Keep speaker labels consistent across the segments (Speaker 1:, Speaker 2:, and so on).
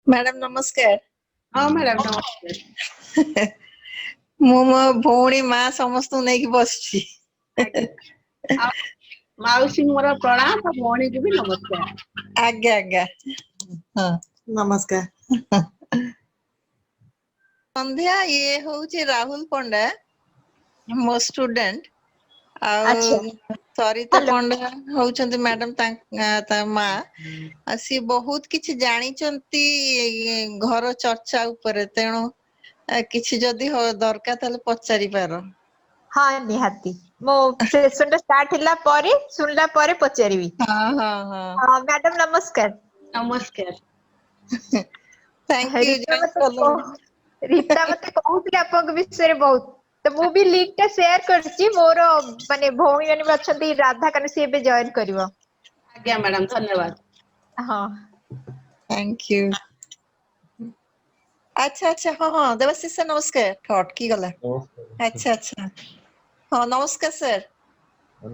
Speaker 1: Madam ନମସ୍କାର।
Speaker 2: ହଁ madam, ନମସ୍କାର।
Speaker 1: ମୁଁ ମୋ ଭଉଣୀ, ମା ସମସ୍ତଙ୍କୁ ନେଇକି ବସିଛି।
Speaker 2: ଆଉ ମାଉସୀ ମୋର ପ୍ରଣାମ, ଭଉଣୀକୁ ବି ନମସ୍କାର।
Speaker 1: ଆଜ୍ଞା ଆଜ୍ଞା, ହଁ।
Speaker 3: ନମସ୍କାର।
Speaker 1: ସନ୍ଧ୍ୟା, ଇଏ ହଉଛି ରାହୁଲ ପଣ୍ଡା, ମୋ ଷ୍ଟୁଡେଣ୍ଟ, ଆଉ
Speaker 4: ଆଚ୍ଛା।
Speaker 1: ସରିତା
Speaker 4: ହ୍ୟାଲୋ।
Speaker 1: ପଣ୍ଡା ହଉଛନ୍ତି ମ୍ୟାଡାମ ତା ମା। ଆଉ ସିଏ ବହୁତ କିଛି ଜାଣିଛନ୍ତି ଘର ଚର୍ଚ୍ଚା ଉପରେ, ତେଣୁ କିଛି ଯଦି ଦରକାର ତାହେଲେ ପଚାରି ପାର।
Speaker 4: ହଁ ନିହାତି, ମୁଁ ସେସନ ଟା ଷ୍ଟାର୍ଟ ହେଲା ପରେ ଶୁଣିଲା ପରେ ପଚାରିବି।
Speaker 1: ହଁ ହଁ ହଁ।
Speaker 4: ହଁ ମ୍ୟାଡାମ ନମସ୍କାର।
Speaker 2: ନମସ୍କାର।
Speaker 1: Thank you.
Speaker 4: Rita ମତେ କହୁଥିଲେ ଆପଣଙ୍କ ବିଷୟରେ ବହୁତ, ତ ମୁଁ ବି ଲିଙ୍କ ଟା ସେୟାର କରିଛି। ମୋର ମାନେ ଭଉଣୀ ମାନେ ବି ଅଛନ୍ତି, ରାଧା, କାରଣ ସିଏ ଏବେ ଜଏନ କରିବ।
Speaker 2: ଆଜ୍ଞା ମ୍ୟାଡାମ, ଧନ୍ୟବାଦ।
Speaker 4: ହଁ।
Speaker 1: Thank you. ଆଚ୍ଛା ଆଚ୍ଛା, ହଁ ହଁ, ଦେବାଶିଷ ସାର୍ ନମସ୍କାର। ଅଟକି ଗଲା। ଆଚ୍ଛା ଆଚ୍ଛା, ହଁ ନମସ୍କାର ସାର୍।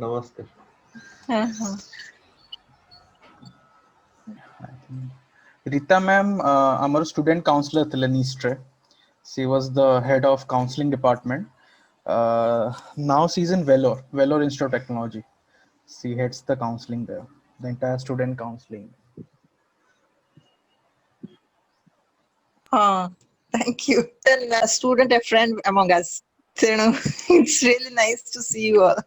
Speaker 5: ନମସ୍କାର।
Speaker 1: ହଁ ହଁ।
Speaker 6: ରୀତା ମ୍ୟାମ୍ ଆମର ଷ୍ଟୁଡେଣ୍ଟ କାଉନସିଲର ଥିଲେ ନିଷ୍ଟରେ। She was the head of counseling department. Now she's in Vellore, Vellore Institute of Technology. She heads the counseling there, the entire student counseling.
Speaker 1: Thank you. Then a student, a friend among us. So, it's really nice to see you all.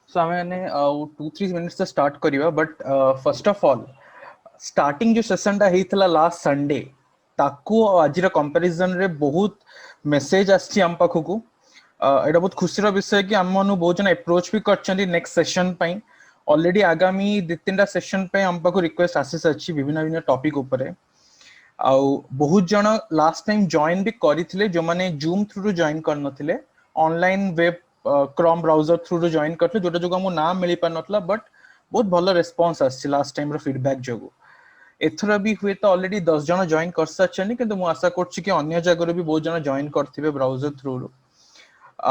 Speaker 6: So I mean, 2-3 minutes to start kariba, but first of all, starting jo session ଟା ହେଇଥିଲା last Sunday, ତାକୁ ଆଜିର comparison ରେ ବହୁତ message ଆସିଛି ଆମ ପାଖକୁ। ଏଇଟା ବହୁତ ଖୁସିର ବିଷୟ କି ଆମମାନଙ୍କୁ ବହୁତ ଜଣ approach ବି କରିଛନ୍ତି next session ପାଇଁ। Already ଆଗାମୀ 2-3ଟା session ପାଇଁ ଆମ ପାଖକୁ request ଆସି ସାରିଛି ବିଭିନ୍ନ ବିଭିନ୍ନ topic ଉପରେ। ଆଉ ବହୁତ ଜଣ last time join ବି କରିଥିଲେ, ଯୋଉମାନେ Zoom through ରୁ join କରିନଥିଲେ, online web Chrome browser through ରୁ join କରିଥିଲେ, ଯୋଉଟା ଯୋଗୁ ଆମକୁ ନାଁ ମିଳି ପାରିନଥିଲା, but ବହୁତ ଭଲ response ଆସିଛି last time ର feedback ଯୋଗୁ। ଏଥର ବି ହୁଏତ ଅଲରେଡି 10 ଜଣ ଜଏନ୍ କରିସାରିଛନ୍ତି, କିନ୍ତୁ ମୁଁ ଆଶା କରୁଛି କି ଅନ୍ୟ ଜାଗାରୁ ବି ବହୁତ ଜଣ ଜଏନ୍ କରିଥିବେ ବ୍ରାଉଜର ଥ୍ରୁରୁ।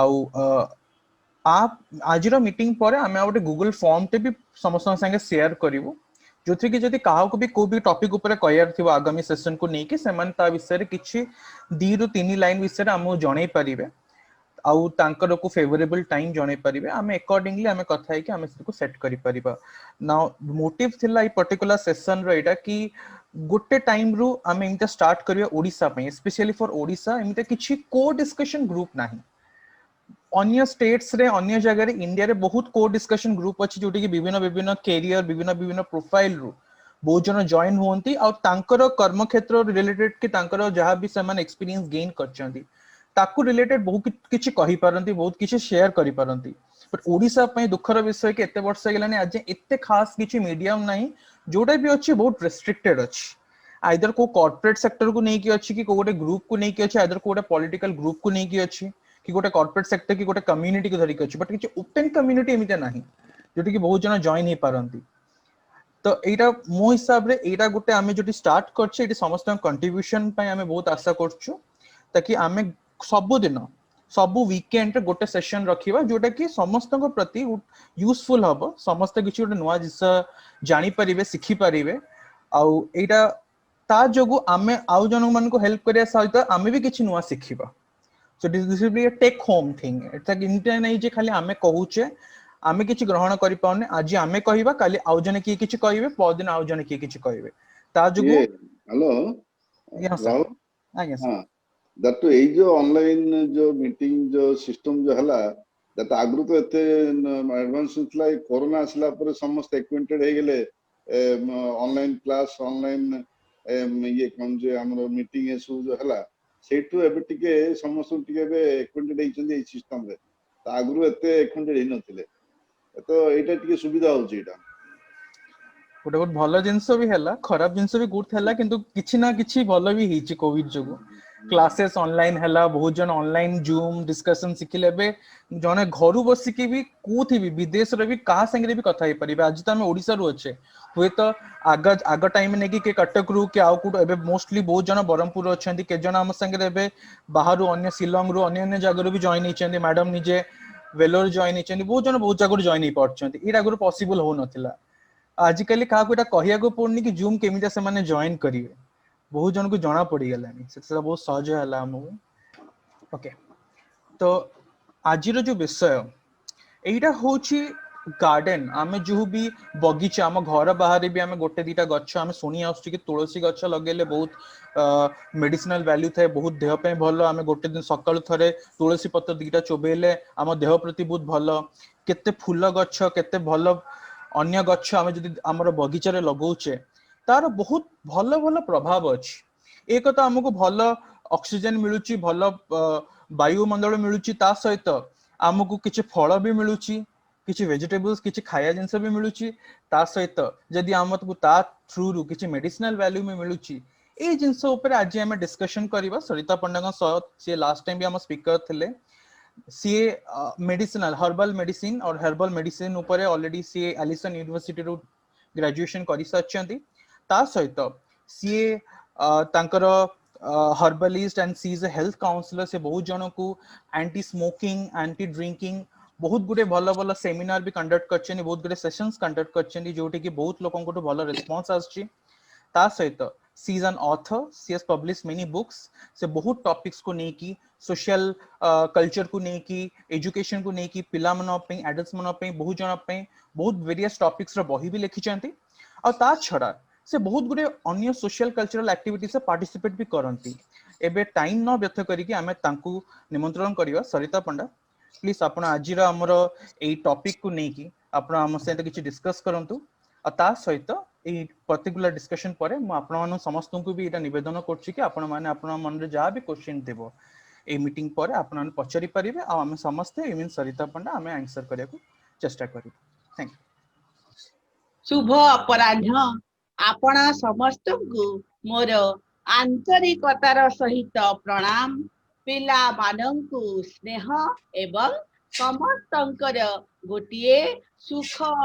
Speaker 6: ଆଉ ଆଜିର ମିଟିଂ ପରେ ଆମେ ଆଉ ଗୋଟେ ଗୁଗଲ ଫର୍ମଟେ ବି ସମସ୍ତଙ୍କ ସାଙ୍ଗେ ସେୟାର କରିବୁ, ଯୋଉଥିରେ କି ଯଦି କାହାକୁ ବି କୋଉ ବି ଟପିକ ଉପରେ କହିବାର ଥିବ ଆଗାମୀ ସେସନକୁ ନେଇକି, ସେମାନେ ତା ବିଷୟରେ କିଛି 2 ରୁ 3 ଲାଇନ ବିଷୟରେ ଆମକୁ ଜଣେଇ ପାରିବେ, ଆଉ ତାଙ୍କର କୋଉ ଫେଭରେବଲ ଟାଇମ ଜଣେଇ ପାରିବେ। ଆମେ ଆକର୍ଡିଙ୍ଗଲି ଆମେ କଥା ହେଇକି ଆମେ ସେଟାକୁ ସେଟ୍ କରିପାରିବା। ନାଉ ମୋଟିଭ ଥିଲା ଏଇ ପର୍ଟିକୁଲାର ସେସନ ର ଏଇଟା କି ଗୋଟେ ଟାଇମ ରୁ ଆମେ ଏମିତି ଷ୍ଟାର୍ଟ କରିବା ଓଡିଶା ପାଇଁ, ସ୍ପେସିଆଲି ଫର ଓଡିଶା ଏମିତି କିଛି କୋ ଡିସ୍କସନ ଗ୍ରୁପ ନାହିଁ। ଅନ୍ୟ ଷ୍ଟେଟ୍ସ ରେ, ଅନ୍ୟ ଜାଗାରେ ଇଣ୍ଡିଆରେ ବହୁତ କୋ ଡିସ୍କସନ ଗ୍ରୁପ ଅଛି, ଯୋଉଠି କି ବିଭିନ୍ନ ବିଭିନ୍ନ କ୍ୟାରିୟର, ବିଭିନ୍ନ ବିଭିନ୍ନ ପ୍ରୋଫାଇଲ ରୁ ବହୁତ ଜଣ ଜଏନ୍ ହୁଅନ୍ତି, ଆଉ ତାଙ୍କର କର୍ମକ୍ଷେତ୍ର ରିଲେଟେଡ କି ତାଙ୍କର ଯାହା ବି ସେମାନେ ଏକ୍ସପିରିଏନ୍ସ ଗେନ୍ କରିଛନ୍ତି ତାକୁ ରିଲେଟେଡ ବହୁତ କିଛି କହିପାରନ୍ତି, ବହୁତ କିଛି ସେୟାର କରିପାରନ୍ତି। ବଟ୍ ଓଡିଶା ପାଇଁ ଦୁଃଖର ବିଷୟ କି ଏତେ ବର୍ଷ ହେଇଗଲାଣି ଆଜି ଏତେ ଖାସ କିଛି ମିଡିୟମ ନାହିଁ, ଯୋଉଟା ବି ଅଛି ବହୁତ ରେଷ୍ଟ୍ରିକ୍ଟେଡ ଅଛି। ଆଇଦର କୋଉ କର୍ପୋରେଟ ସେକ୍ଟରକୁ ନେଇକି ଅଛି, କି କୋଉ ଗୋଟେ ଗ୍ରୁପକୁ ନେଇକି ଅଛି, ଆଇଦର କୋଉ ଗୋଟେ ପଲିଟିକାଲ ଗ୍ରୁପକୁ ନେଇକି ଅଛି, କି ଗୋଟେ କର୍ପୋରେଟ ସେକ୍ଟର କି ଗୋଟେ କମ୍ୟୁନିଟିକୁ ଧରିକି ଅଛି, ବଟ୍ କିଛି ଓପେନ କମ୍ୟୁନିଟି ଏମିତି ନାହିଁ ଯୋଉଠି କି ବହୁତ ଜଣ ଜଏନ୍ ହେଇପାରନ୍ତି। ତ ଏଇଟା ମୋ ହିସାବରେ ଏଇଟା ଗୋଟେ ଆମେ ଯୋଉଠି ଷ୍ଟାର୍ଟ କରିଛେ, ଏଇଠି ସମସ୍ତଙ୍କ କଣ୍ଟ୍ରିବ୍ୟୁସନ ପାଇଁ ଆମେ ବହୁତ ଆଶା କରୁଛୁ, ତାକି ଆମେ ସବୁଦିନ ସବୁ ୱିକେଣ୍ଡରେ ଗୋଟେ ସେସନ ରଖିବା ଯୋଉଟା କି ସମସ୍ତଙ୍କ ପ୍ରତି ୟୁଜଫୁଲ ହବ, ସମସ୍ତେ କିଛି ଗୋଟେ ନୂଆ ଜିନିଷ ଜାଣିପାରିବେ, ଶିଖିପାରିବେ। ଆଉ ଏଇଟା ତା ଯୋଗୁ ଆମେ ଆଉ ଜଣମାନଙ୍କୁ ହେଲ୍ପ କରିବା ସହିତ ଆମେ ବି କିଛି ନୂଆ ଶିଖିବା। So this will be a take home thing. ଏଟା ଏମିତି ନାହିଁ ଯେ ଖାଲି ଆମେ କହୁଛେ, ଆମେ କିଛି ଗ୍ରହଣ କରିପାରୁନେ। ଆଜି ଆମେ କହିବା, କାଲି ଆଉ ଜଣେ କିଏ କିଛି କହିବେ, ପରଦିନ ଆଉ ଜଣେ କିଏ କିଛି କହିବେ। ତା ଯୋଗୁ
Speaker 7: ହ୍ୟାଲୋ
Speaker 6: ଆଜ୍ଞା ସାର୍।
Speaker 7: ରାହୁଲ।
Speaker 6: ଆଜ୍ଞା ସାର୍।
Speaker 7: ହଁ, that ଏଇ ଯୋଉ ଅନଲାଇନ ଯୋଉ ମିଟିଂ ଯୋଉ ସିଷ୍ଟମ ଯୋଉ ହେଲା, that ଆଗରୁ ତ ଏତେ ଆଡଭାନ୍ସ ନଥିଲା। ଏଇ କରୋନା ଆସିଲା ପରେ ସମସ୍ତେ ଆକ୍ୱେଣ୍ଟେଡ ହେଇଗଲେ, ଅନଲାଇନ କ୍ଲାସ, ଅନଲାଇନ ଇଏ କଣ ଯେ ଆମର ମିଟିଂ ଏସବୁ ଯୋଉ ହେଲା, ସେଇଠୁ ଏବେ ଟିକେ ସମସ୍ତଙ୍କୁ ଟିକେ ଏବେ ଆକ୍ୱେଣ୍ଟେଡ ହେଇଛନ୍ତି ଏଇ ସିଷ୍ଟମରେ। ତ ଆଗରୁ ଏତେ ଆକ୍ୱେଣ୍ଟେଡ ହେଇନଥିଲେ, ତ ଏଇଟା ଟିକେ ସୁବିଧା ହଉଛି ଏଇଟା।
Speaker 6: ଗୋଟେ ବହୁତ ଭଲ ଜିନିଷ ବି ହେଲା, ଖରାପ ଜିନିଷ ବି ଗୁଡ୍ ହେଲା, କିନ୍ତୁ କିଛି ନା କିଛି ଭଲ ବି ହେଇଛି କୋଭିଡ ଯୋଗୁ। କ୍ଲାସେସ୍ ଅନଲାଇନ ହେଲା, ବହୁତ ଜଣ ଅନଲାଇନ ଜୁମ୍ ଡିସ୍କସନ ଶିଖିଲେ। ଏବେ ଜଣେ ଘରୁ ବସିକି ବି କୋଉଠି ବି ବିଦେଶରେ ବି କାହା ସାଙ୍ଗରେ ବି କଥା ହେଇପାରିବେ। ଆଜି ତ ଆମେ ଓଡିଶାରୁ ଅଛେ, ହୁଏତ ଆଗ ଟାଇମ ନେଇକି କିଏ କଟକରୁ କି ଆଉ କୋଉଠୁ, ଏବେ ମୋଷ୍ଟଲି ବହୁତ ଜଣ ବ୍ରହ୍ମପୁର ଅଛନ୍ତି, କେତେ ଜଣ ଆମ ସାଙ୍ଗରେ ଏବେ ବାହାରୁ ଅନ୍ୟ ଶିଲଂରୁ ଅନ୍ୟ ଅନ୍ୟ ଜାଗାରୁ ବି ଜଏନ୍ ହେଇଛନ୍ତି। ମ୍ୟାଡମ ନିଜେ ଭେଲୋର ଜଏନ୍ ହେଇଛନ୍ତି, ବହୁତ ଜଣ ବହୁତ ଜାଗାରୁ ଜଏନ୍ ହେଇପାରୁଛନ୍ତି। ଏଇଟା ଆଗରୁ ପସିବଲ ହଉନଥିଲା। ଆଜିକାଲି କାହାକୁ ଏଇଟା କହିବାକୁ ପଡୁନି କି ଜୁମ୍ କେମିତି ସେମାନେ ଜଏନ୍ କରିବେ। ବହୁତ ଜଣଙ୍କୁ ଜଣା ପଡିଗଲାଣି, ସେଟା ବହୁତ ସହଜ ହେଲା ଆମକୁ। ଓକେ, ତ ଆଜିର ଯୋଉ ବିଷୟ ଏଇଟା ହଉଛି ଗାର୍ଡେନ। ଆମେ ଯୋଉ ବି ବଗିଚା, ଆମ ଘର ବାହାରେ ବି ଆମେ ଗୋଟେ ଦିଟା ଗଛ, ଆମେ ଶୁଣି ଆସୁଛୁ କି ତୁଳସୀ ଗଛ ଲଗେଇଲେ ବହୁତ ମେଡିସିନାଲ ଭ୍ୟାଲ୍ୟୁ ଥାଏ, ବହୁତ ଦେହ ପାଇଁ ଭଲ। ଆମେ ଗୋଟେ ଦିନ ସକାଳୁ ଥରେ ତୁଳସୀ ପତ୍ର ଦିଟା ଚୋବେଇଲେ ଆମ ଦେହ ପ୍ରତି ବହୁତ ଭଲ। କେତେ ଫୁଲ ଗଛ, କେତେ ଭଲ ଅନ୍ୟ ଗଛ ଆମେ ଯଦି ଆମର ବଗିଚାରେ ଲଗଉଛେ, ତାର ବହୁତ ଭଲ ଭଲ ପ୍ରଭାବ ଅଛି। ଏକ ତ ଆମକୁ ଭଲ ଅକ୍ସିଜେନ ମିଳୁଛି, ଭଲ ବାୟୁମଣ୍ଡଳ ମିଳୁଛି, ତା ସହିତ ଆମକୁ କିଛି ଫଳ ବି ମିଳୁଛି, କିଛି ଭେଜିଟେବଲ୍ସ, କିଛି ଖାଇବା ଜିନିଷ ବି ମିଳୁଛି। ତା ସହିତ ଯଦି ଆମକୁ ତା ଥ୍ରୁରୁ କିଛି ମେଡିସିନାଲ ଭ୍ୟାଲ୍ୟୁ ବି ମିଳୁଛି। ଏଇ ଜିନିଷ ଉପରେ ଆଜି ଆମେ ଡିସ୍କସନ କରିବା ସରିତା ପଣ୍ଡାଙ୍କ ସହ। ସିଏ ଲାଷ୍ଟ ଟାଇମ ବି ଆମ ସ୍ପିକର ଥିଲେ। ସିଏ ମେଡିସିନାଲ ହର୍ବାଲ ମେଡିସିନ और ହର୍ବାଲ ମେଡିସିନ ଉପରେ ଅଲରେଡି ସିଏ ଆଲିସନ ୟୁନିଭର୍ସିଟିରୁ ଗ୍ରାଜୁଏସନ କରିସାରିଛନ୍ତି। ତା ସହିତ ସିଏ ତାଙ୍କର herbalist and she is a health counsellor। ସେ ବହୁତ ଜଣଙ୍କୁ ଆଣ୍ଟି ସ୍ମୋକିଂ, ଆଣ୍ଟି ଡ୍ରିଙ୍କିଂ ବହୁତ ଗୁଡେ ଭଲ ଭଲ ସେମିନାର ବି କଣ୍ଡକ୍ଟ କରିଛନ୍ତି, ବହୁତ ଗୁଡେ ସେସନ୍ସ କଣ୍ଡକ୍ଟ କରିଛନ୍ତି, ଯୋଉଠି କି ବହୁତ ଲୋକଙ୍କଠୁ ଭଲ ରେସ୍ପନ୍ସ ଆସୁଛି। ତା ସହିତ she is an author। She has published many books। ସେ ବହୁତ ଟପିକ୍ସ କୁ ନେଇକି, ସୋସିଆଲ କଲଚର କୁ ନେଇକି, ଏଜୁକେସନ କୁ ନେଇକି, ପିଲାମାନଙ୍କ ପାଇଁ, ଆଡଲ୍ଟ ମାନଙ୍କ ପାଇଁ, ବହୁତ ଜଣ ପାଇଁ ବହୁତ ଭେରିୟସ୍ ଟପିକ୍ସ ର ବହି ବି ଲେଖିଛନ୍ତି। ଆଉ ତା ଛଡା ସେ ବହୁତ ଗୁଡେ ଅନ୍ୟ ସୋସିଆଲ କଲଚରାଲ ଆକ୍ଟିଭିଟିସ୍ ପାର୍ଟିସିପେଟ ବି କରନ୍ତି। ଏବେ ଟାଇମ ନ ବ୍ୟର୍ଥ କରିକି ଆମେ ତାଙ୍କୁ ନିମନ୍ତ୍ରଣ କରିବା। ସରିତା ପଣ୍ଡା, ପ୍ଲିଜ ଆପଣ ଆଜିର ଆମର ଏଇ ଟପିକ କୁ ନେଇକି ଆପଣ ଆମ ସହିତ କିଛି ଡିସ୍କସ କରନ୍ତୁ। ଆଉ ତା ସହିତ ଏଇ ପର୍ଟିକୁଲାର ଡିସ୍କସନ ପରେ ମୁଁ ଆପଣମାନଙ୍କୁ ସମସ୍ତଙ୍କୁ ବି ଏଇଟା ନିବେଦନ କରୁଛି କି ଆପଣମାନେ ଆପଣଙ୍କ ମନରେ ଯାହା ବି କ୍ୱେଶ୍ଚିନ୍ ଥିବ, ଏଇ ମିଟିଂ ପରେ ଆପଣମାନେ ପଚାରି ପାରିବେ ଆଉ ଆମେ ସମସ୍ତେ, ଇଭେନ୍ ସରିତା ପଣ୍ଡା, ଆମେ ଆନ୍ସର କରିବାକୁ ଚେଷ୍ଟା କରିବୁ। Thank you.
Speaker 2: ଶୁଭ ଅପରାହ୍ନ। ଆପଣ ସମସ୍ତଙ୍କୁ ମୋର ଆନ୍ତରିକତାର ସହିତ ପ୍ରଣାମ, ପିଲାମାନଙ୍କୁ ସ୍ନେହ ଏବଂ ସମସ୍ତଙ୍କର ଗୋଟିଏ ସୁଖ,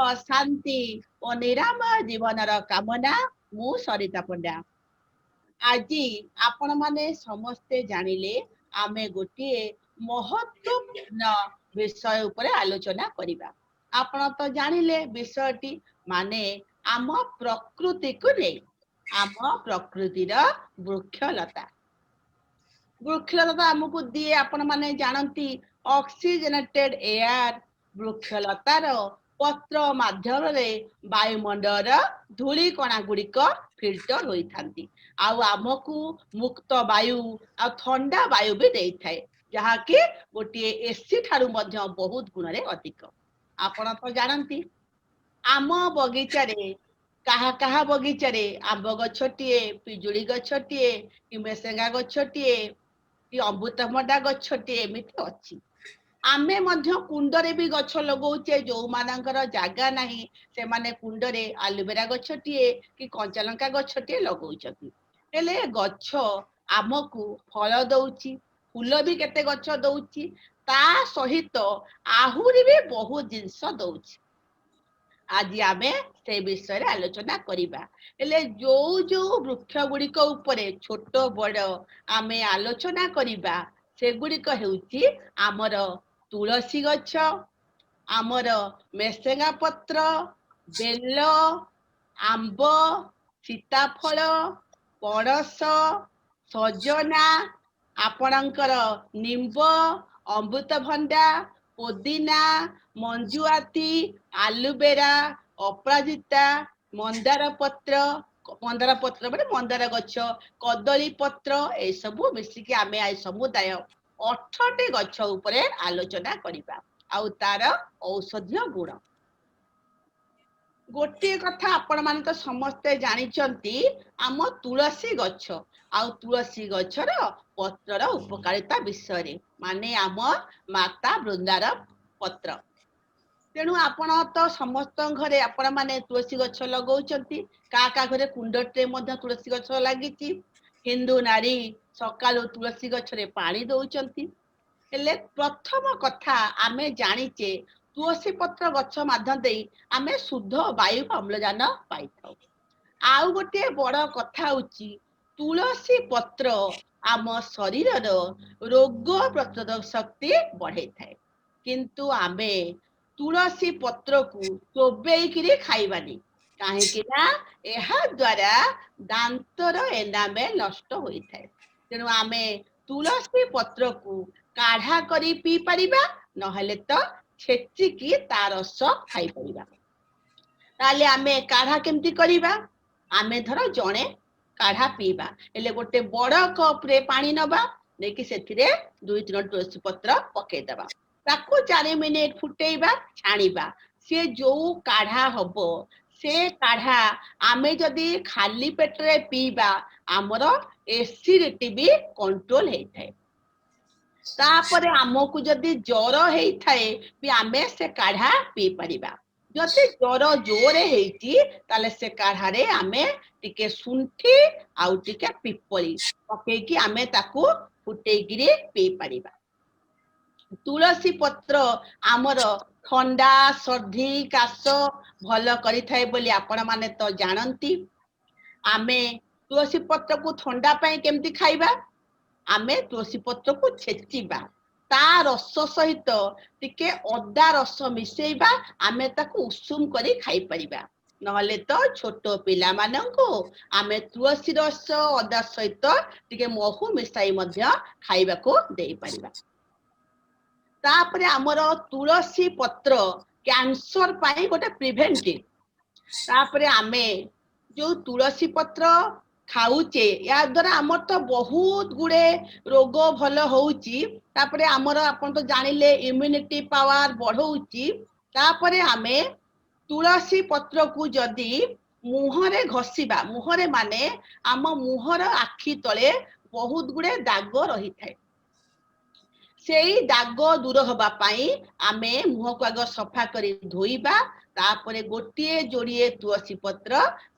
Speaker 2: ଶାନ୍ତି ଓ ନିରାମୟ ଜୀବନର କାମନା। ମୁଁ ସରିତା ପଣ୍ଡା। ଆଜି ଆପଣମାନେ ସମସ୍ତେ ଜାଣିଲେ, ଆମେ ଗୋଟିଏ ମହତ୍ୱପୂର୍ଣ୍ଣ ବିଷୟ ଉପରେ ଆଲୋଚନା କରିବା। ଆପଣ ତ ଜାଣିଲେ ବିଷୟଟି, ମାନେ ଆମ ପ୍ରକୃତିକୁ ନେଇ, ଆମ ପ୍ରକୃତିର ବୃକ୍ଷଲତା। ବୃକ୍ଷଲତା ଆମକୁ ଦିଏ, ଆପଣ ମାନେ ଜାଣନ୍ତି, ଅକ୍ସିଜେନେଟେଡ ଏୟାର। ବୃକ୍ଷଲତାର ପତ୍ର ମାଧ୍ୟମରେ ବାୟୁମଣ୍ଡଳର ଧୂଳିକଣା ଗୁଡିକ ଫିଲ୍ଟର ହୋଇଥାନ୍ତି ଆଉ ଆମକୁ ମୁକ୍ତ ବାୟୁ ଆଉ ଥଣ୍ଡା ବାୟୁ ବି ଦେଇଥାଏ, ଯାହାକି ଗୋଟିଏ ଏସି ଠାରୁ ମଧ୍ୟ ବହୁତ ଗୁଣରେ ଅଧିକ। ଆପଣ ତ ଜାଣନ୍ତି, ଆମ ବଗିଚାରେ, କାହା କାହା ବଗିଚାରେ ଆମ୍ବ ଗଛଟିଏ, ପିଜୁଳି ଗଛଟିଏ କି ମେସେଙ୍ଗା ଗଛଟିଏ କି ଅମୃତଭଣ୍ଡା ଗଛଟିଏ ଏମିତି ଅଛି। ଆମେ ମଧ୍ୟ କୁଣ୍ଡରେ ବି ଗଛ ଲଗଉଛେ। ଯୋଉମାନଙ୍କର ଜାଗା ନାହିଁ, ସେମାନେ କୁଣ୍ଡରେ ଆଲୋଭେରା ଗଛଟିଏ କି କଞ୍ଚାଲଙ୍କା ଗଛଟିଏ ଲଗଉଛନ୍ତି। ହେଲେ ଗଛ ଆମକୁ ଫଳ ଦଉଛି, ଫୁଲ ବି କେତେ ଗଛ ଦଉଛି, ତା ସହିତ ଆହୁରି ବି ବହୁତ ଜିନିଷ ଦଉଛି। ଆଜି ଆମେ ସେ ବିଷୟରେ ଆଲୋଚନା କରିବା। ହେଲେ ଯୋଉ ଯୋଉ ବୃକ୍ଷ ଗୁଡିକ ଉପରେ ଛୋଟ ବଡ ଆମେ ଆଲୋଚନା କରିବା, ସେଗୁଡିକ ହେଉଛି ଆମର ତୁଳସୀ ଗଛ, ଆମର ମେସେଙ୍ଗା ପତ୍ର, ବେଲ, ଆମ୍ବ, ସୀତାଫଳ, ପଣସ, ସଜନା, ଆପଣଙ୍କର ନିମ୍ବ, ଅମୃତଭଣ୍ଡା, ପୋଦିନା, ମଞ୍ଜୁଆତି, ଆଲୋଭେରା, ଅପରାଜିତା, ମନ୍ଦାର ପତ୍ର, ମନ୍ଦାର ପତ୍ର ମାନେ ମନ୍ଦାର ଗଛ, କଦଳୀ ପତ୍ର, ଏସବୁ ମିଶିକି ଆମେ ଆଜି ସମୁଦାୟ 8ଟି ଗଛ ଉପରେ ଆଲୋଚନା କରିବା ଆଉ ତାର ଔଷଧୀୟ ଗୁଣ। ଗୋଟିଏ କଥା ଆପଣ ମାନେ ତ ସମସ୍ତେ ଜାଣିଛନ୍ତି, ଆମ ତୁଳସୀ ଗଛ ଆଉ ତୁଳସୀ ଗଛର ପତ୍ରର ଉପକାରିତା ବିଷୟରେ, ମାନେ ଆମ ମାତା ବୃନ୍ଦାର ପତ୍ର। ତେଣୁ ଆପଣ ତ ସମସ୍ତଙ୍କ ଘରେ ଆପଣ ମାନେ ତୁଳସୀ ଗଛ ଲଗଉଛନ୍ତି। କାହା କାହା ଘରେ କୁଣ୍ଡରେ ମଧ୍ୟ ତୁଳସୀ ଗଛ ଲାଗିଛି। ହିନ୍ଦୁ ନାରୀ ସକାଳୁ ତୁଳସୀ ଗଛରେ ପାଣି ଦଉଛନ୍ତି। ହେଲେ ପ୍ରଥମ କଥା ଆମେ ଜାଣିଛେ, ତୁଳସୀ ପତ୍ର ଗଛ ମାଧ୍ୟମ ଦେଇ ଆମେ ଶୁଦ୍ଧ ବାୟୁ ଅମ୍ଳଜାନ ପାଇଥାଉ। ଆଉ ଗୋଟିଏ ବଡ କଥା ହଉଛି, ତୁଳସୀ ପତ୍ର ଆମ ଶରୀରର ରୋଗ ପ୍ରତିରୋଧକ ଶକ୍ତି ବଢେଇଥାଏ। କିନ୍ତୁ ଆମେ ତୁଳସୀ ପତ୍ରକୁ ଚୋବେଇକିରି ଖାଇବାନି, କାହିଁକି ନା ଏହା ଦ୍ଵାରା ଦାନ୍ତର ଏନାମେଲ ନଷ୍ଟ ହୋଇଥାଏ। ତେଣୁ ଆମେ ତୁଳସୀ ପତ୍ରକୁ କାଢା କରି ପିଇ ପାରିବା, ନହେଲେ ତ ଛେଚିକି ତା ରସ ଖାଇପାରିବା। ତାହେଲେ ଆମେ କାଢା କେମିତି କରିବା? ଆମେ ଧର ଜଣେ କାଢା ପିଇବା ହେଲେ ଗୋଟେ ବଡ କପ ରେ ପାଣି ନବା, ନେଇକି ସେଥିରେ 2-3 ତୁଳସୀ ପତ୍ର ପକେଇଦବା, ତାକୁ 4 ମିନିଟ ଫୁଟେଇବା, ଛାଣିବା। ସିଏ ଯୋଉ କାଢା ହବ, ସେ କାଢା ଆମେ ଯଦି ଖାଲି ପେଟରେ ପିଇବା, ଆମର ଏସିଡିଟି ବି କଣ୍ଟ୍ରୋଲ ହେଇଥାଏ। ତାପରେ ଆମକୁ ଯଦି ଜର ହେଇଥାଏ ବି ଆମେ ସେ କାଢା ପିଇ ପାରିବା। ଯଦି ଜର ଜୋରେ ହେଇଛି, ତାହେଲେ ସେ କାଢାରେ ଆମେ ଟିକେ ଶୁଣ୍ଠି ଆଉ ଟିକେ ପିପଳି ପକେଇକି ଆମେ ତାକୁ ଫୁଟେଇକିରି ପିଇ ପାରିବା। ତୁଳସୀ ପତ୍ର ଆମର ଥଣ୍ଡା, ସର୍ଦ୍ଦି, କାଶ ଭଲ କରିଥାଏ ବୋଲି ଆପଣ ମାନେ ତ ଜାଣନ୍ତି। ଆମେ ତୁଳସୀ ପତ୍ରକୁ ଥଣ୍ଡା ପାଇଁ କେମିତି ଖାଇବା? ଆମେ ତୁଳସୀ ପତ୍ରକୁ ଛେଚିବା, ତା ରସ ସହିତ ଟିକେ ଅଦା ରସ ମିଶେଇବା, ଆମେ ତାକୁ ଉଷୁମ କରି ଖାଇପାରିବା। ନହେଲେ ତ ଛୋଟ ପିଲାମାନଙ୍କୁ ଆମେ ତୁଳସୀ ରସ ଅଦା ସହିତ ଟିକେ ମହୁ ମିଶାଇ ମଧ୍ୟ ଖାଇବାକୁ ଦେଇପାରିବା। ତାପରେ ଆମର ତୁଳସୀ ପତ୍ର କ୍ୟାନସର ପାଇଁ ଗୋଟେ ପ୍ରିଭେଣ୍ଟିଭ। ତାପରେ ଆମେ ଯୋଉ ତୁଳସୀ ପତ୍ର ଖାଉଛେ, ୟା ଦ୍ଵାରା ଆମର ତ ବହୁତ ଗୁଡେ ରୋଗ ଭଲ ହଉଛି। ତାପରେ ଆମର ଆପଣ ତ ଜାଣିଲେ ଇମ୍ୟୁନିଟି ପାୱାର ବଢଉଛି। ତାପରେ ଆମେ ତୁଳସୀ ପତ୍ରକୁ ଯଦି ମୁହଁରେ ଘଷିବା, ମୁହଁରେ ମାନେ ଆମ ମୁହଁର ଆଖି ତଳେ ବହୁତ ଗୁଡେ ଦାଗ ରହିଥାଏ, ସେଇ ଦାଗ ଦୂର ହବା ପାଇଁ ଆମେ ମୁହଁକୁ ଆଗ ସଫା କରି ଧୋଇବା, ତାପରେ ଗୋଟିଏ ଯୋଡ଼ିଏ ତୁଳସୀ ପତ୍ର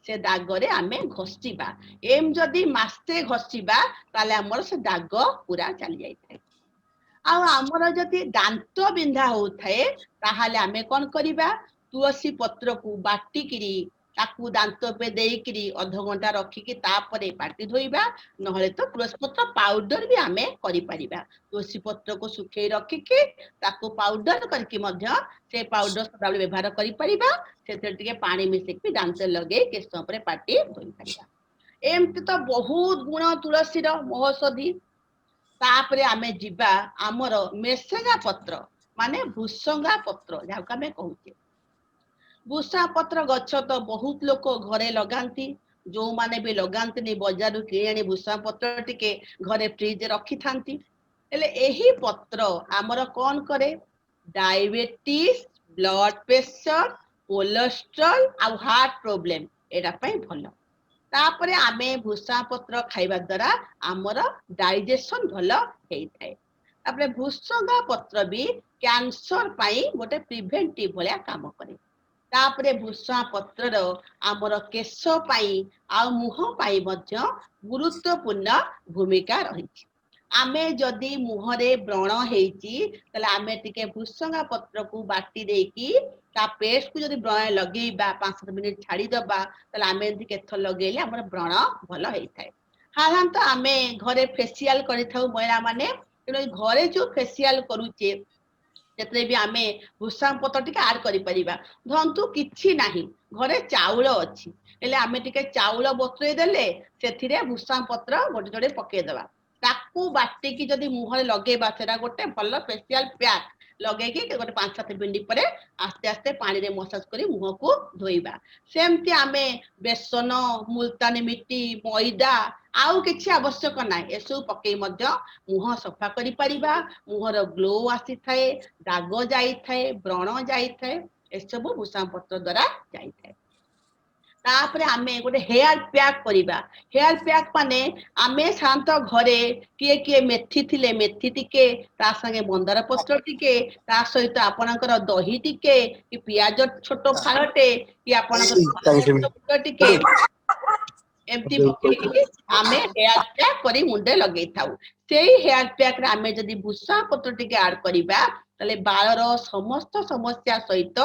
Speaker 2: ସେ ଦାଗରେ ଆମେ ଘଷିବା। ଏମ ଯଦି ମାସେ ଘଷିବା, ତାହେଲେ ଆମର ସେ ଦାଗ ପୁରା ଚାଲି ଯାଇଥାଏ। ଆଉ ଆମର ଯଦି ଦାନ୍ତ ବିନ୍ଧା ହଉଥାଏ, ତାହେଲେ ଆମେ କଣ କରିବା? ତୁଳସୀ ପତ୍ରକୁ ବାଟିକିରି ତାକୁ ଦାନ୍ତ ଉପରେ ଦେଇକିରି ଅଧଘଣ୍ଟା ରଖିକି ତାପରେ ପାଟି ଧୋଇବା। ନହେଲେ ତ ତୁଳସୀ ପତ୍ର ପାଉଡର ବି ଆମେ କରିପାରିବା। ତୁଳସୀ ପତ୍ରକୁ ଶୁଖେଇ ରଖିକି ତାକୁ ପାଉଡର କରିକି ମଧ୍ୟ ସେ ପାଉଡର ସଦାବେଳେ ବ୍ୟବହାର କରିପାରିବା। ସେଥିରେ ଟିକେ ପାଣି ମିଶେଇକି ଦାନ୍ତରେ ଲଗେଇ କିଛି ସମୟ ପରେ ପାଟି ଧୋଇ ପାରିବା। ଏମିତି ତ ବହୁତ ଗୁଣ ତୁଳସୀର, ମହୋଷଧି। ତାପରେ ଆମେ ଯିବା ଆମର ମେସେଙ୍ଗା ପତ୍ର, ମାନେ ଭୃସଙ୍ଗା ପତ୍ର ଯାହାକୁ ଆମେ କହୁଛେ। ଭୃସଙ୍ଗା ପତ୍ର ଗଛ ତ ବହୁତ ଲୋକ ଘରେ ଲଗାନ୍ତି। ଯୋଉମାନେ ବି ଲଗାନ୍ତିନି, ବଜାରରୁ କିଣି ଆଣି ଭୃସଙ୍ଗା ପତ୍ର ଟିକେ ଘରେ ଫ୍ରିଜ ରଖିଥାନ୍ତି। ହେଲେ ଏହି ପତ୍ର ଆମର କଣ କରେ? ଡାଇବେଟିସ୍, ବ୍ଲଡ ପ୍ରେସର, କୋଲେଷ୍ଟ୍ରଲ ଆଉ ହାର୍ଟ ପ୍ରୋବ୍ଲେମ ଏଇଟା ପାଇଁ ଭଲ। ତାପରେ ଆମେ ଭୃସଙ୍ଗା ପତ୍ର ଖାଇବା ଦ୍ଵାରା ଆମର ଡାଇଜେସନ ଭଲ ହେଇଥାଏ। ତାପରେ ଭୃସଙ୍ଗା ପତ୍ର ବି କ୍ୟାନସର ପାଇଁ ଗୋଟେ ପ୍ରିଭେଣ୍ଟିଭ ଭଳିଆ କାମ କରେ। ତାପରେ ଭୃସଙ୍ଗା ପତ୍ରର ଆମର କେଶ ପାଇଁ ଆଉ ମୁହଁ ପାଇଁ ମଧ୍ୟ ଗୁରୁତ୍ୱପୂର୍ଣ୍ଣ ଭୂମିକା ରହିଛି। ଆମେ ଯଦି ମୁହଁରେ ବ୍ରଣ ହେଇଛି, ତାହେଲେ ଆମେ ଟିକେ ଭୃସଙ୍ଗା ପତ୍ରକୁ ବାଟି ଦେଇକି ତା ପେଷ୍ଟ କୁ ଯଦି ବ୍ରଣ ଲଗେଇବା, 5-7 ମିନିଟ ଛାଡିଦବା, ତାହେଲେ ଆମେ ଏମିତି କେତେଥର ଲଗେଇଲେ ଆମର ବ୍ରଣ ଭଲ ହେଇଥାଏ। ସାଧାରଣତଃ ଆମେ ଘରେ ଫେସିଆଲ କରିଥାଉ ମହିଳା ମାନେ। ତେଣୁ ଘରେ ଯୋଉ ଫେସିଆଲ କରୁଛେ, ସେଥିରେ ବି ଆମେ ଭୃସଙ୍ଗ ପତ୍ର ଟିକେ ଆଡ କରିପାରିବା। ଧରନ୍ତୁ କିଛି ନାହିଁ, ଘରେ ଚାଉଳ ଅଛି, ହେଲେ ଆମେ ଟିକେ ଚାଉଳ ବତୁରେଇ ଦେଲେ ସେଥିରେ ଭୃସଙ୍ଗ ପତ୍ର ଗୋଟେ ଯୋଡେ ପକେଇଦବା, ତାକୁ ବାଟିକି ଯଦି ମୁହଁରେ ଲଗେଇବା, ସେଟା ଗୋଟେ ଭଲ ଫେସିଆଲ ପ୍ୟାକ୍। ଲଗେଇକି ଗୋଟେ 5-7 ମିନିଟ ପରେ ଆସ୍ତେ ଆସ୍ତେ ପାଣିରେ ମସାଜ କରି ମୁହଁକୁ ଧୋଇବା। ସେମିତି ଆମେ ବେସନ, ମୁଲତାନୀ ମିଟି, ମଇଦା, ଆଉ କିଛି ଆବଶ୍ୟକ ନାହିଁ, ଏସବୁ ପକେଇ ମଧ୍ୟ ମୁହଁ ସଫା କରିପାରିବା। ମୁହଁର ଗ୍ଲୋ ଆସିଥାଏ, ଦାଗ ଯାଇଥାଏ, ବ୍ରଣ ଯାଇଥାଏ, ଏସବୁ ଭୃସଙ୍ଗ ପତ୍ର ଦ୍ଵାରା ଯାଇଥାଏ। ତାପରେ ଆମେ ଗୋଟେ ହେୟାର ପ୍ୟାକ୍ କରିବା। ହେୟାର ପ୍ୟାକ୍ ମାନେ ଆମେ ସାଧାରଣତଃ ଘରେ କିଏ କିଏ ମେଥି ଥିଲେ ମେଥି ଟିକେ, ତା ସାଙ୍ଗେ ମନ୍ଦାର ପତ୍ର ଟିକେ, ତା ସହିତ ଆପଣଙ୍କର ଦହି ଟିକେ, କି ପିଆଜ ଛୋଟ ଫାଳଟେ, କି ଆପଣଙ୍କର ଟିକେ, ଏମିତି ପକେଇକି ଆମେ ହେୟାର ପ୍ୟାକ୍ କରି ମୁଣ୍ଡରେ ଲଗେଇଥାଉ। ସେଇ ହେୟାର ପ୍ୟାକ୍ ରେ ଆମେ ଯଦି ଭୃସଙ୍ଗ ପତ୍ର ଟିକେ ଆଡ କରିବା, ତାହେଲେ ବାଳର ସମସ୍ତ ସମସ୍ୟା ସହିତ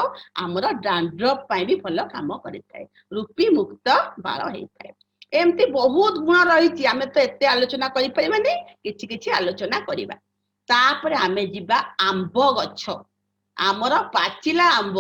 Speaker 2: ଆମର ଡାଣ୍ଡ୍ରଫ ପାଇଁ ବି ଭଲ କାମ କରିଥାଏ, ରୁପି ମୁକ୍ତ ବାଳ ହେଇଥାଏ। ଏମିତି ବହୁତ ଗୁଣ ରହିଛି। ଆମେ ତ ଏତେ ଆଲୋଚନା କରିପାରିବାନି, କିଛି କିଛି ଆଲୋଚନା କରିବା। ତାପରେ ଆମେ ଯିବା ଆମ୍ବ ଗଛ। ଆମର ପାଚିଲା ଆମ୍ବ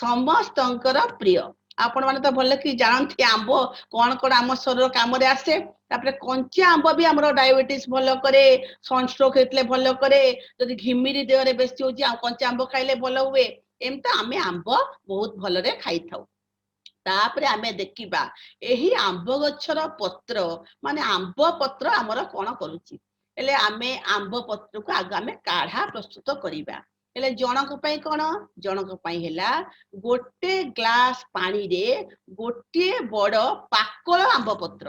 Speaker 2: ସମସ୍ତଙ୍କର ପ୍ରିୟ। ଆପଣ ମାନେ ତ ଭଲ କି ଜାଣନ୍ତି ଆମ୍ବ କଣ କଣ ଆମ ଶରୀର କାମରେ ଆସେ। ତାପରେ କଞ୍ଚା ଆମ୍ବ ବି ଆମର ଡାଇବେଟିସ ଭଲ କରେ, ସନଷ୍ଟ୍ରୋକ ହେଇଥିଲେ ଭଲ କରେ, ଯଦି ଘିମିରି ଦେହରେ ବେଶୀ ହଉଛି ଆଉ କଞ୍ଚା ଆମ୍ବ ଖାଇଲେ ଭଲ ହୁଏ। ଏମିତି ଆମେ ଆମ୍ବ ବହୁତ ଭଲରେ ଖାଇଥାଉ। ତାପରେ ଆମେ ଦେଖିବା ଏହି ଆମ୍ବ ଗଛର ପତ୍ର, ମାନେ ଆମ୍ବ ପତ୍ର ଆମର କଣ କରୁଛି। ହେଲେ ଆମେ ଆମ୍ବ ପତ୍ରକୁ ଆଗ ଆମେ କାଢା ପ୍ରସ୍ତୁତ କରିବା। ହେଲେ ଜଣଙ୍କ ପାଇଁ କଣ, ଜଣଙ୍କ ପାଇଁ ହେଲା ଗୋଟେ ଗ୍ଲାସ ପାଣିରେ ଗୋଟିଏ ବଡ ପାକଳ ଆମ୍ବ ପତ୍ର,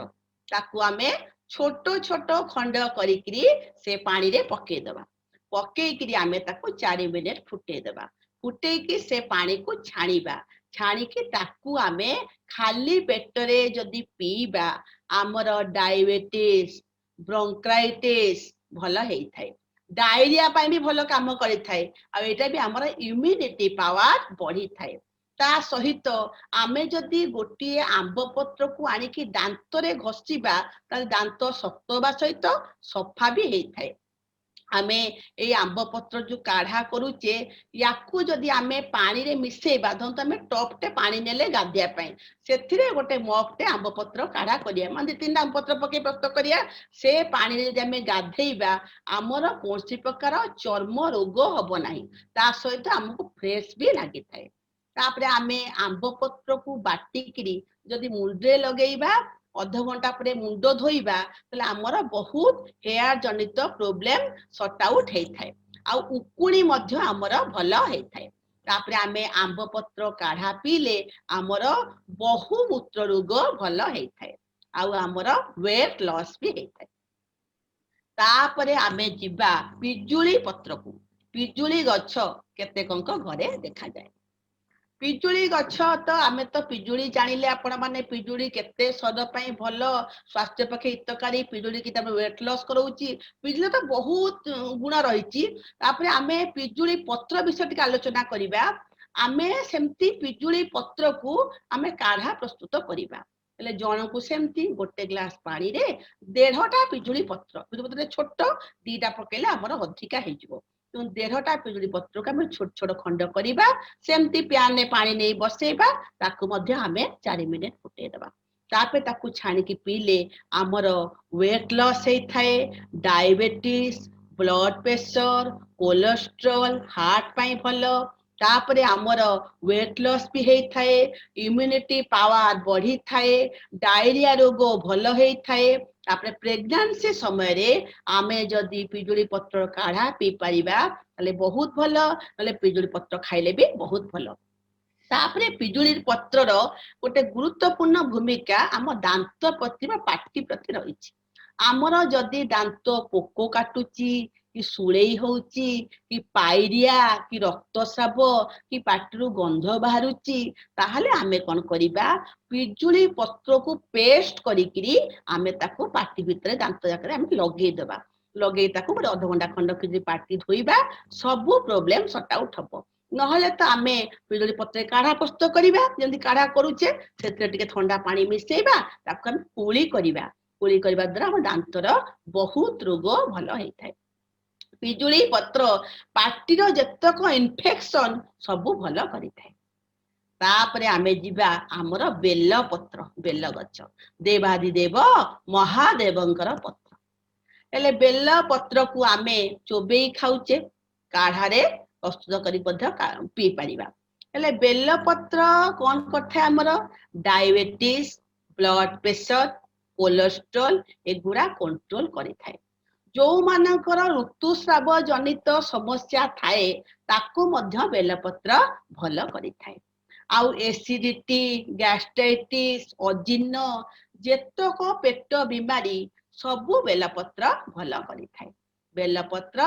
Speaker 2: ତାକୁ ଆମେ ଛୋଟ ଛୋଟ ଖଣ୍ଡ କରିକିରି ସେ ପାଣିରେ ପକେଇଦବା। ପକେଇକିରି ଆମେ ତାକୁ 4 ମିନିଟ ଫୁଟେଇଦବା। ଫୁଟେଇକି ସେ ପାଣିକୁ ଛାଣିବା। ଛାଣିକି ତାକୁ ଆମେ ଖାଲି ପେଟରେ ଯଦି ପିଇବା ଆମର ଡାଇବେଟିସ, ବ୍ରଙ୍କାଇଟିସ ଭଲ ହେଇଥାଏ, ଡାଇରିଆ ପାଇଁ ବି ଭଲ କାମ କରିଥାଏ, ଆଉ ଏଇଟା ବି ଆମର ଇମ୍ୟୁନିଟି ପାୱାର ବଢିଥାଏ। ତା ସହିତ ଆମେ ଯଦି ଗୋଟିଏ ଆମ୍ବ ପତ୍ରକୁ ଆଣିକି ଦାନ୍ତରେ ଘଷିବା ତାହେଲେ ଦାନ୍ତ ଶକ୍ତ ହେବା ସହିତ ସଫା ବି ହେଇଥାଏ। ଆମେ ଏଇ ଆମ୍ବ ପତ୍ର ଯୋଉ କାଢା କରୁଛେ ୟାକୁ ଯଦି ଆମେ ପାଣିରେ ମିଶେଇବା, ଧରନ୍ତୁ ଆମେ ଟପଟେ ପାଣି ନେଲେ ଗାଧେଇବା ପାଇଁ, ସେଥିରେ ଗୋଟେ ମଗଟେ ଆମ୍ବ ପତ୍ର କାଢା କରିବା, ମାନେ 2-3ଟା ଆମ୍ବ ପତ୍ର ପକେଇ ପ୍ରସ୍ତୁତ କରିବା, ସେ ପାଣିରେ ଯଦି ଆମେ ଗାଧେଇବା ଆମର କୌଣସି ପ୍ରକାର ଚର୍ମ ରୋଗ ହବ ନାହିଁ, ତା ସହିତ ଆମକୁ ଫ୍ରେଶ ବି ଲାଗିଥାଏ। ତାପରେ ଆମେ ଆମ୍ବ ପତ୍ରକୁ ବାଟିକିରି ଯଦି ମୁଣ୍ଡରେ ଲଗେଇବା, ଅଧଘଣ୍ଟା ପରେ ମୁଣ୍ଡ ଧୋଇବା, ତାହେଲେ ଆମର ବହୁତ ହେୟାର ଜନିତ ପ୍ରୋବ୍ଲେମ ସର୍ଟ ଆଉଟ ହେଇଥାଏ, ଆଉ ଉକୁଣି ମଧ୍ୟ ଆମର ଭଲ ହେଇଥାଏ। ତାପରେ ଆମେ ଆମ୍ବ ପତ୍ର କାଢା ପିଇଲେ ଆମର ବହୁମୂତ୍ର ରୋଗ ଭଲ ହେଇଥାଏ, ଆଉ ଆମର ୱେଟ ଲସ୍ ବି ହେଇଥାଏ। ତାପରେ ଆମେ ଯିବା ପିଜୁଳି ପତ୍ରକୁ। ପିଜୁଳି ଗଛ କେତେକଙ୍କ ଘରେ ଦେଖାଯାଏ। ପିଜୁଳି ଗଛ ତ ଆମେ ତ ପିଜୁଳି ଜାଣିଲେ ଆପଣ ମାନେ ପିଜୁଳି କେତେ ଶରୀର ପାଇଁ ଭଲ, ସ୍ୱାସ୍ଥ୍ୟ ପକ୍ଷେ ହିତକାରୀ, ପିଜୁଳି କି ତାପରେ ୱେଟ ଲସ୍ କରଉଛି, ପିଜୁଳି ତ ବହୁତ ଗୁଣ ରହିଛି। ତାପରେ ଆମେ ପିଜୁଳି ପତ୍ର ବିଷୟ ଟିକେ ଆଲୋଚନା କରିବା। ଆମେ ସେମିତି ପିଜୁଳି ପତ୍ରକୁ ଆମେ କାଢା ପ୍ରସ୍ତୁତ କରିବା। ହେଲେ ଜଣକୁ ସେମିତି ଗୋଟେ ଗ୍ଲାସ ପାଣିରେ 1.5ଟା ପିଜୁଳି ପତ୍ର, ପିଜୁଳି ପତ୍ର ଛୋଟ 2ଟା ପକେଇଲେ ଆମର ଅଧିକା ହେଇଯିବ, ତେଣୁ 1.5ଟା ପିଜୁଳି ପତ୍ରକୁ ଆମେ ଛୋଟ ଛୋଟ ଖଣ୍ଡ କରିବା, ସେମିତି ପ୍ୟାନରେ ପାଣି ନେଇ ବସେଇବା, ତାକୁ ମଧ୍ୟ ଆମେ 4 ମିନିଟ ଫୁଟେଇଦବା। ତାପରେ ତାକୁ ଛାଣିକି ପିଇଲେ ଆମର ୱେଟ ଲସ୍ ହେଇଥାଏ, diabetes, blood pressure, cholesterol, heart ପାଇଁ ଭଲ। ତାପରେ ଆମର ୱେଟ ଲସ୍ ବି ହେଇଥାଏ, ଇମ୍ୟୁନିଟି ପାୱାର ବଢିଥାଏ, ଡାଇରିଆ ରୋଗ ଭଲ ହେଇଥାଏ। ତାପରେ ପ୍ରେଗନାନ୍ସି ସମୟରେ ଆମେ ଯଦି ପିଜୁଳି ପତ୍ର କାଢା ପିଇ ପାରିବା ତାହେଲେ ବହୁତ ଭଲ, ନହେଲେ ପିଜୁଳି ପତ୍ର ଖାଇଲେ ବି ବହୁତ ଭଲ। ତାପରେ ପିଜୁଳି ପତ୍ରର ଗୋଟେ ଗୁରୁତ୍ୱପୂର୍ଣ୍ଣ ଭୂମିକା ଆମ ଦାନ୍ତ ପ୍ରତି ବା ପାଟି ପ୍ରତି ରହିଛି। ଆମର ଯଦି ଦାନ୍ତ ପୋକ କାଟୁଛି କି ଶୂଳେଇ ହଉଛି କି ପାଇରିଆ କି ରକ୍ତସ୍ରାବ କି ପାଟିରୁ ଗନ୍ଧ ବାହାରୁଛି, ତାହେଲେ ଆମେ କଣ କରିବା, ପିଜୁଳି ପତ୍ରକୁ ପେଷ୍ଟ କରିକିରି ଆମେ ତାକୁ ପାଟି ଭିତରେ ଦାନ୍ତ ଯାକରେ ଆମେ ଲଗେଇଦବା। ଲଗେଇ ତାକୁ ଗୋଟେ ଅଧଘଣ୍ଟା ଖଣ୍ଡ କିଛି ପାଟି ଧୋଇବା, ସବୁ ପ୍ରୋବ୍ଲେମ ସର୍ଟ ଆଉଟ ହବ। ନହେଲେ ତ ଆମେ ପିଜୁଳି ପତ୍ରରେ କାଢା ପ୍ରସ୍ତୁତ କରିବା, ଯେମିତି କାଢା କରୁଛେ ସେଥିରେ ଟିକେ ଥଣ୍ଡା ପାଣି ମିଶେଇବା, ତାକୁ ଆମେ କୁଳି କରିବା। କୁଳି କରିବା ଦ୍ୱାରା ଆମ ଦାନ୍ତର ବହୁତ ରୋଗ ଭଲ ହେଇଥାଏ। ପିଜୁଳି ପତ୍ର ପାଟିର ଯେତକ ଇନଫେକ୍ସନ ସବୁ ଭଲ କରିଥାଏ। ତାପରେ ଆମେ ଯିବା ଆମର ବେଲ ପତ୍ର, ବେଲ ଗଛ, ଦେବାଦିଦେବ ମହାଦେବଙ୍କର ପତ୍ର। ହେଲେ ବେଲ ପତ୍ରକୁ ଆମେ ଚୋବେଇ ଖାଉଛେ, କାଢାରେ ପ୍ରସ୍ତୁତ କରି ମଧ୍ୟ ପିଇ ପାରିବା। ହେଲେ ବେଲ ପତ୍ର କଣ କରିଥାଏ, ଆମର ଡାଇବେଟିସ, ବ୍ଲଡ ପ୍ରେସର, କୋଲେଷ୍ଟ୍ରଲ ଏଗୁଡା କଣ୍ଟ୍ରୋଲ କରିଥାଏ। ଯୋଉମାନଙ୍କର ଋତୁସ୍ରାବ ଜନିତ ସମସ୍ୟା ଥାଏ ତାକୁ ମଧ୍ୟ ବେଲପତ୍ର ଭଲ କରିଥାଏ। ଆଉ ଏସିଡିଟି, ଗ୍ୟାଷ୍ଟ୍ରାଇଟିସ୍, ଅଜୀର୍ଣ୍ଣ ଯେତକ ପେଟ ବିମାରୀ ସବୁ ବେଲପତ୍ର ଭଲ କରିଥାଏ। ବେଲପତ୍ର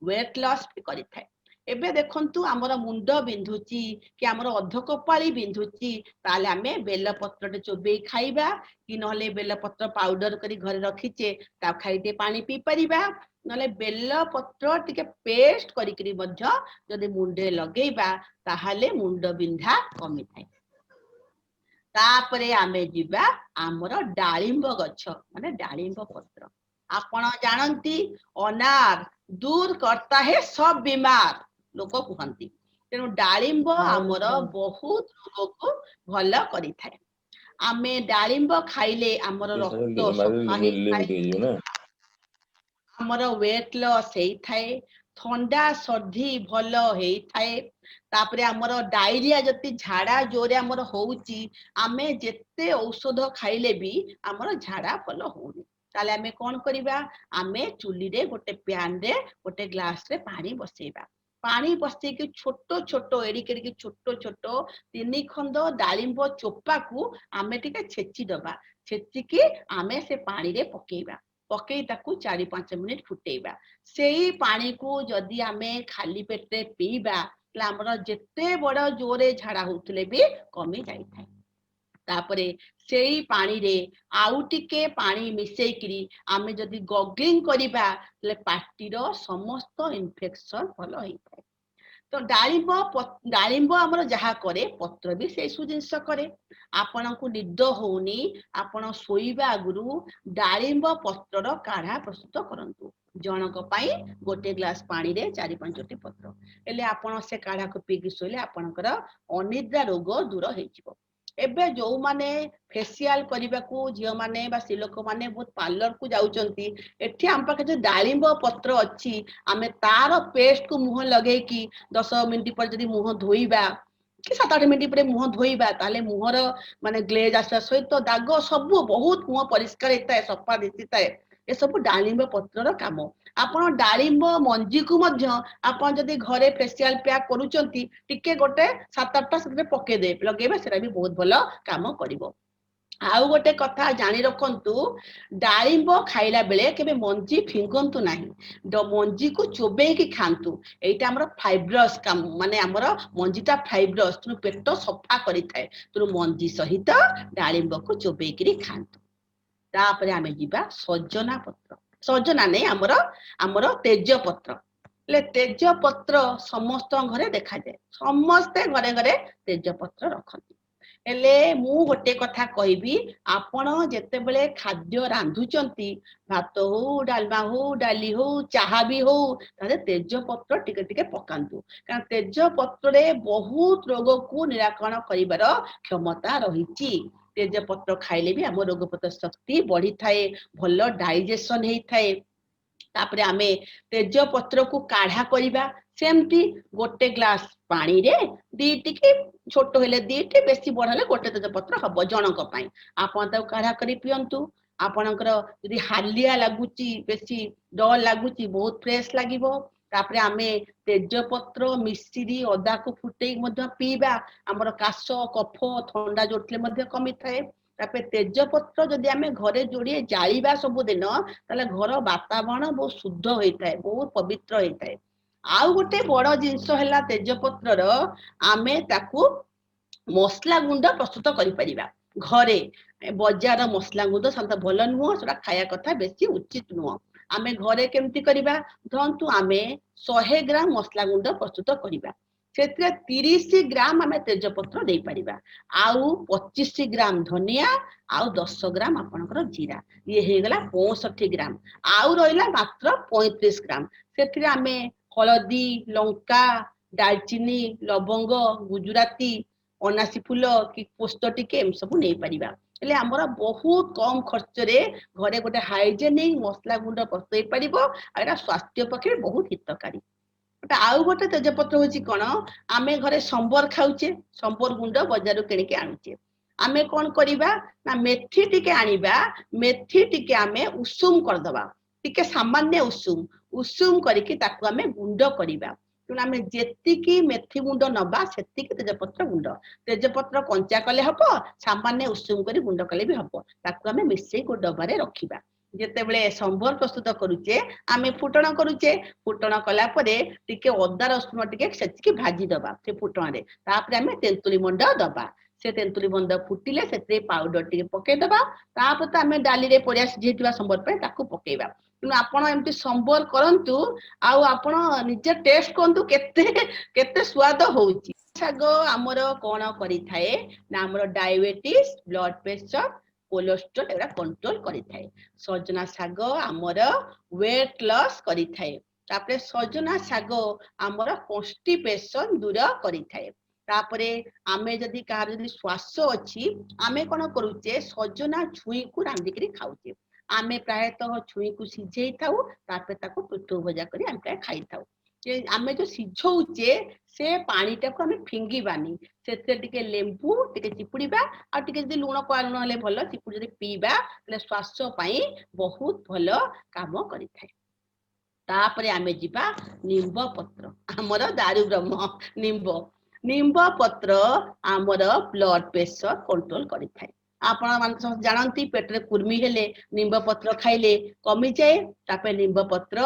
Speaker 2: ୱେଟ ଲସ୍ ବି କରିଥାଏ। ଏବେ ଦେଖନ୍ତୁ ଆମର ମୁଣ୍ଡ ବିନ୍ଧୁଛି କି ଆମର ଅଧକପାଳି ବିନ୍ଧୁଛି, ତାହେଲେ ଆମେ ବେଲପତ୍ରଟେ ଚୋବେଇ ଖାଇବା, କି ନହେଲେ ବେଲପତ୍ର ପାଉଡର କରି ଘରେ ରଖିଛେ ତାକୁ ଖାଇ ଟିକେ ପାଣି ପିଇ ପାରିବା। ନହେଲେ ବେଲପତ୍ର ଟିକେ ପେଷ୍ଟ କରିକିରି ମଧ୍ୟ ଯଦି ମୁଣ୍ଡରେ ଲଗେଇବା ତାହେଲେ ମୁଣ୍ଡ ବିନ୍ଧା କମିଥାଏ। ତାପରେ ଆମେ ଯିବା ଆମର ଡାଳିମ୍ବ ଗଛ, ମାନେ ଡାଳିମ୍ବ ପତ୍ର। ଆପଣ ଜାଣନ୍ତି ଅନାର ଦୂର କର୍ତ୍ତା ହେ ସବ ବିମାର, ଲୋକ କୁହନ୍ତି। ତେଣୁ ଡାଳିମ୍ବ ଆମର ବହୁତ ରୋଗକୁ ଭଲ କରିଥାଏ। ଆମେ ଡାଳିମ୍ବ ଖାଇଲେ ଆମର ରକ୍ତ ସଫା ହେଇଥାଏ, ଆମର ୱେଟ ଲସ୍ ହେଇଥାଏ, ଥଣ୍ଡା ସର୍ଦ୍ଦି ଭଲ ହେଇଥାଏ। ତାପରେ ଆମର ଡାଇରିଆ, ଯଦି ଝାଡା ଜୋରେ ଆମର ହଉଛି, ଆମେ ଯେତେ ଔଷଧ ଖାଇଲେ ବି ଆମର ଝାଡା ଭଲ ହଉନି, ତାହେଲେ ଆମେ କଣ କରିବା? ଆମେ ଚୁଲିରେ ଗୋଟେ ପ୍ୟାନରେ ଗୋଟେ ଗ୍ଲାସରେ ପାଣି ବସେଇବା। ପାଣି ବସେଇକି ଛୋଟ ଛୋଟ, ଏଡିକି ଏଡିକି ଛୋଟ ଛୋଟ ତିନି ଖଣ୍ଡ ଡାଳିମ୍ବ ଚୋପାକୁ ଆମେ ଟିକେ ଛେଚି ଦବା। ଛେଚିକି ଆମେ ସେ ପାଣିରେ ପକେଇବା, ପକେଇ ତାକୁ 4-5 ମିନିଟ ଫୁଟେଇବା। ସେଇ ପାଣିକୁ ଯଦି ଆମେ ଖାଲି ପେଟରେ ପିଇବା, ତାହେଲେ ଆମର ଯେତେ ବଡ ଜୋରେ ଝାଡା ହଉଥିଲେ ବି କମି ଯାଇଥାଏ। ତାପରେ ସେଇ ପାଣିରେ ଆଉ ଟିକେ ପାଣି ମିଶେଇକିରି ଆମେ ଯଦି ଗଗଲିଂ କରିବା, ତାହେଲେ ପାଟିର ସମସ୍ତ ଇନଫେକ୍ସନ ଭଲ ହେଇଥାଏ। ତ ଡାଳିମ୍ବ ଆମର ଯାହା କରେ, ପତ୍ର ବି ସେଇ ସବୁ ଜିନିଷ କରେ। ଆପଣଙ୍କୁ ନିଦ ହଉନି, ଆପଣ ଶୋଇବା ଆଗରୁ ଡାଳିମ୍ବ ପତ୍ରର କାଢା ପ୍ରସ୍ତୁତ କରନ୍ତୁ। ଜଣଙ୍କ ପାଇଁ ଗୋଟେ ଗ୍ଲାସ ପାଣିରେ 4-5ଟି ପତ୍ର ହେଲେ ଆପଣ ସେ କାଢାକୁ ପିଇକି ଶୋଇଲେ ଆପଣଙ୍କର ଅନିଦ୍ରା ରୋଗ ଦୂର ହେଇଯିବ। ଏବେ ଯୋଉମାନେ ଫେସିଆଲ କରିବାକୁ ଝିଅମାନେ ବା ସ୍ତ୍ରୀ ଲୋକମାନେ ବହୁତ ପାର୍ଲର କୁ ଯାଉଛନ୍ତି, ଏଠି ଆମ ପାଖରେ ଯୋଉ ଡାଳିମ୍ବ ପତ୍ର ଅଛି, ଆମେ ତାର ପେଷ୍ଟ କୁ ମୁହଁ ଲଗେଇକି 10 ମିନିଟ ପରେ ଯଦି ମୁହଁ ଧୋଇବା କି 7-8 ମିନିଟ ପରେ ମୁହଁ ଧୋଇବା, ତାହେଲେ ମୁହଁର ମାନେ ଗ୍ଲେଜ ଆସିବା ସହିତ ଦାଗ ସବୁ ବହୁତ ମୁହଁ ପରିଷ୍କାର ହେଇଥାଏ, ସଫା ଦିଶିଥାଏ। ଏସବୁ ଡାଳିମ୍ବ ପତ୍ରର କାମ। ଆପଣ ଡାଳିମ୍ବ ମଞ୍ଜିକୁ ମଧ୍ୟ ଆପଣ ଯଦି ଘରେ ଫେସିଆଲ ପ୍ୟାକ୍ କରୁଛନ୍ତି, ଟିକେ ଗୋଟେ 7-8ଟା ସେଥିରେ ପକେଇଦେବେ, ଲଗେଇବେ, ସେଟା ବି ବହୁତ ଭଲ କାମ କରିବ। ଆଉ ଗୋଟେ କଥା ଜାଣି ରଖନ୍ତୁ, ଡାଳିମ୍ବ ଖାଇଲା ବେଳେ କେବେ ମଞ୍ଜି ଫିଙ୍ଗନ୍ତୁ ନାହିଁ, ମଞ୍ଜିକୁ ଚୋବେଇକି ଖାଆନ୍ତୁ। ଏଇଟା ଆମର ଫାଇବ୍ରସ୍ କାମ, ମାନେ ଆମର ମଞ୍ଜିଟା ଫାଇବ୍ରସ୍, ତେଣୁ ପେଟ ସଫା କରିଥାଏ। ତେଣୁ ମଞ୍ଜି ସହିତ ଡାଳିମ୍ବକୁ ଚୋବେଇକିରି ଖାଆନ୍ତୁ। ତାପରେ ଆମେ ଯିବା ସଜନା ପତ୍ର, ସଜନା ନେଇ ଆମର ତେଜ ପତ୍ର। ହେଲେ ତେଜ ପତ୍ର ସମସ୍ତଙ୍କ ଘରେ ଦେଖାଯାଏ, ସମସ୍ତେ ଘରେ ଘରେ ତେଜ ପତ୍ର ରଖନ୍ତି। ହେଲେ ମୁଁ ଗୋଟେ କଥା କହିବି, ଆପଣ ଯେତେବେଳେ ଖାଦ୍ୟ ରାନ୍ଧୁଛନ୍ତି, ଭାତ ହଉ, ଡାଲମା ହଉ, ଡାଲି ହଉ, ଚାହା ବି ହଉ, ତାହେଲେ ତେଜ ପତ୍ର ଟିକେ ଟିକେ ପକାନ୍ତୁ। କାରଣ ତେଜ ପତ୍ରରେ ବହୁତ ରୋଗକୁ ନିରାକରଣ କରିବାର କ୍ଷମତା ରହିଛି। ତେଜପତ୍ର ଖାଇଲେ ବି ଆମ ରୋଗ ପ୍ରତିରୋଧକ ଶକ୍ତି ବଢିଥାଏ, ଭଲ ଡାଇଜେସନ ହେଇଥାଏ। ତାପରେ ଆମେ ତେଜ ପତ୍ରକୁ କାଢା କରିବା। ସେମିତି ଗୋଟେ ଗ୍ଲାସ ପାଣିରେ ଦିଟି କି ଛୋଟ ହେଲେ ଦିଟି, ବେଶୀ ବଡ ହେଲେ ଗୋଟେ ତେଜପତ୍ର ହବ ଜଣଙ୍କ ପାଇଁ। ଆପଣ ତାକୁ କାଢା କରି ପିଅନ୍ତୁ। ଆପଣଙ୍କର ଯଦି ହାଲିଆ ଲାଗୁଛି, ବେଶୀ ଡର ଲାଗୁଛି, ବହୁତ ଫ୍ରେଶ ଲାଗିବ। ତାପରେ ଆମେ ତେଜପତ୍ର, ମିଶିରି, ଅଦାକୁ ଫୁଟେଇକି ମଧ୍ୟ ପିଇବା। ଆମର କାଶ, କଫ, ଥଣ୍ଡା ଯୋଉଥିଲେ ମଧ୍ୟ କମିଥାଏ। ତାପରେ ତେଜପତ୍ର ଯଦି ଆମେ ଘରେ ଯୋଡ଼ିଏ ଜାଳିବା ସବୁଦିନ, ତାହେଲେ ଘର ବାତାବରଣ ବହୁତ ଶୁଦ୍ଧ ହେଇଥାଏ, ବହୁତ ପବିତ୍ର ହେଇଥାଏ। ଆଉ ଗୋଟେ ବଡ ଜିନିଷ ହେଲା ତେଜପତ୍ରର, ଆମେ ତାକୁ ମସଲା ଗୁଣ୍ଡ ପ୍ରସ୍ତୁତ କରିପାରିବା ଘରେ। ବଜାର ମସଲା ଗୁଣ୍ଡ ସାଧାରଣତଃ ଭଲ ନୁହଁ, ସେଟା ଖାଇବା କଥା ବେଶୀ ଉଚିତ ନୁହଁ। ଆମେ ଘରେ କେମିତି କରିବା? ଧରନ୍ତୁ ଆମେ 100 ଗ୍ରାମ ମସଲା ଗୁଣ୍ଡ ପ୍ରସ୍ତୁତ କରିବା, ସେଥିରେ 30 ଗ୍ରାମ ଆମେ ତେଜପତ୍ର ଦେଇପାରିବା, ଆଉ 25 ଗ୍ରାମ ଧନିଆ, ଆଉ 10 ଗ୍ରାମ ଆପଣଙ୍କର ଜିରା। ଇଏ ହେଇଗଲା 65 ଗ୍ରାମ। ଆଉ ରହିଲା ମାତ୍ର 35 ଗ୍ରାମ। ସେଥିରେ ଆମେ ହଳଦୀ, ଲଙ୍କା, ଡାଲଚିନି, ଲବଙ୍ଗ, ଗୁଜୁରାତି, ଅନାସୀ ଫୁଲ କି ପୋସ୍ତ ଟିକେ, ଏମିତି ସବୁ ନେଇପାରିବା। ହେଲେ ଆମର ବହୁତ କମ ଖର୍ଚ୍ଚରେ ଘରେ ଗୋଟେ ହାଇଜେନିକ ମସଲା ଗୁଣ୍ଡ ପ୍ରସ୍ତୁତ ହେଇପାରିବ। ଆଉ ଏଇଟା ସ୍ୱାସ୍ଥ୍ୟ ପକ୍ଷେ ବହୁତ ହିତକାରୀ। ଆଉ ଗୋଟେ ତେଜପତ୍ର ହଉଛି କଣ, ଆମେ ଘରେ ସମ୍ବର ଖାଉଛେ, ସମ୍ବର ଗୁଣ୍ଡ ବଜାରରୁ କିଣିକି ଆଣୁଛେ। ଆମେ କଣ କରିବା ନା ମେଥି ଟିକେ ଆଣିବା, ମେଥି ଟିକେ ଆମେ ଉଷୁମ କରିଦବା, ଟିକେ ସାମାନ୍ୟ ଉଷୁମ ଉଷୁମ କରିକି ତାକୁ ଆମେ ଗୁଣ୍ଡ କରିବା। ତେଣୁ ଆମେ ଯେତିକି ମେଥି ଗୁଣ୍ଡ ନବା, ସେତିକି ତେଜପତ୍ର ଗୁଣ୍ଡ। ତେଜପତ୍ର କଞ୍ଚା କଲେ ହବ, ସାମାନ୍ୟ ଉଷୁମ କରି ଗୁଣ୍ଡ କଲେ ବି ହବ। ତାକୁ ଆମେ ମିଶେଇ ଗୋଟେ ଡବାରେ ରଖିବା। ଯେତେବେଳେ ସମ୍ବର ପ୍ରସ୍ତୁତ କରୁଛେ, ଆମେ ଫୁଟଣ କରୁଛେ, ଫୁଟଣ କଲା ପରେ ଟିକେ ଅଦା ରସୁଣ ଟିକେ ସେତିକି ଭାଜି ଦବା ସେ ଫୁଟଣରେ। ତାପରେ ଆମେ ତେନ୍ତୁଳି ମଣ୍ଡ ଦବା। ସେ ତେନ୍ତୁଳି ମଣ୍ଡ ଫୁଟିଲେ ସେଥିରେ ପାଉଡର ଟିକେ ପକେଇଦବା। ତାପରେ ତ ଆମେ ଡାଲିରେ ପରିବା ସିଝେଇଥିବା ସମ୍ବର ପାଇଁ, ତାକୁ ପକେଇବା। ତେଣୁ ଆପଣ ଏମିତି ସମ୍ବର କରନ୍ତୁ ଆଉ ଆପଣ ନିଜେ ଟେଷ୍ଟ କରନ୍ତୁ କେତେ କେତେ ସ୍ୱାଦ ହଉଛି। ଶାଗ ଆମର କଣ କରିଥାଏ ନା ଆମର ଡାଇବେଟିସ୍, ବ୍ଲଡ ପ୍ରେସର, କୋଲେଷ୍ଟ୍ରୋଲ ଏଗୁଡ଼ା କଣ୍ଟ୍ରୋଲ କରିଥାଏ। ସଜନା ଶାଗ ଆମର ୱେଟ ଲସ୍ କରିଥାଏ। ତାପରେ ସଜନା ଶାଗ ଆମର କନଷ୍ଟିପେସନ ଦୂର କରିଥାଏ। ତାପରେ ଆମେ ଯଦି କାହାର ଯଦି ଶ୍ୱାସ ଅଛି, ଆମେ କଣ କରୁଛେ? ସଜନା ଛୁଇଁକୁ ରାନ୍ଧିକିରି ଖାଉଛେ। ଆମେ ପ୍ରାୟତଃ ଛୁଇଁକୁ ସିଝେଇ ଥାଉ, ତାପରେ ତାକୁ ପିଠଉ ଭଜା କରି ଆମେ ପ୍ରାୟ ଖାଇଥାଉ। ଯେ ଆମେ ଯୋଉ ସିଝଉଛେ, ସେ ପାଣିଟାକୁ ଆମେ ଫିଙ୍ଗିବାନି। ସେଥିରେ ଟିକେ ଲେମ୍ବୁ ଟିକେ ଚିପୁଡିବା, ଆଉ ଟିକେ ଯଦି ଲୁଣ, କଳା ଲୁଣ ହେଲେ ଭଲ, ଚିପୁଡି ଯଦି ପିଇବା, ତାହେଲେ ଶ୍ୱାସ ପାଇଁ ବହୁତ ଭଲ କାମ କରିଥାଏ। ତାପରେ ଆମେ ଯିବା ନିମ୍ବ ପତ୍ର, ଆମର ଦାରୁ ବ୍ରହ୍ମ ନିମ୍ବ। ନିମ୍ବ ପତ୍ର ଆମର ବ୍ଲଡ ପ୍ରେସର କଣ୍ଟ୍ରୋଲ କରିଥାଏ। ଆପଣ ମାନେ ସମସ୍ତେ ଜାଣନ୍ତି, ପେଟରେ କୁର୍ମି ହେଲେ ନିମ୍ବ ପତ୍ର ଖାଇଲେ କମିଯାଏ। ତାପରେ ନିମ୍ବ ପତ୍ର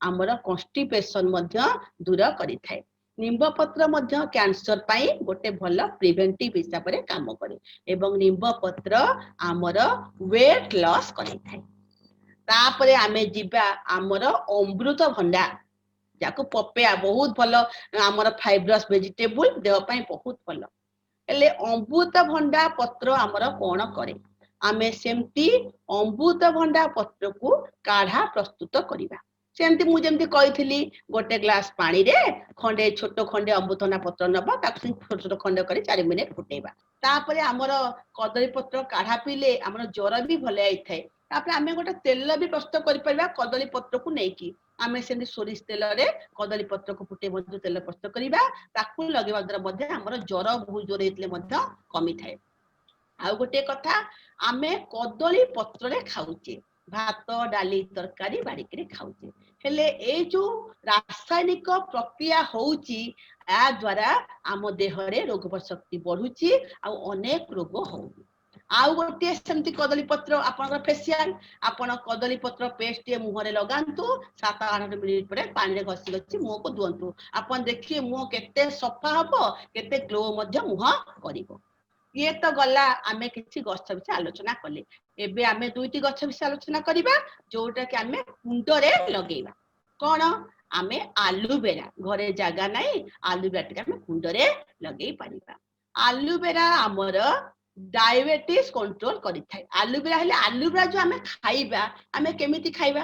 Speaker 2: ଆମର କନଷ୍ଟିପେସନ ମଧ୍ୟ ଦୂର କରିଥାଏ। ନିମ୍ବ ପତ୍ର ମଧ୍ୟ କ୍ୟାନ୍ସର ପାଇଁ ଗୋଟେ ଭଲ ପ୍ରିଭେଣ୍ଟିଭ ହିସାବରେ କାମ କରେ ଏବଂ ନିମ୍ବ ପତ୍ର ଆମର ୱେଟ ଲସ୍ କରିଥାଏ। ତାପରେ ଆମେ ଯିବା ଆମର ଅମୃତଭଣ୍ଡା, ଯାହାକୁ ପପେୟା, ବହୁତ ଭଲ ଆମର ଫାଇବ୍ରସ୍ ଭେଜିଟେବୁଲ, ଦେହ ପାଇଁ ବହୁତ ଭଲ। ହେଲେ ଅମୃତଭଣ୍ଡା ପତ୍ର ଆମର କଣ କରେ? ଆମେ ସେମିତି ଅମୃତଭଣ୍ଡା ପତ୍ରକୁ କାଢା ପ୍ରସ୍ତୁତ କରିବା। ସେମିତି ମୁଁ ଯେମିତି କହିଥିଲି, ଗୋଟେ ଗ୍ଲାସ ପାଣିରେ ଖଣ୍ଡେ ଛୋଟ ଖଣ୍ଡେ ଅମୃତଭଣ୍ଡା ପତ୍ର ନବା, ତାକୁ ଛୋଟ ଛୋଟ ଖଣ୍ଡ କରି 4 ମିନିଟ ଫୁଟେଇବା। ତାପରେ ଆମର କଦଳୀ ପତ୍ର କାଢା ପିଇଲେ ଆମର ଜ୍ୱର ବି ଭଲ ହେଇଥାଏ। ତାପରେ ଆମେ ଗୋଟେ ତେଲ ବି ପ୍ରସ୍ତୁତ କରିପାରିବା କଦଳୀ ପତ୍ରକୁ ନେଇକି। ଆମେ ସେମିତି ସୋରିଷ ତେଲରେ କଦଳୀ ପତ୍ରକୁ ଫୁଟେଇ ମଧ୍ୟ ତେଲ ପ୍ରସ୍ତୁତ କରିବା। ତାକୁ ଲଗେଇବା ଦ୍ୱାରା ମଧ୍ୟ ଆମର ଜ୍ୱର ବହୁତ ଜୋର ହେଇଥିଲେ ମଧ୍ୟ କମିଥାଏ। ଆଉ ଗୋଟିଏ କଥା, ଆମେ କଦଳୀ ପତ୍ରରେ ଖାଉଛେ, ଭାତ, ଡାଲି, ତରକାରୀ ବାଢିକିରି ଖାଉଛେ। ହେଲେ ଏଇ ଯୋଉ ରାସାୟନିକ ପ୍ରକ୍ରିୟା ହଉଛି, ୟା ଦ୍ଵାରା ଆମ ଦେହରେ ରୋଗ ଶକ୍ତି ବଢୁଛି ଆଉ ଅନେକ ରୋଗ ହଉଛି। ଆଉ ଗୋଟିଏ ସେମିତି କଦଳୀ ପତ୍ର ଆପଣଙ୍କର ଫେସିଆଲ। ଆପଣ କଦଳୀ ପତ୍ର ପେଷ୍ଟ ଟିକେ ମୁହଁରେ ଲଗାନ୍ତୁ, 7-8 ମିନିଟ ପରେ ପାଣିରେ ଘଷି ଘଷି ମୁହଁକୁ ଧୁଅନ୍ତୁ। ଆପଣ ଦେଖିବେ ମୁହଁ କେତେ ସଫା ହବ, କେତେ ଗ୍ଲୋ ମଧ୍ୟ ମୁହଁ କରିବ। ଇଏ ତ ଗଲା, ଆମେ କିଛି ଗଛ ବିଷୟ ଆଲୋଚନା କଲେ। ଏବେ ଆମେ ଦୁଇଟି ଗଛ ବିଷୟ ଆଲୋଚନା କରିବା, ଯୋଉଟା କି ଆମେ କୁଣ୍ଡରେ ଲଗେଇବା। କଣ? ଆମେ ଆଲୁବେରା, ଘରେ ଜାଗା ନାହିଁ, ଆଲୁବେରା ଟିକେ ଆମେ କୁଣ୍ଡରେ ଲଗେଇ ପାରିବା। ଆଲୁବେରା ଆମର ଡାଇବେଟିସ୍ କଣ୍ଟ୍ରୋଲ କରିଥାଏ। ଆଲୁବେରା ହେଲେ ଆଲୁବେରା ଯୋଉ ଆମେ ଖାଇବା, ଆମେ କେମିତି ଖାଇବା?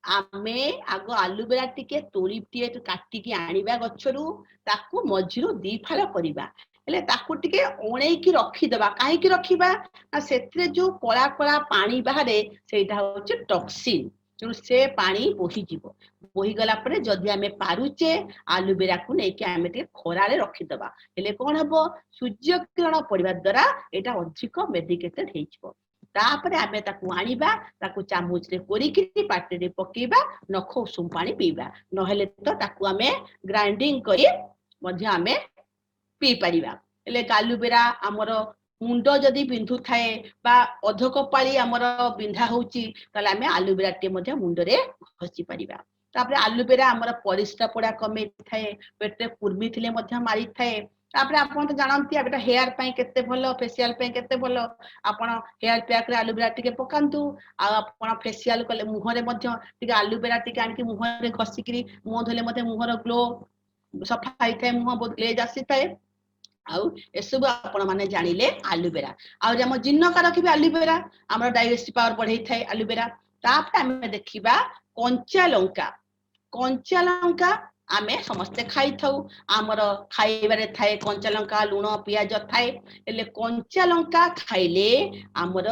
Speaker 2: ଆମେ ଆଗ ଆଲୁବେରା ଟିକେ ତୋଳି, ଟିକେ କାଟିକି ଆଣିବା ଗଛରୁ, ତାକୁ ମଝିରୁ ଦି ଫାଳ କରିବା। ହେଲେ ତାକୁ ଟିକେ ଅଣେଇକି ରଖିଦବା। କାହିଁକି ରଖିବା ନା ସେଥିରେ ଯୋଉ କଳା କଳା ପାଣି ବାହାରେ, ସେଇଟା ହଉଛି ଟକ୍ସିନ। ତେଣୁ ସେ ପାଣି ବୋହିଯିବ। ବୋହିଗଲା ପରେ ଯଦି ଆମେ ପାରୁଛେ, ଆଲୁବେରାକୁ ନେଇକି ଆମେ ଟିକେ ଖରାରେ ରଖିଦବା। ହେଲେ କଣ ହବ? ସୂର୍ଯ୍ୟ କିରଣ ପଡିବା ଦ୍ଵାରା ଏଇଟା ଅଧିକ ମେଡିକେଟେଡ ହେଇଯିବ। ତାପରେ ଆମେ ତାକୁ ଆଣିବା, ତାକୁ ଚାମୁଚରେ କୋରିକିରି ପାଟିରେ ପକେଇବା, ନଖ ଉଷୁମ ପାଣି ପିଇବା। ନହେଲେ ତ ତାକୁ ଆମେ ଗ୍ରାଇଣ୍ଡିଙ୍ଗ କରି ମଧ୍ୟ ଆମେ ପିଇ ପାରିବା। ହେଲେ ଆଲୁବେରା ଆମର ମୁଣ୍ଡ ଯଦି ବିନ୍ଧୁଥାଏ ବା ଅଧକପାଳି ଆମର ବିନ୍ଧା ହଉଛି, ତାହେଲେ ଆମେ ଆଲୁବେରା ଟିକେ ମଧ୍ୟ ମୁଣ୍ଡରେ ଘଷି ପାରିବା। ତାପରେ ଆଲୁବେରା ଆମର ପରିସ୍ରା ପୋଡା କମେଇଥାଏ, ପେଟରେ କୁର୍ମି ଥିଲେ ମଧ୍ୟ ମାରିଥାଏ। ତାପରେ ଆପଣ ତ ଜାଣନ୍ତି ଏଟା ହେୟାର ପାଇଁ କେତେ ଭଲ, ଫେସିଆଲ ପାଇଁ କେତେ ଭଲ। ଆପଣ ହେୟାର ପ୍ୟାକ ରେ ଆଲୁବେରା ଟିକେ ପକାନ୍ତୁ, ଆଉ ଆପଣ ଫେସିଆଲ କଲେ ମୁହଁରେ ମଧ୍ୟ ଟିକେ ଆଲୁବେରା ଟିକେ ଆଣିକି ମୁହଁରେ ଘଷିକିରି ମୁହଁ ଧୋଇଲେ ମଧ୍ୟ ମୁହଁର ଗ୍ଲୋ ସଫା ହେଇଥାଏ, ମୁହଁ ବହୁତ ଗ୍ଲେଜ ଆସିଥାଏ। ଆଉ ଏସବୁ ଆପଣ ମାନେ ଜାଣିଲେ ଆଲୁବେରା। ଆଉ ଆମ ଜୀର୍ଣ୍ଣକାରକ ବି ଆଲୁବେରା, ଆମର ଡାଇଜେଷ୍ଟିଭ ପାୱାର ବଢେଇଥାଏ ଆଲୁବେରା। ତାପରେ ଆମେ ଦେଖିବା କଞ୍ଚା ଲଙ୍କା। କଞ୍ଚା ଲଙ୍କା ଆମେ ସମସ୍ତେ ଖାଇଥାଉ, ଆମର ଖାଇବାରେ ଥାଏ କଞ୍ଚା ଲଙ୍କା, ଲୁଣ, ପିଆଜ ଥାଏ। ହେଲେ କଞ୍ଚା ଲଙ୍କା ଖାଇଲେ ଆମର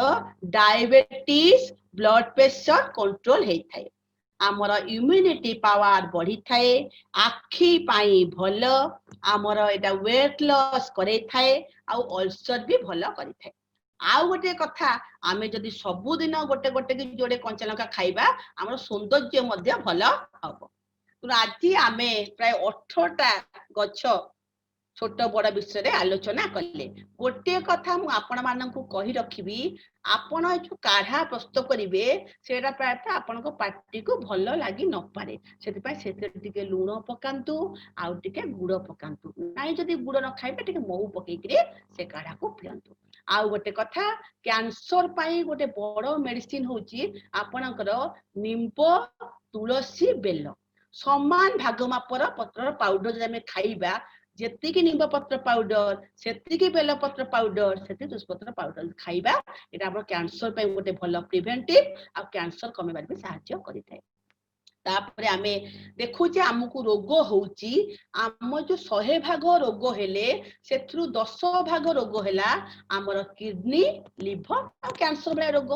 Speaker 2: ଡାଇବେଟିସ୍, ବ୍ଲଡ ପ୍ରେସର କଣ୍ଟ୍ରୋଲ ହେଇଥାଏ, ଆମର ଇମ୍ୟୁନିଟି ପାୱାର ବଢିଥାଏ, ଆଖି ପାଇଁ ଭଲ, ଆମର ଏଇଟା ୱେଟ ଲସ୍ କରେଇଥାଏ ଆଉ ଅଲସର ବି ଭଲ କରିଥାଏ। ଆଉ ଗୋଟେ କଥା, ଆମେ ଯଦି ସବୁଦିନ ଗୋଟେ ଗୋଟେ କି ଯୋଡେ କଞ୍ଚା ଲଙ୍କା ଖାଇବା, ଆମର ସୌନ୍ଦର୍ଯ୍ୟ ମଧ୍ୟ ଭଲ ହବ। ତେଣୁ ଆଜି ଆମେ ପ୍ରାୟ 18ଟା ଗଛ ଛୋଟ ବଡ ବିଷୟରେ ଆଲୋଚନା କଲେ। ଗୋଟିଏ କଥା ମୁଁ ଆପଣ ମାନଙ୍କୁ କହି ରଖିବି, ଆପଣ ଏ ଯୋଉ କାଢା ପ୍ରସ୍ତୁତ କରିବେ, ସେଇଟା ପ୍ରାୟତଃ ଆପଣଙ୍କ ପାଟିକୁ ଭଲ ଲାଗି ନପାରେ। ସେଥିପାଇଁ ସେଥିରେ ଟିକେ ଲୁଣ ପକାନ୍ତୁ ଆଉ ଟିକେ ଗୁଡ ପକାନ୍ତୁ। ନାଇଁ, ଯଦି ଗୁଡ ନ ଖାଇବେ, ଟିକେ ମହୁ ପକେଇକିରି ସେ କାଢାକୁ ପିଅନ୍ତୁ। ଆଉ ଗୋଟେ କଥା, କ୍ୟାନ୍ସର ପାଇଁ ଗୋଟେ ବଡ ମେଡିସିନ ହଉଛି ଆପଣଙ୍କର ନିମ୍ବ, ତୁଳସୀ, ବେଲ। ସମାନ ଭାଗ ମାପର ପତ୍ରର ପାଉଡର ଯଦି ଆମେ ଖାଇବା, ଯେତିକି ନିମ୍ବ ପତ୍ର ପାଉଡର, ସେତିକି ବେଲପତ୍ର ପାଉଡର, ସେତିକି ତୁଳସୀ ପତ୍ର ପାଉଡର ଖାଇବା, ଏଇଟା ଆମର କ୍ୟାନ୍ସର ପାଇଁ ଗୋଟେ ଭଲ ପ୍ରିଭେଣ୍ଟିଭ ଆଉ କ୍ୟାନ୍ସର କମେଇବାରେ ବି ସାହାଯ୍ୟ କରିଥାଏ। ତାପରେ ଆମେ ଦେଖୁଛେ ଆମକୁ ରୋଗ ହଉଛି, ଆମ ଯୋଉ 100 ଭାଗ ରୋଗ ହେଲେ ସେଥିରୁ 10 ଭାଗ ରୋଗ ହେଲା ଆମର କିଡନୀ, ଲିଭର ଆଉ କ୍ୟାନ୍ସର ଭଳିଆ ରୋଗ।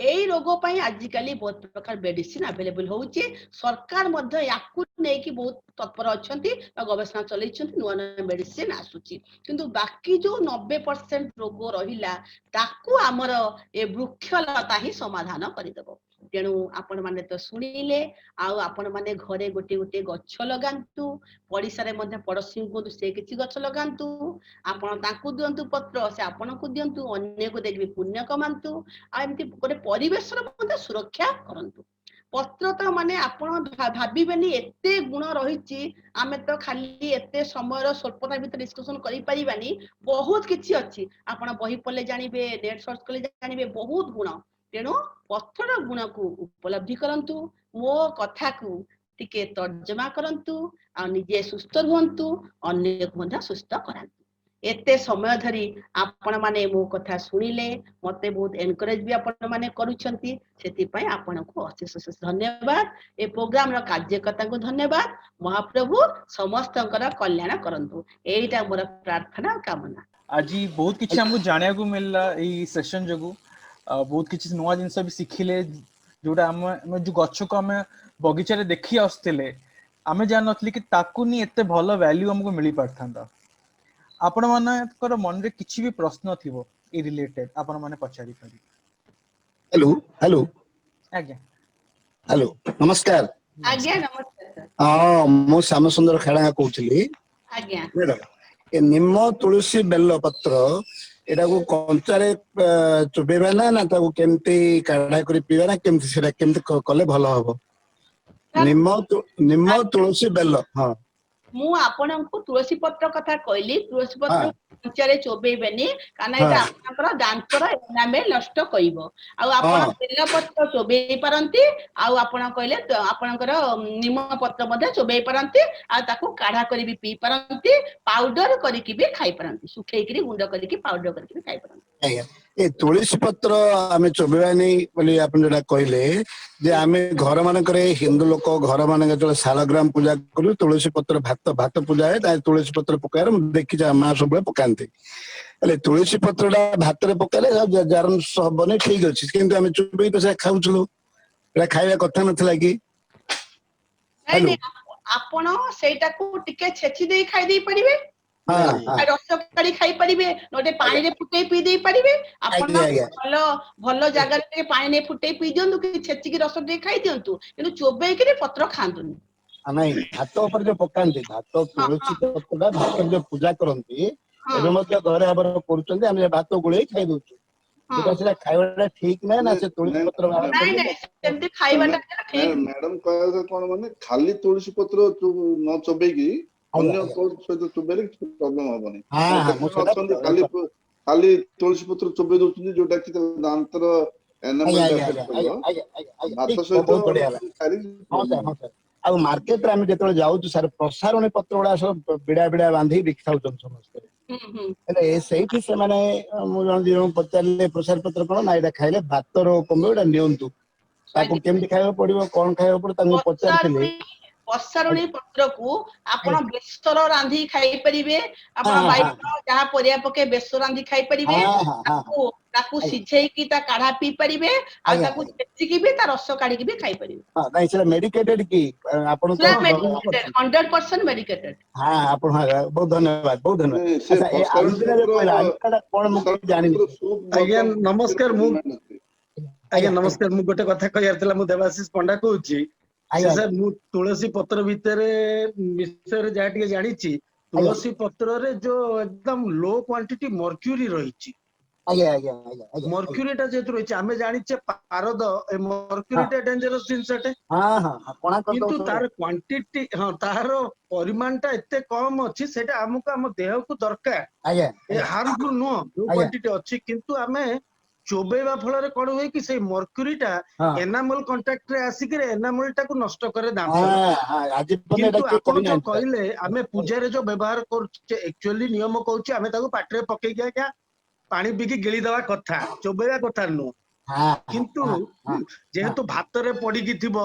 Speaker 2: ଏଇ ରୋଗ ପାଇଁ ଆଜିକାଲି ବହୁତ ପ୍ରକାର ମେଡିସିନ ଆଭେଲେବଲ ହଉଛି। ସରକାର ମଧ୍ୟ ୟାକୁ ନେଇକି ବହୁତ ତତ୍ପର ଅଛନ୍ତି ବା ଗବେଷଣା ଚଲେଇଛନ୍ତି, ନୂଆ ନୂଆ ମେଡିସିନ ଆସୁଛି। କିନ୍ତୁ ବାକି ଯୋଉ 90% ରୋଗ ରହିଲା, ତାକୁ ଆମର ଏ ବୃକ୍ଷଲତା ହିଁ ସମାଧାନ କରିଦବ। ତେଣୁ ଆପଣ ମାନେ ତ ଶୁଣିଲେ, ଆଉ ଆପଣ ମାନେ ଘରେ ଗୋଟେ ଗୋଟେ ଗଛ ଲଗାନ୍ତୁ। ପଡିଶାରେ ମଧ୍ୟ ପଡୋଶୀଙ୍କୁ କୁହନ୍ତୁ, ସେ କିଛି ଗଛ ଲଗାନ୍ତୁ। ଆପଣ ତାଙ୍କୁ ଦିଅନ୍ତୁ ପତ୍ର, ସେ ଆପଣଙ୍କୁ ଦିଅନ୍ତୁ। ଅନ୍ୟକୁ ଦେଇକି ପୁଣ୍ୟ କମାନ୍ତୁ ଆଉ ଏମିତି ଗୋଟେ ପରିବେଶର ମଧ୍ୟ ସୁରକ୍ଷା କରନ୍ତୁ। ପତ୍ର ତ ମାନେ ଆପଣ ଭାବିବେନି, ଏତେ ଗୁଣ ରହିଛି। ଆମେ ତ ଖାଲି ଏତେ ସମୟର ସ୍ୱଳ୍ପତା ଭିତରେ ଡିସ୍କସନ କରିପାରିବାନି। ବହୁତ କିଛି ଅଛି, ଆପଣ ବହି ପଢିଲେ ଜାଣିବେ, ନେଟ୍ ସର୍ଚ୍ଚ କଲେ ଜାଣିବେ, ବହୁତ ଗୁଣ। ତେଣୁ ପତ୍ରର ଗୁଣକୁ ଉପଲବ୍ଧି କରନ୍ତୁ, ମୋ କଥାକୁ ଟିକେ ତର୍ଜମା କରନ୍ତୁ ଆଉ ନିଜେ ସୁସ୍ଥ ରୁହନ୍ତୁ, ଅନ୍ୟକୁ ମଧ୍ୟ ସୁସ୍ଥ କରାନ୍ତୁ। ଏତେ ସମୟ ଧରି ଆପଣ ମାନେ ମୋ କଥା ଶୁଣିଲେ, ମତେ ବହୁତ ଏନକରେଜ ବି ଆପଣ ମାନେ କରୁଛନ୍ତି, ସେଥିପାଇଁ ଆପଣଙ୍କୁ ଅଶେଷ ଅଶେଷ ଧନ୍ୟବାଦ। ଏ ପ୍ରୋଗ୍ରାମର କାର୍ଯ୍ୟକର୍ତ୍ତାଙ୍କୁ ଧନ୍ୟବାଦ। ମହାପ୍ରଭୁ ସମସ୍ତଙ୍କର କଲ୍ୟାଣ କରନ୍ତୁ, ଏଇଟା ମୋର ପ୍ରାର୍ଥନା ଆଉ କାମନା।
Speaker 6: ଆଜି ବହୁତ କିଛି ଆମକୁ ଜାଣିବାକୁ ମିଳିଲା ଏଇ ସେସନ ଯୋଗୁ। ବହୁତ କିଛି ନୂଆ ଜିନିଷ ବି ଶିଖିଲେ, ଯୋଉଟା ଆମେ ଯୋଉ ଗଛକୁ ଆମେ ବଗିଚାରେ ଦେଖି ଆସୁଥିଲେ, ଆମେ ଜାଣିନଥିଲେ କି ତାକୁ ନେଇ ଏତେ ଭଲ ଭ୍ୟାଲ୍ୟୁ ଆମକୁ ମିଳି ପାରିଥାନ୍ତା। ଆପଣ ମାନଙ୍କର ମନରେ କିଛି ବି ପ୍ରଶ୍ନ ଥିବ ଏଇ ରିଲେଟେଡ, ଆପଣ ମାନେ ପଚାରି ପାରିବେ।
Speaker 3: Hello, hello.
Speaker 6: ଆଜ୍ଞା।
Speaker 3: ହ୍ୟାଲୋ, ନମସ୍କାର।
Speaker 2: ଆଜ୍ଞା, ନମସ୍କାର ସାର୍।
Speaker 3: ହଁ, ମୁଁ ଶ୍ୟାମ ସୁନ୍ଦର ଖେଳା କହୁଥିଲି। ମ୍ୟାଡାମ, ଏ ନିମ, ତୁଳସୀ, ବେଲ ପତ୍ର ଏଟାକୁ କଞ୍ଚାରେ ଚୋବେଇବା ନା ନା ତାକୁ କେମିତି କାଢା କରି ପିଇବା ନା କେମିତି, ସେଟା କେମିତି କଲେ ଭଲ ହବ? ନିମ, ତୁଳସୀ, ବେଲ, ହଁ।
Speaker 2: ମୁଁ ଆପଣଙ୍କୁ ତୁଳସୀ ପତ୍ର କଥା କହିଲି। ତୁଳସୀ ପତ୍ର କଞ୍ଚାରେ ଚୋବେଇବେନି, କାରଣ ଏଇଟା ଆପଣଙ୍କର ଦାନ୍ତର ଏନାମେଲ ନଷ୍ଟ କରିବ। ଆଉ ଆପଣ ବେଲ ପତ୍ର ଚୋବେଇ ପାରନ୍ତି, ଆଉ ଆପଣ କହିଲେ ଆପଣଙ୍କର ନିମ ପତ୍ର ମଧ୍ୟ ଚୋବେଇ ପାରନ୍ତି, ଆଉ ତାକୁ କାଢା କରି ବି ପିଇ ପାରନ୍ତି, ପାଉଡର କରିକି ବି ଖାଇ ପାରନ୍ତି, ଶୁଖେଇକିରି ଗୁଣ୍ଡ କରିକି ପାଉଡର କରିକି ବି ଖାଇ ପାରନ୍ତି।
Speaker 3: ଆଜ୍ଞା, ଏ ତୁଳସୀ ପତ୍ର ଆମେ ଚୋବେଇବାନି ବୋଲି ଆପଣ ଯୋଉଟା କହିଲେ ଯେ ଆମେ ଘର ମାନଙ୍କରେ, ହିନ୍ଦୁ ଲୋକ ଘର ମାନଙ୍କରେ ଯେତେବେଳେ ଶାଳଗ୍ରାମ ପୂଜା କରୁ, ତୁଳସୀ ପତ୍ର ଭାତ ଭାତ ପୂଜା ହୁଏ, ତା ତୁଳସୀ ପତ୍ର ପକାଇବାର ମୁଁ ଦେଖିଛି, ମା ସବୁବେଳେ ପକାନ୍ତି। ହେଲେ ତୁଳସୀ ପତ୍ର ଟା ଭାତରେ ପକେଇଲେ ଜର୍ମସ ହବନି, ଠିକ ଅଛି, କିନ୍ତୁ ଆମେ ଚୋବେଇ ତ ସେଟା ଖାଉଥିଲୁ, ଏଟା ଖାଇବା କଥା ନଥିଲା କି?
Speaker 2: ନାଇଁ।
Speaker 3: ହ୍ୟାଲୋ।
Speaker 2: ନାଇଁ, ଆପଣ ସେଇଟାକୁ ଟିକେ ଛେଚି ଦେଇ ଖାଇ ଦେଇ ପାରିବେ,
Speaker 3: ହଁ ହଁ
Speaker 2: ରସ କାଢି ଖାଇ ପାରିବେ, ନହେଲେ ପାଣିରେ ଫୁଟେଇ ପିଇ ଦେଇ ପାରିବେ ଆପଣ।
Speaker 3: ଆଜ୍ଞା ଆଜ୍ଞା
Speaker 2: ଭଲ ଭଲ ଜାଗାରେ ଟିକେ ପାଣି ନେଇ ଫୁଟେଇ ପିଇ ଦିଅନ୍ତୁ କି ଛେଚିକି ରସ ଟିକେ ଖାଇ ଦିଅନ୍ତୁ, କିନ୍ତୁ ଚୋବେଇକିରି ପତ୍ର ଖାଆନ୍ତୁନି।
Speaker 3: ନାଇଁ, ଭାତ ଉପରେ ଯୋଉ ପକାନ୍ତି ଭାତ, ତୁଳସୀ ପତ୍ରଟା ଭାତରେ ଯୋଉ ପୂଜା କରନ୍ତି, ଏବେ ମଧ୍ୟ ଘରେ ଆମର କରୁଛନ୍ତି, ଆମେ ଭାତ ଗୋଳେଇ ଖାଇ ଦଉଛୁ। ସେଟା ଖାଇବାଟା ଠିକ ନା ନା ସେ ତୁଳସୀ ପତ୍ର ବାହାର
Speaker 2: ନାଇଁ।
Speaker 3: କରିକି
Speaker 2: ନାଇଁ, ସେମିତି ଖାଇବାଟା ଠିକ
Speaker 7: ମ୍ୟାଡାମ କହିବା କଥା କଣ, ମାନେ ଖାଲି ତୁଳସୀ ପତ୍ର ନ ଚୋବେଇକି ଅନ୍ୟ କୋଉ ସହିତ ଚୋବେଇଲେ କିଛି ପ୍ରୋବ୍ଲେମ ହବନି।
Speaker 3: ହଁ ହଁ ମୁଁ
Speaker 7: କେତେ ଜଣ
Speaker 3: ସେଟା
Speaker 7: ଅଛନ୍ତି, ଖାଲି ଖାଲି ତୁଳସୀ ପତ୍ର ଚୋବେଇ ଦଉଛନ୍ତି, ଯୋଉଟା କି ଦାନ୍ତର
Speaker 3: ଆଜ୍ଞା
Speaker 7: ଏନାମେଲ
Speaker 3: ଆଜ୍ଞା
Speaker 7: ଏଫେକ୍ଟ
Speaker 3: ଆଜ୍ଞା
Speaker 7: କରିବ।
Speaker 3: ଆଜ୍ଞା ଆଜ୍ଞା ଆଜ୍ଞା ଆଜ୍ଞା
Speaker 7: ଭାତ
Speaker 3: ଠିକ,
Speaker 7: ସହିତ
Speaker 3: ବହୁତ ବଢିଆ ହେଲା।
Speaker 7: ଖାଇଲେ
Speaker 3: ହଁ
Speaker 7: କିଛି
Speaker 3: ସାର୍।
Speaker 7: ପ୍ରୋବ୍ଲେମ।
Speaker 3: ହଁ ସାର୍, ଆଉ ମାର୍କେଟରେ ଆମେ ଯେତେବେଳେ ଯାଉଛୁ ସାର୍, ପ୍ରସାରଣୀ ପତ୍ର ଗୁଡା ସବୁ ବିଡା ବିଡା ବାନ୍ଧି ବିକି ଖାଉଛନ୍ତି ସମସ୍ତେ।
Speaker 2: ହୁଁ ହୁଁ
Speaker 3: ହେଲେ ସେଇଠି ସେମାନେ, ମୁଁ ଜଣେ ଦି ଜଣଙ୍କୁ ପଚାରିଲେ ପ୍ରସାର ପତ୍ର କଣ ନା, ଏଇଟା ଖାଇଲେ ବାତ ରୋଗ କମିବ, ଏଇଟା ନିଅନ୍ତୁ। ତାକୁ କେମିତି ଖାଇବାକୁ ପଡିବ, କଣ ଖାଇବାକୁ ପଡିବ, ତାଙ୍କୁ ମୁଁ ପଚାରିଥିଲି।
Speaker 2: ପସାରୁଣୀ, ପସାରୁଣୀ ପତ୍ରକୁ ଆପଣ ବେସର ରାନ୍ଧି ଖାଇପାରିବେ। ଆପଣ ବାଇଗଣ ଯାହା ପରିବା ପକେଇ ବେସର ରାନ୍ଧି ଖାଇପାରିବେ।
Speaker 3: ହଁ ହଁ ହଁ
Speaker 2: ତାକୁ ତାକୁ ସିଝେଇକି ତା କାଢା ପିଇ ପାରିବେ, ଆଉ ତାକୁ ଛେଚିକି ବି ତା ରସ କାଢିକି ବି ଖାଇପାରିବେ।
Speaker 3: ହଁ, ନାଇଁ, ସେଟା ମେଡିକେଟେଡ କି ଆପଣ ତ
Speaker 2: ପୁରା ମେଡିକେଟେଡ, 100% ମେଡିକେଟେଡ।
Speaker 3: ହଁ, ଆପଣ ବହୁତ ଧନ୍ୟବାଦ, ବହୁତ ଧନ୍ୟବାଦ।
Speaker 7: ନାଇଁ, ସେ
Speaker 3: ଆଚ୍ଛା, ଏ
Speaker 7: ପ୍ରସାରଣୀ
Speaker 3: ଆଲୁବିରା ଯୋଉ
Speaker 7: ପତ୍ର
Speaker 3: କହିଲା, ଆଲୁବିରା ଟା କଣ, ମୁଁ
Speaker 7: ପ୍ରସାରଣୀ
Speaker 3: ଜାଣିନି।
Speaker 7: ପତ୍ର ସୁପ୍
Speaker 5: ଆଜ୍ଞା
Speaker 7: ବର୍ତ୍ତମାନ
Speaker 5: ନମସ୍କାର। ମୁଁ
Speaker 7: ଡିମାଣ୍ଡ ଅଛି।
Speaker 5: ଆଜ୍ଞା ନମସ୍କାର, ମୁଁ ଗୋଟେ କଥା କହିବାର ଥିଲା। ମୁଁ ଦେବାଶିଷ ପଣ୍ଡା କହୁଛି। ସେ ସାର୍, ମୁଁ ତୁଳସୀ ପତ୍ର ଭିତରେ ବିଷୟରେ ଯାହା ଟିକେ ଜାଣିଛି, ତୁଳସୀ ପତ୍ରରେ ଯୋଉ ଏକଦମ ଲୋ କ୍ୱାଣ୍ଟିଟି ମର୍କ୍ୟୁରୀ ରହିଛି।
Speaker 3: ଆଜ୍ଞା ଆଜ୍ଞା ଆଜ୍ଞା ଆଜ୍ଞା
Speaker 5: ମର୍କ୍ୟୁରୀ ଟା ଯେହେତୁ ରହିଛି, ଆମେ ଜାଣିଛେ ପାରଦ, ଏ ମର୍କ୍ୟୁରୀ ଟା ଡେଞ୍ଜରସ୍ ଜିନିଷଟେ।
Speaker 3: ହଁ ହଁ ହଁ କଣା କରିଦବ
Speaker 5: କିନ୍ତୁ
Speaker 3: ସବୁ।
Speaker 5: ତାର କ୍ୱାଣ୍ଟିଟି, ହଁ, ତାର ପରିମାଣ ଟା ଏତେ କମ ଅଛି, ସେଇଟା ଆମକୁ ଆମ ଦେହକୁ ଦରକାର। ଏ ହାର୍ମଫୁଲ ନୁହଁ ଯୋଉ କ୍ୱାଣ୍ଟିଟି ଅଛି। କିନ୍ତୁ ଆମେ ଚୋବେଇବା ଫଳରେ କଣ ହୁଏ କି ସେଇ ମର୍କ୍ୟୁରୀ ଟା ଏନାମଲ କଣ୍ଟାକ୍ଟ ରେ ଆସିକିରି ଏନାମଲ ଟାକୁ ନଷ୍ଟ କରେ ଦାନ୍ତର।
Speaker 3: ହଁ ହଁ ଆଜି ପର୍ଯ୍ୟନ୍ତ
Speaker 5: କିନ୍ତୁ
Speaker 3: ଏଇଟା କିଏ
Speaker 5: ଆପଣ ଯୋଉ
Speaker 3: କହିନାହାନ୍ତି ସାର୍।
Speaker 5: କହିଲେ, ଆମେ ପୂଜାରେ ଯୋଉ ବ୍ୟବହାର କରୁଛେ, ଆକ୍ଚୁଆଲି ନିୟମ କହୁଛି ଆମେ ତାକୁ ପାଟିରେ ପକେଇକି ଆଜ୍ଞା ପାଣି ପିଇକି ଗିଳିଦବା କଥା, ଚୋବେଇବା କଥା ନୁହଁ। କିନ୍ତୁ ଯେହେତୁ ଭାତରେ ପଡିକି ଥିବ,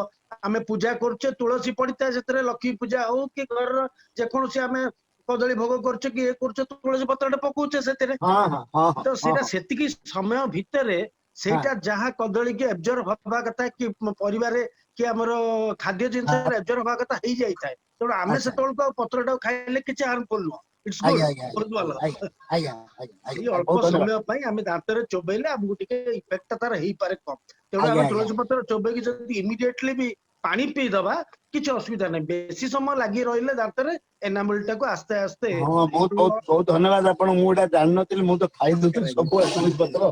Speaker 5: ଆମେ ପୂଜା କରୁଛେ, ତୁଳସୀ ପଡିଥାଏ ସେଥିରେ, ଲକ୍ଷ୍ମୀ ପୂଜା ହଉ କି ଘରର ଯେକୌଣସି ଆମେ କଦଳୀ ଭୋଗ କରୁଛେ କି ଇଏ କରୁଛେ, ତୁଳସୀ ପତ୍ରଟା ପକଉଛେ ସେଥିରେ।
Speaker 3: ହଁ ହଁ ହଁ
Speaker 5: ତ ସେଇଟା ସେତିକି ସମୟ ଭିତରେ ସେଇଟା ଯାହା କଦଳୀ କି ଏବଜର୍ବ ହବା କଥା କି ପରିବାରେ କି ଆମର ଖାଦ୍ୟ ଜିନିଷରେ ଏବଜର୍ବ ହବା କଥା ହେଇଯାଇଥାଏ। ତେଣୁ ଆମେ ସେତେବେଳକୁ ଆଉ ପତ୍ରଟାକୁ ଖାଇଲେ କିଛି ହାର୍ମଫୁଲ ନୁହଁ, it's good, ବହୁତ ଭଲ।
Speaker 3: ଆଜ୍ଞା ଆଜ୍ଞା ଆଜ୍ଞା
Speaker 5: ଏଇ
Speaker 3: ଆଜ୍ଞା
Speaker 5: ଅଳ୍ପ
Speaker 3: ବହୁତ ଧନ୍ୟବାଦ।
Speaker 5: ସମୟ ପାଇଁ ଆମେ ଦାନ୍ତରେ ଚୋବେଇଲେ ଆମକୁ ଟିକେ ଇଫେକ୍ଟ ତାର ହେଇପାରେ କମ। ତେଣୁ ଆମେ ତୁଳସୀ ପତ୍ର ଚୋବେଇକି ଯଦି ଇମିଡିଏଟଲି ବି ପାଣି ପିଇଦବା, କିଛି ଅସୁବିଧା ନାହିଁ। ବେଶୀ ସମୟ ଲାଗି ରହିଲେ ଦାନ୍ତରେ ଏନାମୁଲ ଟାକୁ ଆସ୍ତେ ଆସ୍ତେ
Speaker 3: ହଁ, ବହୁତ ବହୁତ ବହୁତ ଧନ୍ୟବାଦ ଆପଣ। ମୁଁ ଏଇଟା ଜାଣିନଥିଲି, ମୁଁ ତ ଖାଇ ଦଉଥିଲି ସବୁ ତୁଳସୀ ପତ୍ର।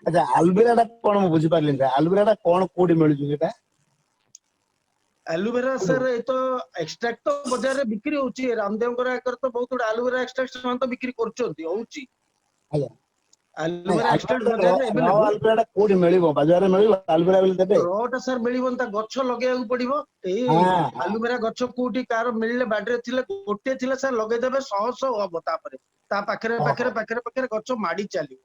Speaker 3: ଆଚ୍ଛା, ଆଲୁଭେରା ଟା କଣ ମୁଁ ବୁଝିପାରିଲିନି। ଆଲୁଭେରା ଟା କଣ, କୋଉଠି ମିଳୁଛି ସେଟା?
Speaker 5: ଆଲୋଭେରା ସାର୍, ଏ ତ ଏକ୍ସଟ୍ରାକ୍ଟ ତ ବଜାରରେ ବିକ୍ରି ହଉଛି। ରାମଦେବଙ୍କର ଆକର ତ ବହୁତ ଗୁଡେ ଆଲୋଭେରା ଏକ୍ସଟ୍ରାକ୍ଟ ସେମାନେ ତ ବିକ୍ରି କରୁଛନ୍ତି, ହଉଛି। ଆଲୋଭେରା ଏକ୍ସଟ୍ରାକ୍ଟ ବଜାରରେ ଆଭେଲେବଲ।
Speaker 3: ଆଲୁଭେରା ଟା କୋଉଠି ମିଳିବ? ବଜାରରେ ମିଳିବ ଆଲୁଭେରା ବୋଲି ଦେବେ?
Speaker 5: ର ଟା ସାର୍ ମିଳିବନି, ତା ଗଛ ଲଗେଇବାକୁ ପଡିବ। ଏଇ ଆଲୋଭେରା ଗଛ କୋଉଠି କାହାର ମିଳିଲେ, ବାଡିରେ ଥିଲେ, ଗୋଟିଏ ଥିଲେ ସାର୍ ଲଗେଇଦେବେ, ଶହ ଶହ ହବ। ତାପରେ ତା ପାଖରେ ପାଖରେ ପାଖରେ ପାଖରେ ଗଛ ମାଡି ଚାଲିବ।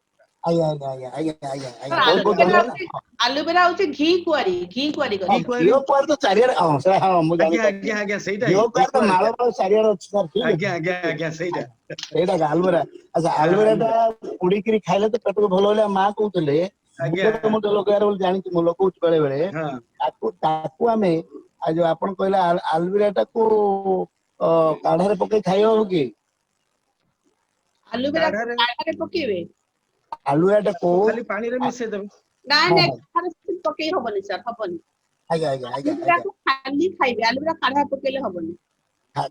Speaker 3: ଆଜ୍ଞା ଆଜ୍ଞା ଆଜ୍ଞା ଆଜ୍ଞା ଆଜ୍ଞା ଆଜ୍ଞା ବହୁତ ବହୁତ
Speaker 2: ଆଲୋଭେରା
Speaker 3: ଧନ୍ୟବାଦ।
Speaker 2: ହଉଛି, ଆଲୋଭେରା ହଉଛି ଘି କୁଆରୀ, ଘି କୁଆରୀ ଗଛ।
Speaker 3: ଘିଅ କୁଆରୀ ତ ଚାରିଆଡେ। ହଁ, ସେଟା ହଁ, ମୁଁ ଜାଣିପାରିଲି।
Speaker 5: ଆଜ୍ଞା ଆଜ୍ଞା, ସେଇଟା
Speaker 3: ଘିଅ କୁଆରୀ ତ ମାଳ ମାଳ ଚାରିଆଡେ ଅଛି ସାର୍, ଠିକ ଅଛି।
Speaker 5: ଆଜ୍ଞା ଆଜ୍ଞା ଆଜ୍ଞା, ସେଇଟା।
Speaker 3: ସେଇଟା ଆଲୁଭେରା। ଆଚ୍ଛା, ଆଲୁଭେରା ଟା ପୋଡିକିରି ଖାଇଲେ ତ ପେଟକୁ ଭଲ ବୋଲି ମା କହୁଥିଲେ। ମୁଣ୍ଡରେ ମଧ୍ୟ ଲଗେଇବାର ବୋଲି ଜାଣିଛି, ମୁଁ ଲଗଉଛି ବେଳେ ବେଳେ। ତାକୁ ଆମେ ଆଉ ଯୋଉ ଆପଣ କହିଲେ ଆଲୁଭେରା ଟାକୁ କାଢାରେ ପକେଇ ଖାଇ ହବ କି?
Speaker 2: ଆଲୋଭେରା
Speaker 5: କାଢାରେ
Speaker 2: କାଢାରେ ପକେଇବେ?
Speaker 3: ଆଲୁଭେରା ଟାକୁ
Speaker 5: ଖାଲି ପାଣିରେ ମିଶେଇ ଦେବେ।
Speaker 2: ନାଇଁ ନାଇଁ, କାଢାରେ ପକେଇ ହବନି ସାର୍, ହବନି।
Speaker 3: ଆଜ୍ଞା ଆଜ୍ଞା ଆଜ୍ଞା ଆଜ୍ଞା
Speaker 2: ଆଲୋଭେରାକୁ ଖାଲି ଖାଇବେ, ଆଲୋଭେରା କାଢା ପକେଇଲେ ହବନି।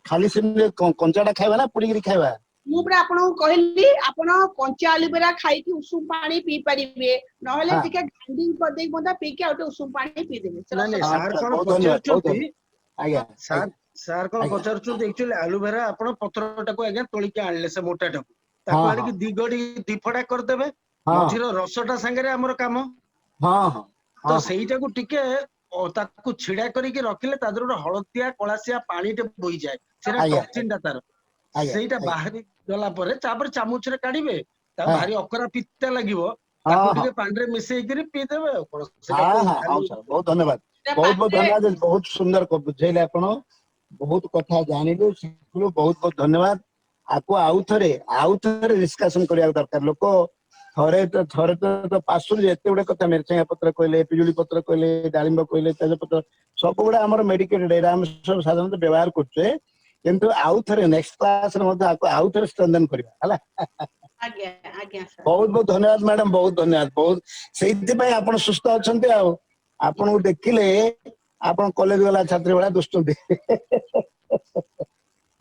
Speaker 3: ଖାଲି ସେମିତି କଞ୍ଚାଟା ଖାଇବା ନା ପୋଡିକିରି ଖାଇବା?
Speaker 2: ମୁଁ ପୁରା ଆପଣଙ୍କୁ କହିଲି, ଆପଣ କଞ୍ଚା ଆଲୋଭେରା ଖାଇକି ଉଷୁମ ପାଣି ପିଇ ପାରିବେ, ନହେଲେ ଟିକେ ଗ୍ରାଇଣ୍ଡିଙ୍ଗ କରିଦେଇକି ମଧ୍ୟ ପିଇକି ଆଉ ଟିକେ ଉଷୁମ ପାଣି ପିଇଦେବେ ସେ
Speaker 5: ନାଇଁ
Speaker 2: ରସ।
Speaker 5: ନାଇଁ, ସାର୍ କଣ
Speaker 3: ବହୁତ ଧନ୍ୟବାଦ, ବହୁତ
Speaker 5: ପଚାରୁଛନ୍ତି?
Speaker 3: ଧନ୍ୟବାଦ ଆଜ୍ଞା।
Speaker 5: ସାର୍, ସାର୍ କଣ ପଚାରୁଛନ୍ତି? ଆକ୍ଚୁଆଲି ଆଲୋଭେରା ଆପଣ ପତ୍ରଟାକୁ ଆଜ୍ଞା ତୋଳିକି ଆଣିଲେ, ସେ ମୋଟାଟାକୁ, ତାକୁ ଆଣିକି ଦି ଗଡି ଦି ଫଡା କରିଦେବେ। ମଝିର ରସଟା ସାଙ୍ଗରେ ଆମର କାମ।
Speaker 3: ହଁ ହଁ
Speaker 5: ତ ସେଇଟାକୁ ଟିକେ ତାକୁ ଛିଡା କରିକି ରଖିଲେ ତା ଦେହରେ ଗୋଟେ ହଳଦିଆ କଳାସିଆ ପାଣିଟେ ବୋହିଯାଏ, ସେଇଟା ଟକ୍ସିନ ଟା ତାର। ସେଇଟା ବାହାରି ଗଲା ପରେ ତାପରେ ଚାମୁଚରେ କାଢିବେ, ତା ଭାରି ଅକରା ପିତା ଲାଗିବ, ତାକୁ ଟିକେ ପାଣିରେ ମିଶେଇକିରି ପିଇଦେବେ, ଆଉ କଣ ସେଟା।
Speaker 3: ହଁ, ହଉ ସାର୍, ବହୁତ ଧନ୍ୟବାଦ, ବହୁତ ବହୁତ ଧନ୍ୟବାଦ। ବହୁତ ସୁନ୍ଦର ବୁଝେଇଲେ ଆପଣ, ବହୁତ କଥା ଜାଣିଲୁ, ଶିଖିଲୁ, ବହୁତ ବହୁତ ଧନ୍ୟବାଦ। ଆକୁ ଆଉ ଥରେ ଡିସ୍କସନ କରିବାକୁ ଦରକାର। ଲୋକ ଥରେ ତ ଆସୁନି ଏତେ ଗୁଡେ କଥା। ମିରଚଙ୍ଗା ପତ୍ର କହିଲେ, ପିଜୁଳି ପତ୍ର କହିଲେ, ଡାଳିମ୍ବ କହିଲେ, ତେଜପତ୍ର, ସବୁ ଗୁଡା ଆମର ମେଡିକେଟେଡ। ଏଇଟା ଆମେ ସବୁ ସାଧାରଣତଃ ବ୍ୟବହାର କରୁଛେ। କିନ୍ତୁ ଆଉ ଥରେ ନେକ୍ସଟ କ୍ଲାସରେ ମଧ୍ୟ ଆକୁ ଆଉ ଥରେ ଷ୍ଟ୍ରେନ୍ଥେନ କରିବା, ହେଲା?
Speaker 2: ଆଜ୍ଞା ଆଜ୍ଞା ସାର୍।
Speaker 3: ବହୁତ ବହୁତ ଧନ୍ୟବାଦ ମ୍ୟାଡାମ, ବହୁତ ଧନ୍ୟବାଦ, ବହୁତ। ସେଇଥିପାଇଁ ଆପଣ ସୁସ୍ଥ ଅଛନ୍ତି। ଆଉ ଆପଣଙ୍କୁ ଦେଖିଲେ ଆପଣ କଲେଜ ଗଲା ଛାତ୍ରୀ ଭଳିଆ ଦୁଶୁଛନ୍ତି।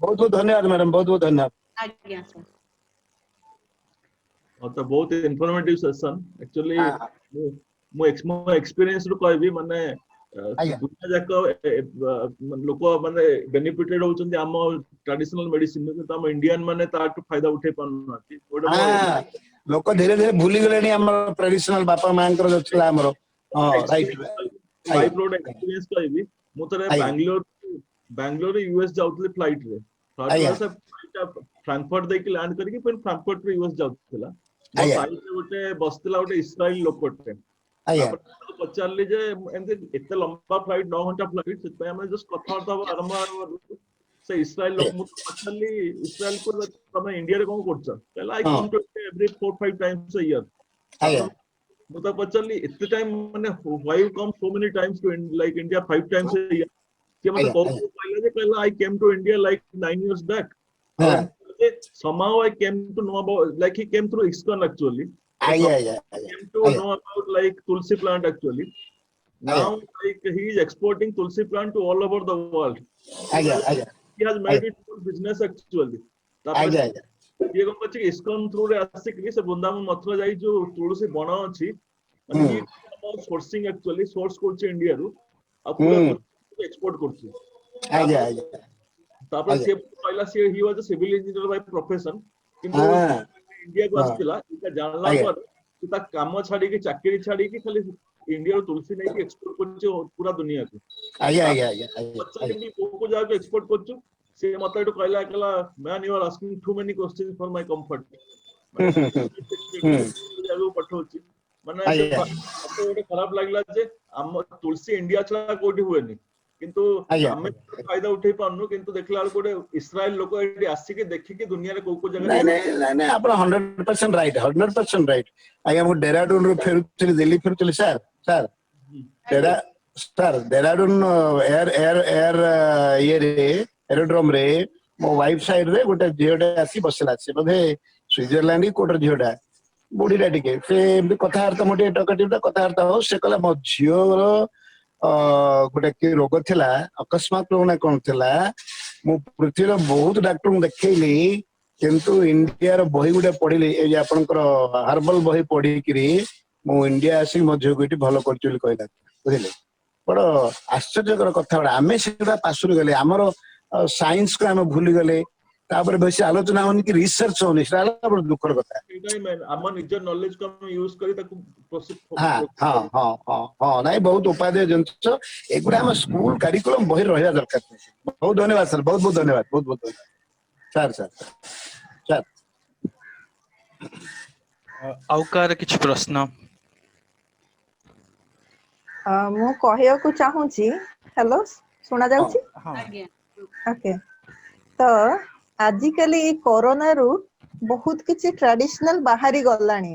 Speaker 3: ବହୁତ ବହୁତ ଧନ୍ୟବାଦ ମ୍ୟାଡାମ, ବହୁତ ବହୁତ ଧନ୍ୟବାଦ।
Speaker 2: ଆଜ୍ଞା ସାର୍।
Speaker 8: ହଁ, ତ ବହୁତ ଇନଫର୍ମେଟିଭ ସେସନ ଆକ୍ଚୁଆଲି। ମୁଁ ମୋ ଏକ୍ସପିରିଏନ୍ସ ରୁ କହିବି, ମାନେ ଦୁନିଆ ଯାକ ଲୋକ ମାନେ ବେନିଫିଟେଡ ହଉଛନ୍ତି ଆମ ଟ୍ରାଡିସନାଲ ମେଡିସିନ, କିନ୍ତୁ ଆମ ଇଣ୍ଡିଆନ ମାନେ ତାଠୁ ଫାଇଦା ଉଠେଇ ପାରୁନାହାନ୍ତି ଗୋଟେ ମୋ
Speaker 3: ଲୋକ ଧୀରେ ଧୀରେ ଭୁଲିଗଲେଣି ଆମର ଟ୍ରାଡିସନାଲ ବାପା ମାଙ୍କର ଯୋଉ ଥିଲା ଆମର। ହଁ, ରାଇଟ।
Speaker 8: ଲାଇଫ ର ଗୋଟେ ଏକ୍ସପିରିଏନ୍ସ କହିବି। ମୁଁ ଥରେ ବାଙ୍ଗାଲୋର ବାଙ୍ଗାଲୋର ୟୁଏସ୍ ଯାଉଥିଲି ଫ୍ଲାଇଟ ରେ। ଫ୍ରାଙ୍କଫର୍ଟ ଦେଇକି ଲ୍ୟାଣ୍ଡ କରିକି ପୁଣି ଫ୍ରାଙ୍କଫର୍ଟ ରୁ ୟୁଏସ୍ ଯାଉଥିଲା। ମୋ ସାଇଡରେ ଗୋଟେ ବସିଥିଲା ଗୋଟେ ଇସ୍ରାଏଲ ଲୋକଟେ। ତାପରେ ତାକୁ ପଚାରିଲି ଯେ ଏମିତି ଏତେ ଲମ୍ବା ଫ୍ଲାଇଟ, 9 ଘଣ୍ଟା ଫ୍ଲାଇଟ, ସେଥିପାଇଁ ଆମେ ଜଷ୍ଟ କଥାବାର୍ତ୍ତା ହବା ଆରମ୍ଭ ହେବାରୁ ସେ ଇସ୍ରାଏଲ ଲୋକ, ମୁଁ ପଚାରିଲି ଇସ୍ରାଏଲ କୁ, ତମେ ଇଣ୍ଡିଆରେ କଣ କରୁଛ? କହିଲା, "I come to every 4-5 times a year." ମୁଁ ତାକୁ ପଚାରିଲି, ଏତେ ଟାଇମ ମାନେ why you come so many times to like India five times a year? ସିଏ ମତେ କହୁ କହିଲା ଯେ, କହିଲା, "I came to India like 9 years back. Somehow I came to know about, like, he came through ISKCON actually."
Speaker 3: ଆଜ୍ଞା ଆଜ୍ଞା ଆଜ୍ଞା
Speaker 8: Came to know about like Tulsi plant actually. Now like he is exporting Tulsi plant to all over the world.
Speaker 3: ଆଜ୍ଞା ଆଜ୍ଞା
Speaker 8: He has made it full business actually. ତାପରେ
Speaker 3: ଆଜ୍ଞା ଆଜ୍ଞା
Speaker 8: ସିଏ କଣ କରିଛି, ଇସ୍କନ ଥ୍ରୁ ରେ ଆସିକି ସେ ବୃନ୍ଦାବନ ମଥୁରା ଯାଇ ଯୋଉ ତୁଳସୀ ବଣ ଅଛି, ମାନେ ସୋର୍ସିଂ ଆକ୍ଚୁଆଲି ସୋର୍ସ କରୁଛି ଇଣ୍ଡିଆରୁ ଆଉ ପୁରା ଏକ୍ସପୋର୍ଟ କରୁଛି।
Speaker 3: ଆଜ୍ଞା ଆଜ୍ଞା
Speaker 8: ତାପରେ ସିଏ କହିଲା, ସିଏ he was civil engineer by profession, କିନ୍ତୁ ଇଣ୍ଡିଆକୁ ଆସିଥିଲା, ଏଇଟା ଜାଣିଲା ପରେ ସେ ତା କାମ ଛାଡିକି, ଚାକିରି ଛାଡିକି, ଖାଲି ଇଣ୍ଡିଆରୁ ତୁଳସୀ ନେଇକି ଏକ୍ସପୋର୍ଟ କରୁଛି ପୁରା ଦୁନିଆକୁ।
Speaker 3: ଆଜ୍ଞା ଆଜ୍ଞା ଆଜ୍ଞା ଆଜ୍ଞା
Speaker 8: ପଚାରିଲି, କୋଉ କୋଉ ଜାଗାକୁ ଏକ୍ସପୋର୍ଟ କରୁଛୁ? ସେ ମତେ ଏଠୁ କହିଲା, "Man, you are asking too many questions for my comfort." ଜାଗାକୁ ପଠଉଛି। ମାନେ ମତେ ଗୋଟେ ଖରାପ ଲାଗିଲା ଯେ ଆମ ତୁଳସୀ ଇଣ୍ଡିଆ ଛଡା କୋଉଠି ହୁଏନି, କିନ୍ତୁ ଆମେ ଫାଇଦା ଉଠେଇ ପାରୁନୁ। କିନ୍ତୁ ଦେଖିଲା ବେଳକୁ ଗୋଟେ ଇସ୍ରାଏଲ ଲୋକ ଏଠି ଆସିକି ଦେଖିକି ଦୁନିଆରେ କୋଉ କୋଉ ଜାଗାରେ।
Speaker 3: ନାଇଁ ନାଇଁ, ଆପଣ 100% right, 100% right ଆଜ୍ଞା। ମୁଁ ଡେରାଡୁନରୁ ଫେରୁଥିଲି, ଦିଲ୍ଲୀ ଫେରୁଥିଲି sir. Sir, Dehra sir, Dehradun air air air ଇଏରେ, ଏରୋଡ୍ରୋମ ରେ ମୋ ୱାଇଫ ସାଇଡ ରେ ଗୋଟେ ଝିଅଟେ ଆସି ବସିଲା। ସେ ବୋଧେ ସୁଇଜରଲ୍ୟାଣ୍ଡ କି କୋଉଟାର ଝିଅଟା, ବୁଢୀଟା ଟିକେ। ସେ ଏମିତି କଥାବାର୍ତ୍ତା, ମୁଁ ଟିକେ ଟକାଟିଭ, କଥାବାର୍ତ୍ତା ହଉ, ସେ କହିଲା ମୋ ଝିଅର ଗୋଟେ କି ରୋଗ ଥିଲା, ଅକସ୍ମାତ ରୋଗ ନା କଣ ଥିଲା। ମୁଁ ପୃଥିବୀର ବହୁତ ଡାକ୍ତରଙ୍କୁ ଦେଖେଇଲି, କିନ୍ତୁ ଇଣ୍ଡିଆର ବହି ଗୋଟେ ପଢିଲି, ଏଇ ଯେ ଆପଣଙ୍କର ହାର୍ବଲ ବହି ପଢିକିରି ମୁଁ ଇଣ୍ଡିଆ ଆସିକି ମୋ ଝିଅକୁ ଏଠି ଭଲ କରିଛି ବୋଲି କହିଲା, ବୁଝିଲେ? ବଡ ଆଶ୍ଚର୍ଯ୍ୟକର କଥା ଗୁଡା। ଆମେ ସେଗୁଡା ପାଶୁରି ଗଲେ, ଆମର ସାଇନ୍ସକୁ ଆମେ ଭୁଲିଗଲେ। ତାପରେ ବେଶୀ ଆଲୋଚନା ହଉନି କି ରିସର୍ଚ୍ଚ ହଉନି। ସେଟା ହେଲା ବଡ ଦୁଃଖର କଥା।
Speaker 8: ସେଇଟା ହିଁ main। ଆମ ନିଜ ନଲେଜ କୁ ଆମେ ୟୁଜ କରି ତାକୁ
Speaker 3: ହଁ ହଁ ହଁ ହଁ ହଁ, ନାଇଁ, ବହୁତ ଉପାଦେୟ ଜିନିଷ ଏଗୁଡା। ଆମ ସ୍କୁଲ କାରିକୁଲମ ବହିରେ ରହିବା ଦରକାର। ବହୁତ ଧନ୍ୟବାଦ ସାର୍, ବହୁତ ବହୁତ ଧନ୍ୟବାଦ, ବହୁତ ବହୁତ ଧନ୍ୟବାଦ ସାର୍, ସାର୍, ସାର୍।
Speaker 6: ଆଉ କାହାର କିଛି ପ୍ରଶ୍ନ?
Speaker 1: ମୁଁ କହିବାକୁ ଚାହୁଁଛି। ହ୍ୟାଲୋ, ଶୁଣା ଯାଉଛି?
Speaker 6: ହଁ।
Speaker 2: ଆଜ୍ଞା।
Speaker 1: ଓକେ, ତ ଆଜିକାଲି ଏଇ କରୋନାରୁ ବହୁତ କିଛି ଟ୍ରାଡିସନାଲ ବାହାରି ଗଲାଣି।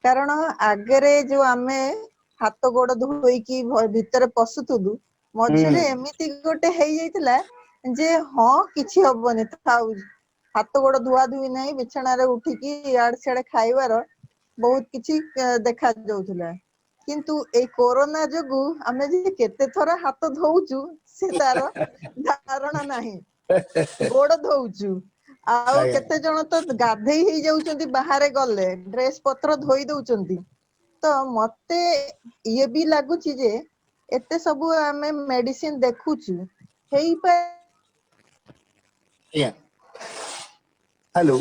Speaker 1: କାରଣ ଆଗରେ ଯୋଉ ଆମେ ହାତ ଗୋଡ ଧୋଇକି ଭିତରେ ପଶୁଥିଲୁ, ମଝିରେ ଏମିତି ଗୋଟେ ହେଇଯାଇଥିଲା ଯେ ହଁ, କିଛି ହବନି, ଥାଉ, ହାତ ଗୋଡ ଧୁଆ ଧୁଇ ନାହିଁ, ବିଛଣାରେ ଉଠିକି ଇଆଡେ ସିଆଡେ ଖାଇବାର ବହୁତ କିଛି ଦେଖା ଯାଉଥିଲା। କିନ୍ତୁ ଏଇ କୋରୋନା ଯୋଗୁ ଆମେ ଯେ କେତେ ଥର ହାତ ଧୋଉଛୁ ସେ ତାର ଧାରଣା ନାହିଁ। ଗୋଡ ଧୋଉଛୁ ଆଉ କେତେ ଜଣ ତ ଗାଧେଇ ହେଇଯାଉଛନ୍ତି, ବାହାରେ ଗଲେ ଡ୍ରେସ ପତ୍ର ଧୋଇ ଦଉଛନ୍ତି। ତ ମତେ ଇଏ ବି ଲାଗୁଛି ଯେ ଏତେ ସବୁ ଆମେ ମେଡିସିନ ଦେଖୁଛୁ, ହେଇପାରେ
Speaker 3: ଆଜ୍ଞା, ହ୍ୟାଲୋ।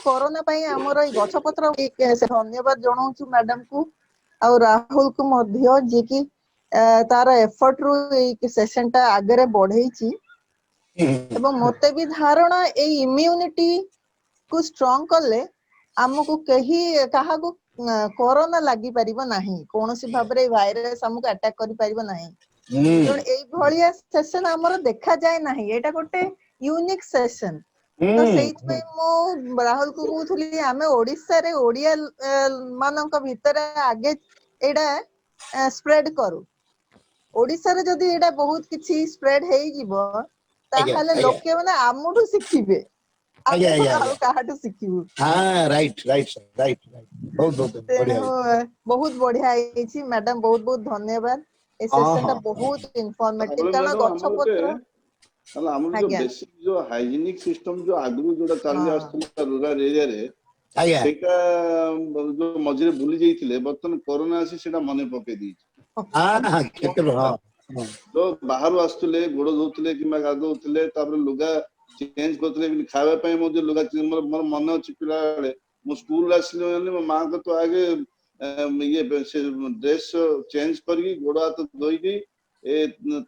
Speaker 1: କରୋନା ପାଇଁ ଆମର ଏଇ ଗଛ ପତ୍ର। ଧନ୍ୟବାଦ ଜଣାଉଛୁ ମ୍ୟାଡାମ କୁ ଆଉ ରାହୁଲ କୁ ମଧ୍ୟ, ଯିଏକି ତାର ଏଫର୍ଟ ରୁ ଏଇ ସେସନ ଟା ଆଗରେ ବଢେଇଛି। ଏବଂ ମତେ ବି ଧାରଣା ଏଇ ଇମ୍ୟୁନିଟି କୁ ଷ୍ଟ୍ରଙ୍ଗ କଲେ ଆମକୁ କେହି କାହାକୁ କରୋନା ଲାଗିପାରିବ ନାହିଁ, କୌଣସି ଭାବରେ ଏଇ ଭାଇରସ ଆମକୁ ଆଟାକ କରିପାରିବ ନାହିଁ। ତେଣୁ ଏଇଭଳିଆ ସେସନ ଆମର ଦେଖାଯାଏ ନାହିଁ, ଏଇଟା ଗୋଟେ ୟୁନିକ୍ ସେସନ। ତ ସେଇଥିପାଇଁ ମୁଁ ରାହୁଲ କୁ କହୁଥିଲି, ଆମେ ଓଡିଶାରେ ଓଡିଆ ମାନଙ୍କ ଭିତରେ ଆଗେ ଏଇଟା ସ୍ପ୍ରେଡ କରୁ। ଓଡିଶାରେ ଯଦି ଏଇଟା ବହୁତ କିଛି ସ୍ପ୍ରେଡ ହେଇଯିବ, ତାହେଲେ ଲୋକେ ମାନେ ଆମଠୁ ଶିଖିବେ। ଆମେ କଣ ଆଉ କାହାଠୁ ଶିଖିବୁ?
Speaker 3: ହଁ, ରାଇଟ ରାଇଟ ରାଇଟ, ବହୁତ ବହୁତ ବଢିଆ।
Speaker 1: ତେଣୁ ବହୁତ ବଢିଆ ହେଇଛି ମ୍ୟାଡାମ, ବହୁତ ବହୁତ ଧନ୍ୟବାଦ। ଏ ସେସନ ଟା ବହୁତ ଇନଫର୍ମେଟିଭ,
Speaker 7: ତାପରେ
Speaker 1: କାରଣ
Speaker 7: ମ୍ୟାଡାମ,
Speaker 1: ଗଛ
Speaker 7: ଆମର ଗୋଟେ
Speaker 1: ପତ୍ର
Speaker 7: ହେଲା ଆମର ଯୋଉ ବେସିକ ଯୋଉ ହାଇଜିନିକ ସିଷ୍ଟମ ଯୋଉ ଆଗରୁ ଯୋଉଟା ଚାଲି ଆସୁଥିଲା ରୁରାଲ ଏରିଆରେ, ସେଇଟା ଯୋଉ ମଝିରେ ଭୁଲି ଯାଇଥିଲେ, ବର୍ତ୍ତମାନ କରୋନା ଆସି ସେଇଟା ମନେ ପକେଇ ଦେଇଛି।
Speaker 3: ହଁ ହଁ କେତେ ହଁ ହଁ
Speaker 7: ଯୋଉ ବାହାରୁ ଆସୁଥିଲେ, ଗୋଡ ଧୋଉଥିଲେ କିମ୍ବା ଗାଧଉଥିଲେ, ତାପରେ ଲୁଗା ଚେଞ୍ଜ କରୁଥିଲେ। Even ଖାଇବା ପାଇଁ ମଧ୍ୟ ଲୁଗା ମୋର ମନେ ଅଛି, ପିଲାବେଳେ ମୁଁ ସ୍କୁଲ ଆସିଲି ମାନେ ମୋ ମାଙ୍କ ତ ଆଗେ ଇଏ ସେ ଡ୍ରେସ ଚେଞ୍ଜ କରିକି, ଗୋଡ ହାତ ଧୋଇକି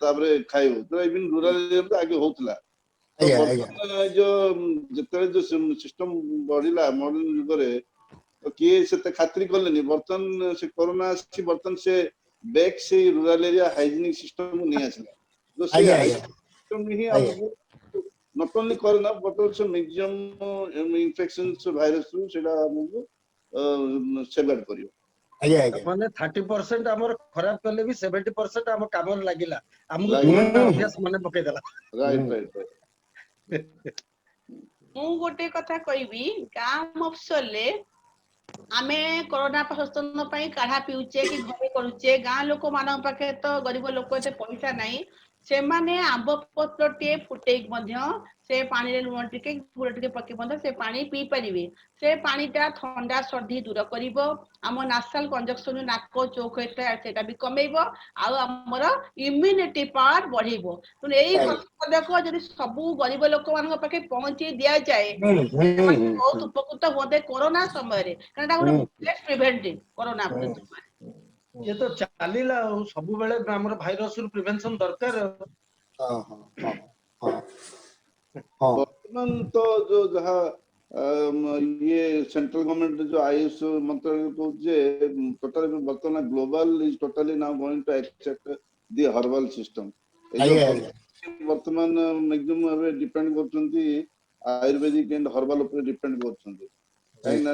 Speaker 7: ତାପରେ ଖାଇବୁ। ତ ଇଭିନ୍ ରୁରାଲ ଏରିଆରେ ଆଗେ ହଉଥିଲା। ତ
Speaker 3: ଆଜ୍ଞା ଆଜ୍ଞା
Speaker 7: ବର୍ତ୍ତମାନ ଏ ଯୋଉ ଯେତେବେଳେ ଯୋଉ ସିଷ୍ଟମ ବଢିଲା ମଡର୍ନ ଯୁଗରେ, ତ କିଏ ସେତେ ଖାତିରି କଲେନି। ବର୍ତ୍ତମାନ ସେ କରୋନା ଆସିଛି, ବର୍ତ୍ତମାନ ସେ ବେକ୍ ସେଇ ରୁରାଲ ଏରିଆ ହାଇଜିନିକ ସିଷ୍ଟମ ନେଇ ଆସିଲା। ତ ସେ ସିଷ୍ଟମ ହିଁ ଆମକୁ not only corona but also maximum infections virus ରୁ ସେଇଟା ଆମକୁ ସେଫଗାର୍ଡ କରିବ।
Speaker 3: ଆଜ୍ଞା ଆଜ୍ଞା
Speaker 5: ମାନେ 30% ଆମର ଖରାପ କଲେ ବି 70% ଆମ କାମରେ ଲାଗିଲା, ଆମକୁ
Speaker 7: ଲାଗିଲା।
Speaker 5: ପୁରୁଣା ଅଭ୍ୟାସ ମନେ ପକେଇଦେଲା।
Speaker 7: ରାଇଟ ରାଇଟ ରାଇଟ
Speaker 2: ମୁଁ ଗୋଟେ କଥା କହିବି, ଗାଁ ମଫସଲରେ ଆମେ କରୋନା ସଚେତନ ପାଇଁ କାଢା ପିଉଛେ କି ଘରେ କରୁଛେ। ଗାଁ ଲୋକ ମାନଙ୍କ ପାଖରେ ତ, ଗରିବ ଲୋକ, ଏତେ ପଇସା ନାହିଁ। ସେମାନେ ଆମ୍ବ ପତ୍ର ଟିଏ ଫୁଟେଇକି ମଧ୍ୟ ସେ ପାଣିରେ ଲୁଣ ଟିକେ, ଗୁଡ ଟିକେ ପକେଇ ମଧ୍ୟ ସେ ପାଣି ପିଇ ପାରିବେ। ସେ ପାଣିଟା ଥଣ୍ଡା ସର୍ଦ୍ଦି ଦୂର କରିବ, ଆମ ନାସାଲ କଞ୍ଜେସନ, ନାକ ଚୋକ ହେଇଥାଏ, ସେଇଟା ବି କମେଇବ ଆଉ ଆମର ଇମ୍ୟୁନିଟି ପାୱାର ବଢେଇବ। ତେଣୁ ଏଇ ପଦକ ଯଦି ସବୁ ଗରିବ ଲୋକମାନଙ୍କ ପାଖେ ପହଞ୍ଚେଇ ଦିଆଯାଏ, ସେମାନେ ବହୁତ ଉପକୃତ ହୁଅନ୍ତେ କରୋନା ସମୟରେ, କାରଣ ଏଟା ଗୋଟେ ବେଷ୍ଟ ପ୍ରିଭେଣ୍ଟିଭ କରୋନା।
Speaker 5: ଇଏ ତ ଚାଲିଲା ଆଉ ସବୁବେଳେ ଆମର ଭାଇରସ ରୁ ପ୍ରିଭେନସନ ଦରକାର ଆଉ।
Speaker 3: ହଁ ହଁ ହଁ ହଁ ହଁ
Speaker 7: ବର୍ତ୍ତମାନ ତ ଯୋଉ ଯାହା ଇଏ ସେଣ୍ଟ୍ରାଲ ଗଭର୍ଣ୍ଣମେଣ୍ଟ ଯୋଉ ଆୟୁଷ ମନ୍ତ୍ରାଳୟ କହୁଛି ଯେ ଟୋଟାଲି ବର୍ତ୍ତମାନ global is totally now going to accept the herbal system. ବର୍ତ୍ତମାନ ମ୍ୟାକ୍ସିମମ୍ ଏବେ ଡିପେଣ୍ଡ କରୁଛନ୍ତି, ଆୟୁର୍ବେଦିକ ଆଣ୍ଡ ହର୍ବାଲ ଉପରେ ଡିପେଣ୍ଡ କରୁଛନ୍ତି। କାହିଁକି ନା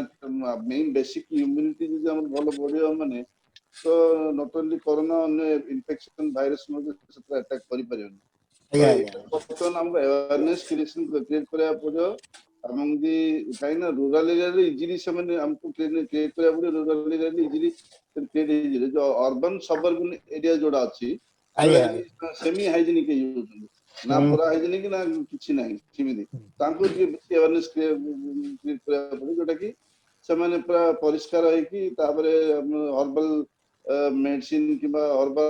Speaker 7: ମେନ୍ ବେସିକ ଇମ୍ୟୁନିଟି ଯଦି ଆମର ଭଲ ବଢିବ, ମାନେ ତ not only corona, ଅନ୍ୟ ଇନଫେକ୍ସନ ଭାଇରସ ମଧ୍ୟ ସେଥିରେ ଆଟାକ୍ କରିପାରିବନି। ବର୍ତ୍ତମାନ ଆମକୁ ଆୱାରନେସ କ୍ରିଏଟ କରିବାକୁ ପଡିବ ଏବଂ ଦି କାହିଁକି ନା ରୁରାଲ ଏରିଆରେ ଇଜିଲି ସେମାନେ ଆମକୁ କ୍ରିଏଟ କରିବାକୁ ପଡିବ। ରୁରାଲ ଏରିଆରେ ଇଜିଲି କ୍ରିଏଟ ହେଇଯିବ। ଯୋଉ ଅର୍ବାନ ସବଅର୍ବାନ ଏରିଆ ଯୋଉଟା ଅଛି, ସେମି ହାଇଜେନିକ ହେଇଯାଉଛନ୍ତି ନା, ପୁରା ହାଇଜେନିକ ନା କିଛି ନାହିଁ, ସେମିତି ତାଙ୍କୁ ଟିକେ ବେଶୀ ଆୱାରନେସ କ୍ରିଏଟ କରିବାକୁ ପଡିବ, ଯୋଉଟା କି ସେମାନେ ପୁରା ପରିଷ୍କାର ହେଇକି ତାପରେ ହର୍ବାଲ ମେଡିସିନ କିମ୍ବା ହର୍ବାଲ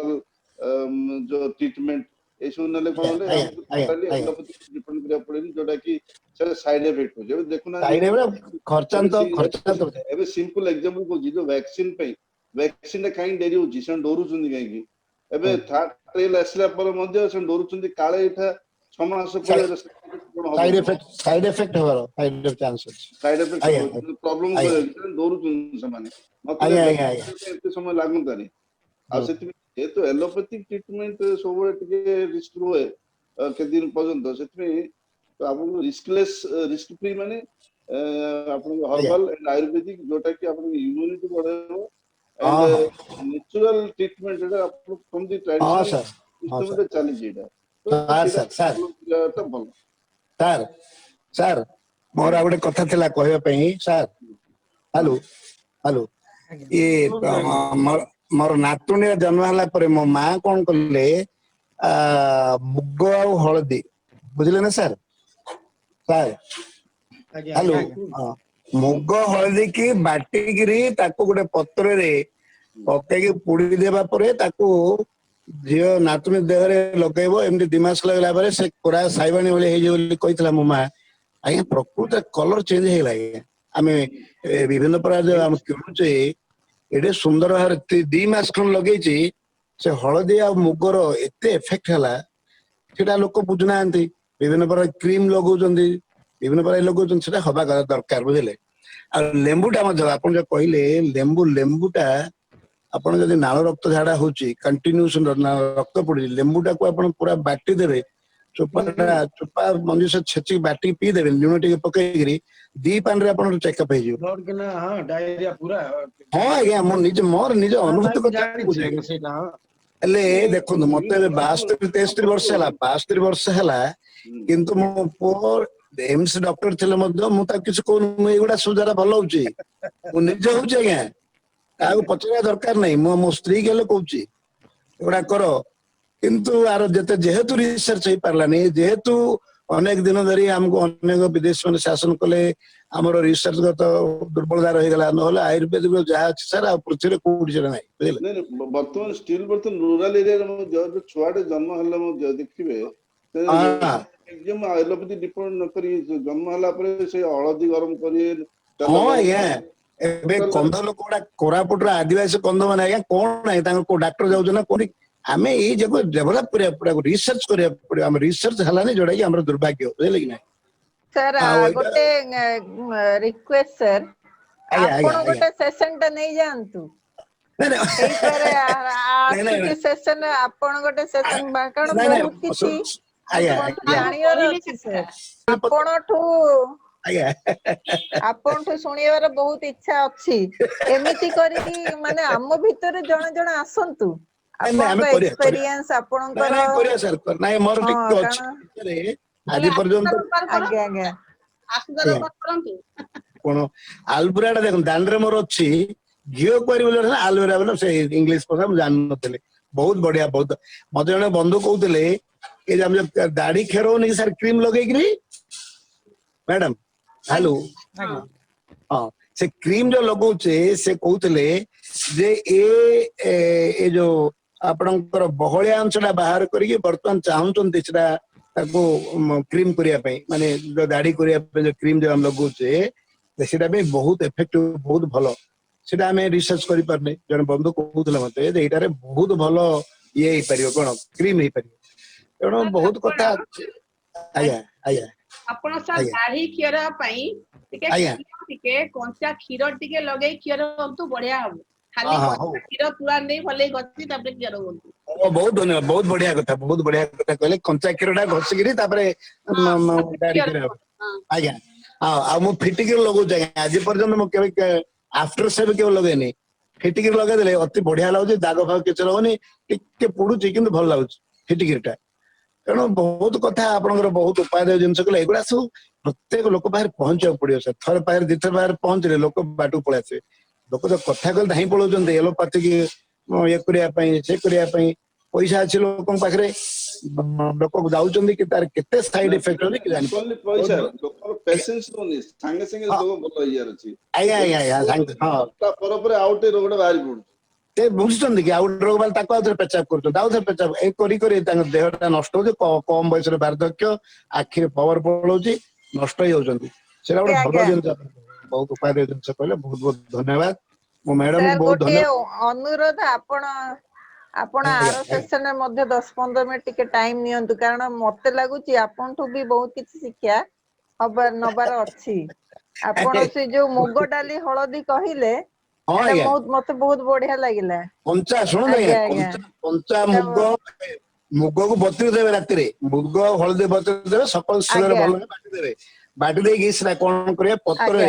Speaker 7: ଯୋଉ ଟ୍ରିଟମେଣ୍ଟ ଏସବୁ ନେଲେ କଣ ହେଲେ ଟୋଟାଲି ଡିପେଣ୍ଡ କରିବାକୁ ପଡେନି, ଯୋଉଟା କି ସେଟା ସାଇଡ ଏଫେକ୍ଟ ହଉଛି। ଏବେ ଦେଖୁନାହାନ୍ତି,
Speaker 3: ଖର୍ଚ୍ଚାନ୍ତ ଖର୍ଚ୍ଚାନ୍ତ।
Speaker 7: ଏବେ ସିମ୍ପଲ ଏକ୍ସାମ୍ପଲ କହୁଛି, ଯୋଉ ଭ୍ୟାକ୍ସିନ ପାଇଁ, ଭ୍ୟାକ୍ସିନ ଟା କାହିଁକି ଡେରି ହଉଛି? ସେମାନେ ଡରୁଛନ୍ତି। କାହିଁକି ଏବେ ଥାର୍ଡ ଟ୍ରାଏଲ ଆସିଲା ପରେ ମଧ୍ୟ ସେମାନେ ଡରୁଛନ୍ତି, କାଳେ ଏଇଟା 6 ମାସ ପରେ
Speaker 3: ସାଇଡ ଏଫେକ୍ଟ, ସାଇଡ ଏଫେକ୍ଟ ହବାର ଚାନ୍ସ ଅଛି।
Speaker 7: ସାଇଡ ଏଫେକ୍ଟ ପ୍ରୋବ୍ଲେମ, ଡରୁଛନ୍ତି ସେମାନେ। ଏତେ ସମୟ ଲାଗନ୍ତାନି। ଆଉ ସେଥିପାଇଁ ଯେହେତୁ ଏଲୋପାଥିକ ଟ୍ରିଟମେଣ୍ଟ ସବୁବେଳେ ଟିକେ ରିସ୍କ ରୁହେ କେତେ ଦିନ ପର୍ଯ୍ୟନ୍ତ, ସେଥିପାଇଁ ତ ଆପଣଙ୍କୁ ରିସ୍କଲେସ୍, ରିସ୍କ ଫ୍ରି, ମାନେ ଆପଣଙ୍କ ହର୍ବାଲ ଆଣ୍ଡ ଆୟୁର୍ବେଦିକ, ଯୋଉଟା କି ଆପଣଙ୍କ ଇମ୍ୟୁନିଟି ବଢେଇବ, ନ୍ୟାଚୁରାଲ ଟ୍ରିଟମେଣ୍ଟ ଏଟା ଆପଣ କେମିତି ଟ୍ରାଡିସନାଲ ସିଷ୍ଟମରେ ଚାଲିଛି ଏଇଟା ଭଲ।
Speaker 3: ସାର୍, ସାର୍, ମୋର ଆଉ ଗୋଟେ କଥା ଥିଲା କହିବା ପାଇଁ ସାର୍। Hello, hello. ଇଏ ମୋର ନାତୁଣୀର ଜନ୍ମ ହେଲା ପରେ ମୋ ମା କଣ କଲେ, ମୁଗ ଆଉ ହଳଦୀ, ବୁଝିଲେ ନା ସାର୍? Sir, hello. ମୁଗ ହଳଦୀ କି ବାଟିକିରି ତାକୁ ଗୋଟେ ପତ୍ରରେ ପକେଇକି ପୋଡି ଦେବା ପରେ ତାକୁ ଝିଅ ନାତୁଣୀ ଦେହରେ ଲଗେଇବ। ଏମିତି 2 ମାସ ଲଗେଇଲା ପରେ ସେ ପୁରା ସାଇବାଣୀ ଭଳି ହେଇଯିବ ବୋଲି କହିଥିଲା ମୋ ମା। ଆଜ୍ଞା, ପ୍ରକୃତ କଲର ଚେଞ୍ଜ ହେଇଗଲା ଆଜ୍ଞା। ଆମେ ବିଭିନ୍ନ ପ୍ରକାର ଯୋଉ ଆମେ କିଣୁଛେ, ଏଡେ ସୁନ୍ଦର ଭାବରେ 2 ମାସ ଖଣ୍ଡ ଲଗେଇଛି, ସେ ହଳଦୀ ଆଉ ମୁଗର ଏତେ ଏଫେକ୍ଟ ହେଲା। ସେଟା ଲୋକ ବୁଝୁନାହାନ୍ତି। ବିଭିନ୍ନ ପ୍ରକାର କ୍ରିମ ଲଗଉଛନ୍ତି, ବିଭିନ୍ନ ପ୍ରକାର ଲଗଉଛନ୍ତି। ସେଟା ହବା କଥା ଦରକାର, ବୁଝିଲେ? ଆଉ ଲେମ୍ବୁଟା ମଧ୍ୟ ଆପଣ ଯୋଉ କହିଲେ ଲେମ୍ବୁ, ଲେମ୍ବୁଟା ଆପଣ ଯଦି ନାଳ ରକ୍ତ ଝାଡା ହଉଛି, କଣ୍ଟିନ୍ୟୁସ ରକ୍ତ ପଡୁଛି, ଲେମ୍ବୁଟାକୁ ଆପଣ ପୁରା ବାଟି ଦେବେ, ଚୋପାଟା, ଚୋପା ମଞ୍ଜି ସହ ଛେଚିକି ବାଟିକି ପିଇ ଦେବେ, ଲୁଣ ଟିକେ ପକେଇକିରି, ଦି ପାଣିରେ ଆପଣଙ୍କର ଚେକଅପ୍ ହେଇଯିବ। ହଁ ଆଜ୍ଞା, ମୁଁ ନିଜ ମୋର ନିଜ ଅନୁଭୂତି କଥା। ହେଲେ ଦେଖନ୍ତୁ, ମତେ ଏବେ 72 73 ବର୍ଷ ହେଲା, 72 ବର୍ଷ ହେଲା, କିନ୍ତୁ ମୋ ପୁଅ ଏମ୍ସ ଡକ୍ଟର ଥିଲେ ମଧ୍ୟ ମୁଁ ତାକୁ କିଛି କହୁନି। ମୁଁ ଏଇଗୁଡା ସବୁ ଦ୍ୱାରା ଭଲ ହଉଛି, ମୁଁ ନିଜେ ହଉଛି ଆଜ୍ଞା। କାହାକୁ ପଚାରିବା ଦରକାର ନାହିଁ। ମୁଁ ମୋ ସ୍ତ୍ରୀ ହେଲେ କହୁଛି, ଏଗୁଡା କର। କିନ୍ତୁ ଆର ଯେତେ ଯେହେତୁ ରିସର୍ଚ୍ଚ ହେଇପାରିଲାନି, ଯେହେତୁ ଅନେକ ଦିନ ଧରି ଆମକୁ ଅନେକ ବିଦେଶ ମାନେ ଶାସନ କଲେ, ଆମର ରିସର୍ଚ୍ଚ ଗତ ଦୁର୍ବଳତା ରହିଗଲା। ନହେଲେ ଆୟୁର୍ବେଦିକ ଯାହା ଅଛି ସାର୍, ଆଉ ପୃଥିବୀରେ କୋଉଠି ସେଟା ନାହିଁ, ବୁଝିଲେ?
Speaker 7: ବର୍ତ୍ତମାନ ଷ୍ଟିଲ୍ ବର୍ତ୍ତମାନ ରୁରାଲ ଏରିଆରେ ମଧ୍ୟ ଯୋଉ ଛୁଆଟେ ଜନ୍ମ ହେଲେ ମଧ୍ୟ ଦେଖିବେ, ଏଲୋପାଥି ଡିପେଣ୍ଡ ନ କରି ଜନ୍ମ ହେଲା ପରେ ସେ ହଳଦୀ ଗରମ କରି
Speaker 3: ହଁ ଆଜ୍ଞା, ଏବେ କନ୍ଧ ଲୋକ ଗୁଡା, କୋରାପୁଟର ଆଦିବାସୀ କନ୍ଧ ମାନେ ଆଜ୍ଞା, କଣ ନାହିଁ ତାଙ୍କ କୋଉ ଡାକ୍ତର ଯାଉଛନ୍ତି ନା କୋଉଠି। ଆମେ ଏଇ ଯୋଗୁ ଡେଭଲପ କରିବାକୁ ପଡିବ, ରିସର୍ଚ୍ଚ କରିବାକୁ ପଡିବ। ଆମ ରିସର୍ଚ୍ଚ ହେଲାନି, ଯୋଉଟା କି ଆମର ଦୁର୍ଭାଗ୍ୟ, ବୁଝିଲେ କି ନାଇଁ?
Speaker 1: ସାର୍, ଗୋଟେ ରିକ୍ୱେଷ୍ଟ ସାର୍, ଆପଣ ଗୋଟେ ସେସନ ଟା ନେଇଯାଆନ୍ତୁ। ସେସନ ଆପଣ ଗୋଟେ ସେସନ, କାରଣ ବହୁତ କିଛି ଜାଣିବାର ଅଛି ସାର୍ ଆପଣଠୁ। ଆପଣଠୁ ଶୁଣିବାର ବହୁତ ଇଚ୍ଛା ଅଛି। ଏମିତି କରିକି ମାନେ ଆମ ଭିତରେ ଜଣେ ଜଣେ ଆସନ୍ତୁ, ଆପଣଙ୍କ ଏକ୍ସପେରିଏନ୍ସ ଆପଣଙ୍କର।
Speaker 3: ନାଇଁ, ମୋର ଟିକେ ଅଛି ଆଜି ପର୍ଯ୍ୟନ୍ତ।
Speaker 1: ଆଜ୍ଞା ଆଜ୍ଞା।
Speaker 3: କଣ ଆଲବୁରା ଟା ଦେଖନ୍ତୁ, ଦାଣ୍ଡରେ ମୋର ଅଛି ଘିଅ କୁଆରୀ ବୋଲି, ଆଲୁଭେରା ବୋଲି ସେ ଇଂଲିଶ କଥା ମୁଁ ଜାଣିନଥିଲି। ବହୁତ ବଢିଆ, ବହୁତ। ମତେ ଜଣେ ବନ୍ଧୁ କହୁଥିଲେ, ଏ ଯୋଉ ଆମେ ଦାଢି ଖେରଉନି କି ସାର୍, କ୍ରିମ ଲଗେଇକିରି, ମ୍ୟାଡାମ, ହ୍ୟାଲୋ। ହଁ, ସେ କ୍ରିମ ଯୋଉ ଲଗଉଛେ, ସେ କହୁଥିଲେ ଯେ ଏ ଯୋଉ ଆପଣଙ୍କର ବହଳିଆ ଅଂଶ ଟା ବାହାର କରିକି ବର୍ତ୍ତମାନ ଚାହୁଁଛନ୍ତି ସେଟା ତାକୁ କ୍ରିମ କରିବା ପାଇଁ, ମାନେ ଯୋଉ ଦାଢି କରିବା ପାଇଁ ଯୋଉ କ୍ରିମ ଯୋଉ ଆମେ ଲଗଉଛେ, ସେଇଟା ବି ବହୁତ ଏଫେକ୍ଟିଭ, ବହୁତ ଭଲ। ସେଟା ଆମେ ରିସର୍ଚ୍ଚ କରିପାରୁନେ। ଜଣେ ବନ୍ଧୁ କହୁଥିଲେ ମତେ ଯେ ଏଇଟାରେ ବହୁତ ଭଲ ଇଏ ହେଇପାରିବ, କଣ କ୍ରିମ ହେଇପାରିବ। ତେଣୁ ବହୁତ କଥା ଅଛି ଆଜ୍ଞା ଆଜ୍ଞା।
Speaker 2: ଆପଣ ସାର୍ ଦାଢି କ୍ଷୀର ପାଇଁ ଟିକେ କ୍ଷୀର, ଟିକେ କଞ୍ଚା କ୍ଷୀର ଟିକେ ଲଗେଇ କ୍ଷୀର ହୁଅନ୍ତୁ, ବଢିଆ ହବ। ଖାଲି କଞ୍ଚା କ୍ଷୀର ତୁଳା ନେଇ ଭଲେଇ ଘଷି ତାପରେ କ୍ଷୀର ହୁଅନ୍ତୁ।
Speaker 3: ବହୁତ ଧନ୍ୟବାଦ, ବହୁତ ବଢିଆ କଥା, ବହୁତ ବଢିଆ କଥା କହିଲେ। କଞ୍ଚା କ୍ଷୀର ଟା ଘଷିକିରି ତାପରେ ଦାଢି କ୍ଷୀର ହବ। ଆଜ୍ଞା। ଆଉ ମୁଁ ଫିଟିକିରି ଲଗଉଛି ଆଜ୍ଞା, ଆଜି ପର୍ଯ୍ୟନ୍ତ ମୁଁ କେବେ ଆଫ୍ଟର ସେଭ୍ କେବେ ଲଗେଇନି। ଫିଟିକିରି ଲଗେଇଦେଲେ ଅତି ବଢିଆ ଲାଗୁଛି, ଦାଗ ଫାଗ କିଛି ରହୁନି, ଟିକେ ପୋଡୁଛି କିନ୍ତୁ ଭଲ ଲାଗୁଛି ଫିଟିକିରି ଟା। ତେଣୁ ବହୁତ କଥା ଆପଣଙ୍କର ବହୁତ ଉପାଦେୟ ଜିନିଷ କହିଲେ। ଏଗୁଡା ସବୁ ପ୍ରତ୍ୟେକ ଲୋକ ପାଖରେ ପହଞ୍ଚିବାକୁ ପଡିବ ସାର୍। ଥରେ ପାଖରେ, ଦିଥର ପାଖରେ ପହଞ୍ଚିଲେ ଲୋକ ବାଟକୁ ପଳେଇ ଆସିବେ। ଲୋକ ତ କଥା କହିଲେ ଧାଇଁ ପଳଉଛନ୍ତି ଏଲୋପାଥିକ ଇଏ କରିବା ପାଇଁ, ସେ କରିବା ପାଇଁ। ପଇସା ଅଛି ଲୋକଙ୍କ ପାଖରେ, ଲୋକ ଯାଉଛନ୍ତି କି ତାର କେତେ ସାଇଡ ଇଫେକ୍ଟ ଅଛି କି ଜାଣି
Speaker 7: ପଇସା, ଲୋକର ପେସେନ୍ସ ରହୁନି, ସାଙ୍ଗେ ସାଙ୍ଗେ ରୋଗ ଭଲ ହେଇଯାର ଅଛି।
Speaker 3: ଆଜ୍ଞା ଆଜ୍ଞା ଆଜ୍ଞା ହଁ।
Speaker 7: ତା ପରେ ଆଉ ଗୋଟେ ରୋଗଟା ବାହାରି ପଡୁଛି।
Speaker 3: ସେ ବୁଝୁଛନ୍ତି କି ଆଉ ଗୋଟେ ରୋଗ ବାହାରିଲେ ତାକୁ ଆଉଥରେ ପେଚାପ କରୁଛନ୍ତି, ଆଉଥରେ ପେଚାପ ଏ କରି କରି ତାଙ୍କ ଦେହଟା ନଷ୍ଟ ହଉଛି। କମ ବୟସରେ ବାର୍ଦ୍ଧକ୍ୟ, ଆଖିରେ ପାୱାର ପଳଉଛି, ନଷ୍ଟ ହେଇଯାଉଛନ୍ତି। ସେଇଟା ଗୋଟେ ଭଲ ଜିନିଷ, ବହୁତ ଉପାଦେୟ ଜିନିଷ କହିଲେ। ବହୁତ ବହୁତ ଧନ୍ୟବାଦ ମୋ ମ୍ୟାଡାମ, ବହୁତ ଧନ୍ୟବାଦ।
Speaker 1: ଅନୁରୋଧ, ଆପଣ ଆର ସେସନରେ ମଧ୍ୟ 10-15 ମିନିଟ ଟିକେ ଟାଇମ ନିଅନ୍ତୁ, କାରଣ ମତେ ଲାଗୁଛି ଆପଣଠୁ ବି ବହୁତ କିଛି ଶିକ୍ଷା ହବା ନବାର ଅଛି। ଆପଣ ସେ ଯୋଉ ମୁଗ ଡାଲି ହଳଦୀ କହିଲେ, ମତେ ବହୁତ ବଢିଆ ଲାଗିଲା।
Speaker 3: କଞ୍ଚା, ଶୁଣନ୍ତୁ ଆଜ୍ଞା, କଞ୍ଚା ମୁଗ, ମୁଗକୁ ବତୁରେଇ ଦେବେ ରାତିରେ, ମୁଗ ହଳଦୀ ବତୁରେଇ ଦେବେ, ସକାଳୁ ଶିଳରେ ଭଲ ବାଟି ଦେବେ। ବାଟି ଦେଇକି ସେଟା କଣ କରିବେ, ପତ୍ରରେ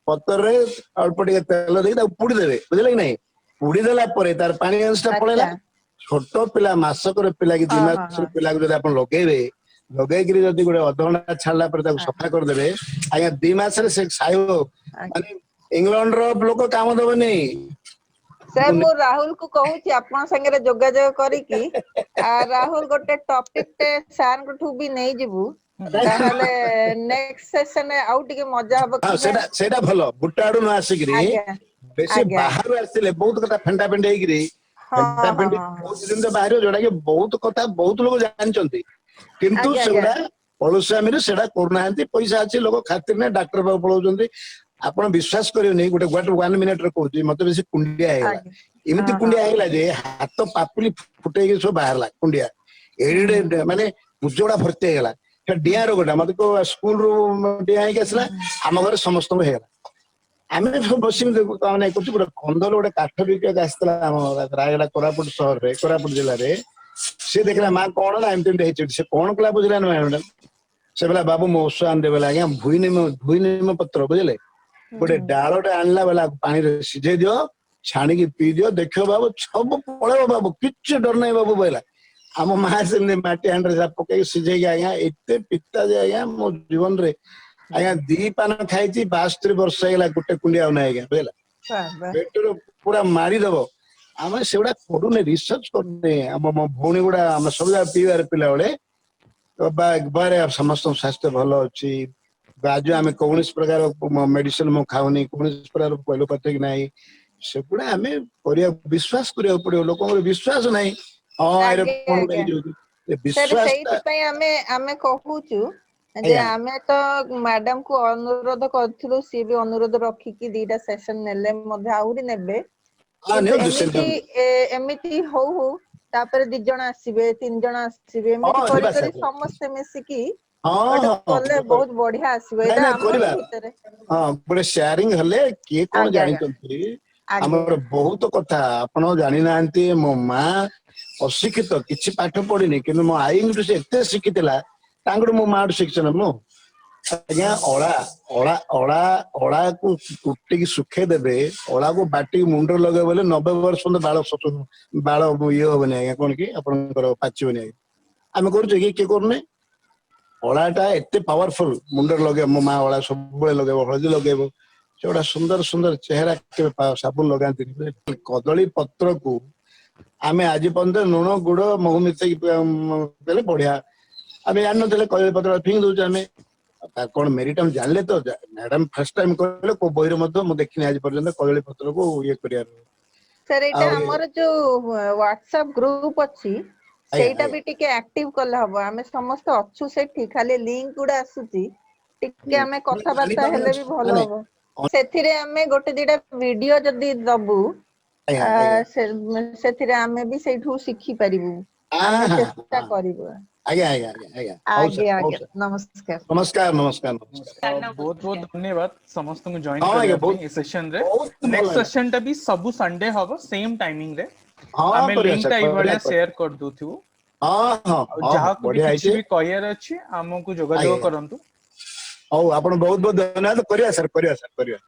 Speaker 3: ପତ୍ରରେ ଅଳ୍ପ ଟିକେ ତେଲ ଦେଇକି ତାକୁ ପୋଡିଦେବେ, ବୁଝିଲେ କି ନାଇଁ? ପୋଡିଦେଲା ପରେ ତାର ପାଣି ଅଂଶଟା ପଳେଇଲା। ଛୋଟ ପିଲା, ମାସକର ପିଲା କି 2 ମାସର ପିଲାକୁ ଯଦି ଆପଣ ଲଗେଇବେ, ଲଗେଇକିରି ଯଦି ଗୋଟେ ଅଧଘଣ୍ଟା ଛାଡିଲା ପରେ ତାକୁ ସଫା କରିଦେବେ ଆଜ୍ଞା, 2 ମାସରେ ସେ ସାଇବ। ମାନେ ଇଂଲଣ୍ଡର ଲୋକ କାମ ଦବନି।
Speaker 1: ସାର୍, ମୁଁ ରାହୁଲ କୁ କହୁଛି ଆପଣଙ୍କ ସାଙ୍ଗରେ ଯୋଗାଯୋଗ କରିକି, ରାହୁଲ ଗୋଟେ ଟପିକ ଟେ ସାର୍ଙ୍କଠୁ ବି ନେଇଯିବୁ, ତାହେଲେ ନେକ୍ସଟ ସେସନରେ ଆଉ ଟିକେ ମଜା ହବ।
Speaker 3: ସେଇଟା ସେଇଟା ଭଲ। ବୁଟା ଆଡୁ ନ ଆସିକିରି ବେଶୀ ବାହାରୁ ଆସିଲେ ବହୁତ କଥା ଫେଣ୍ଟା ଫେଣ୍ଟି ହେଇକିରି, ଫେଣ୍ଟା ଫେଣ୍ଟି ବହୁତ ଜିନିଷ ବାହାରିବ, ଯୋଉଟା କି ବହୁତ କଥା ବହୁତ ଲୋକ ଜାଣିଛନ୍ତି, କିନ୍ତୁ ସେଗୁଡା ଅଳସୁଆମିରେ ସେଟା କରୁନାହାନ୍ତି। ପଇସା ଅଛି ଲୋକ ଖାତିର ନାହିଁ, ଡାକ୍ତର ପାଖକୁ ପଳଉଛନ୍ତି। ଆପଣ ବିଶ୍ୱାସ କରିବେନି, ଗୋଟେ 1 ମିନିଟରେ କହୁଛି, ମତେ ବେଶୀ କୁଣ୍ଡିଆ ହେଇଗଲା। ଏମିତି କୁଣ୍ଡିଆ ହେଇଗଲା ଯେ ହାତ ପାପୁଲି ଫୁଟେଇକି ସବୁ ବାହାରିଲା କୁଣ୍ଡିଆ, ଏଡେ ମାନେ ପୂଜ ଗୁଡା ଭର୍ତ୍ତି ହେଇଗଲା। ଡିଆଁ ରୋଗଟା ମତେ ସ୍କୁଲରୁ ଡିଆଁ ହେଇକି ଆସିଲା, ଆମ ଘରେ ସମସ୍ତଙ୍କୁ ହେଇଗଲା। ଆମେ ସବୁ ବସିକି ମାନେ କରୁଛୁ। ଗୋଟେ କନ୍ଧର ଗୋଟେ କାଠ ବିକିବାକୁ ଆସିଥିଲା ଆମ ରାୟଗଡ଼ା କୋରାପୁଟ ସହରରେ, କୋରାପୁଟ ଜିଲ୍ଲାରେ। ସେ ଦେଖିଲା ମା କଣ ନା ଏମିତି ଏମିତି ହେଇଛି। ସେ କଣ କଲା ବୁଝିଲା ନା ମ୍ୟାଡାମ? ସେ କହିଲା ବାବୁ ମୁଁ ଔଷଧ ଆଣିଦେ। ବୋଇଲେ ଆଜ୍ଞା ଭୁଇନିମ, ଭୁଇନିମ ପତ୍ର ବୁଝିଲେ, ଗୋଟେ ଡାଳଟେ ଆଣିଲା, ବୋଇଲା ପାଣିରେ ସିଝେଇ ଦିଅ, ଛାଣିକି ପିଇ ଦିଅ, ଦେଖିବ ବାବୁ ସବୁ ପଳେଇବ ବାବୁ, କିଛି ଡର ନାହିଁ ବାବୁ ବୋଇଲା। ଆମ ମା ସେମିତି ମାଟି ହାଣ୍ଡିରେ ପକେଇକି ସିଝେଇକି ଆଜ୍ଞା ଏତେ ପିତା ଯେ ଆଜ୍ଞା ମୋ ଜୀବନରେ ଆଜ୍ଞା 2 ପାନ ଖାଇଛି, 72 ବର୍ଷ ହେଇଗଲା, ଗୋଟେ କୁଣ୍ଡିଆ ଆଉ ନାହିଁ ଆଜ୍ଞା, ବୁଝିଲା? ପେଟରୁ ପୁରା ମାରିଦବ। ଆମେ ସେଗୁଡା କରୁନେ, ରିସର୍ଚ୍ଚ କରୁନେ। ଆମ ମୋ ଭଉଣୀ ଗୁଡା ଆମେ ସବୁ ଯାକ ପିଇବାରେ ପିଲାବେଳେ ବାରେ ସମସ୍ତଙ୍କ ସ୍ୱାସ୍ଥ୍ୟ ଭଲ ଅଛି। ଆଜି ଆମେ କୌଣସି ପ୍ରକାର ମେଡିସିନ ମୁଁ ଖାଉନି, କୌଣସି ପ୍ରକାର ଏଲୋପାଥିକ ନାହିଁ। ସେଗୁଡା ଆମେ କରିବାକୁ ବିଶ୍ୱାସ କରିବାକୁ ପଡିବ, ଲୋକଙ୍କର ବିଶ୍ୱାସ ନାହିଁ। ହଁ କଣ ହେଇଯାଉଛି
Speaker 1: ବିଶ୍ୱାସ। ସେଇଥିପାଇଁ ଆମେ କହୁଛୁ ଯେ ଆମେ ତ ମ୍ୟାଡାମ କୁ ଅନୁରୋଧ କରିଥିଲୁ, ସିଏ ବି ଅନୁରୋଧ ରଖିକି 2ଟା ସେସନ ନେଲେ, ମଧ୍ୟ ଆହୁରି ନେବେ। ଏମିତି ଏମିତି ହଉ ହଉ ତାପରେ 2 ଜଣ ଆସିବେ, 3 ଜଣ ଆସିବେ, ଏମିତି କରି କରି ସମସ୍ତେ ମିଶିକି କଲେ ବହୁତ ବଢିଆ ଆସିବ। ଏଇଟା ଆମ ଭିତରେ
Speaker 3: ହଁ ଗୋଟେ ସେୟାରିଂ ହେଲେ କିଏ କଣ ଜାଣିଛନ୍ତି। ଆମର ବହୁତ କଥା ଆପଣ ଜାଣିନାହାନ୍ତି। ମୋ ମା ଅଶିକ୍ଷିତ, କିଛି ପାଠ ପଢିନି, କିନ୍ତୁ ମୋ ଆଈଙ୍କଠୁ ସେ ଏତେ ଶିଖିଥିଲା, ତାଙ୍କଠୁ ମୋ ମାଠୁ ଶିଖିଛି ନା ମୁଁ ଆଜ୍ଞା। ଅଳା ଅଳା ଅଳା ଅଳାକୁ କୁଟିକି ଶୁଖେଇ ଦେବେ, ଅଳାକୁ ବାଟିକି ମୁଣ୍ଡରେ ଲଗେଇବେ ବୋଲେ 90 ବର୍ଷ ପର୍ଯ୍ୟନ୍ତ ବାଳ ବାଳ ଇଏ ହବନି ଆଜ୍ଞା, କଣ କି ଆପଣଙ୍କର ପାଚିବନି ଆଜ୍ଞା। ଆମେ କରୁଛେ କି? କିଏ କରୁନେ? ଅଳାଟା ଏତେ ପାୱାରଫୁଲ, ମୁଣ୍ଡରେ ଲଗେଇବ। ମୋ ମା ଅଳା ସବୁବେଳେ ଲଗେଇବ, ହଳଦୀ ଲଗେଇବ, ସେଗୁଡା ସୁନ୍ଦର ସୁନ୍ଦର ଚେହେରା, କେବେ ସାବୁନ ଲଗାନ୍ତିନି। କଦଳୀ ପତ୍ରକୁ ଆମେ ଆଜି ପର୍ଯ୍ୟନ୍ତ ଲୁଣ ଗୁଡ ମହୁ ମିଶେଇକି ଦେଲେ ବଢିଆ, ଆମେ ଜାଣିନଥିଲେ କଦଳୀ ପତ୍ର ଫିଙ୍ଗି ଦଉଛୁ ଆମେ। କଣ ମେରିଟ ଆମେ ଜାଣିଲେ ତ ମ୍ୟାଡାମ ଫାର୍ଷ୍ଟ ଟାଇମ କହିଲେ, କୋଉ ବହିରେ ମଧ୍ୟ ମୁଁ ଦେଖିନି ଆଜି ପର୍ଯ୍ୟନ୍ତ କଦଳୀ ପତ୍ରକୁ ଇଏ କରିବାର।
Speaker 1: ସାର୍ ଏଇଟା ଆମର ଯୋଉ ହ୍ୱାଟ୍ସଆପ ଗ୍ରୁପ ଅଛି ସେଇଟା ବି ଟିକେ ଆକ୍ଟିଭ କଲେ ହବ। ଆମେ ସମସ୍ତେ ଅଛୁ ସେଠି, ଖାଲି ଲିଙ୍କ ଗୁଡା ଆସୁଛି, ଟିକେ ଆମେ କଥାବାର୍ତ୍ତା ହେଲେ ବି ଭଲ ହବ। ସେଥିରେ ଆମେ ଗୋଟେ ଦିଟା ଭିଡିଓ ଯଦି ଦବୁ ସେଥିରେ ଆମେ ବି ସେଇଠୁ ଶିଖି ପାରିବୁ। ଆମେ ଚେଷ୍ଟା କରିବୁ।
Speaker 3: ଆଜ୍ଞା ଆଜ୍ଞା ଆଜ୍ଞା ଆଜ୍ଞା ହଉ
Speaker 1: ଆଜ୍ଞା
Speaker 3: ସାର୍, ହଉ
Speaker 1: ଆଜ୍ଞା,
Speaker 3: ସାର୍।
Speaker 1: ନମସ୍କାର।
Speaker 3: ନମସ୍କାର, ନମସ୍କାର, ନମସ୍କାର।
Speaker 6: ବହୁତ ବହୁତ ଧନ୍ୟବାଦ ସମସ୍ତଙ୍କୁ ଜଏନ୍
Speaker 3: ହଁ ଆଜ୍ଞା,
Speaker 6: କରିବା
Speaker 3: ବହୁତ
Speaker 6: ପାଇଁ ଏ ସେସନ ରେ।
Speaker 3: ବହୁତ ଭଲ
Speaker 6: ନେକ୍ସଟ
Speaker 3: ଲାଗିଲା।
Speaker 6: ସେସନ ଟା ବି ସବୁ ସଣ୍ଡେ ହବ ସେମ ଟାଇମିଂ ରେ।
Speaker 3: ହଁ,
Speaker 6: ଆମେ
Speaker 3: କରିବା
Speaker 6: ଲିଙ୍କ
Speaker 3: ସାର୍,
Speaker 6: ଟା ଏଇଭଳିଆ
Speaker 3: କରିବା।
Speaker 6: ସେୟାର କରିଦଉଥିବୁ।
Speaker 3: ହଁ ହଁ
Speaker 6: ଆଉ
Speaker 3: ହଁ
Speaker 6: ଯାହାକୁ ବି
Speaker 3: ବଢିଆ
Speaker 6: କିଛି
Speaker 3: ହେଇଛି।
Speaker 6: ବି କହିବାର ଅଛି, ଆମକୁ ଯୋଗାଯୋଗ କରନ୍ତୁ।
Speaker 3: ହଉ, ଆପଣ ବହୁତ ବହୁତ ଧନ୍ୟବାଦ। କରିବା ସାର୍, କରିବା ସାର୍, କରିବା।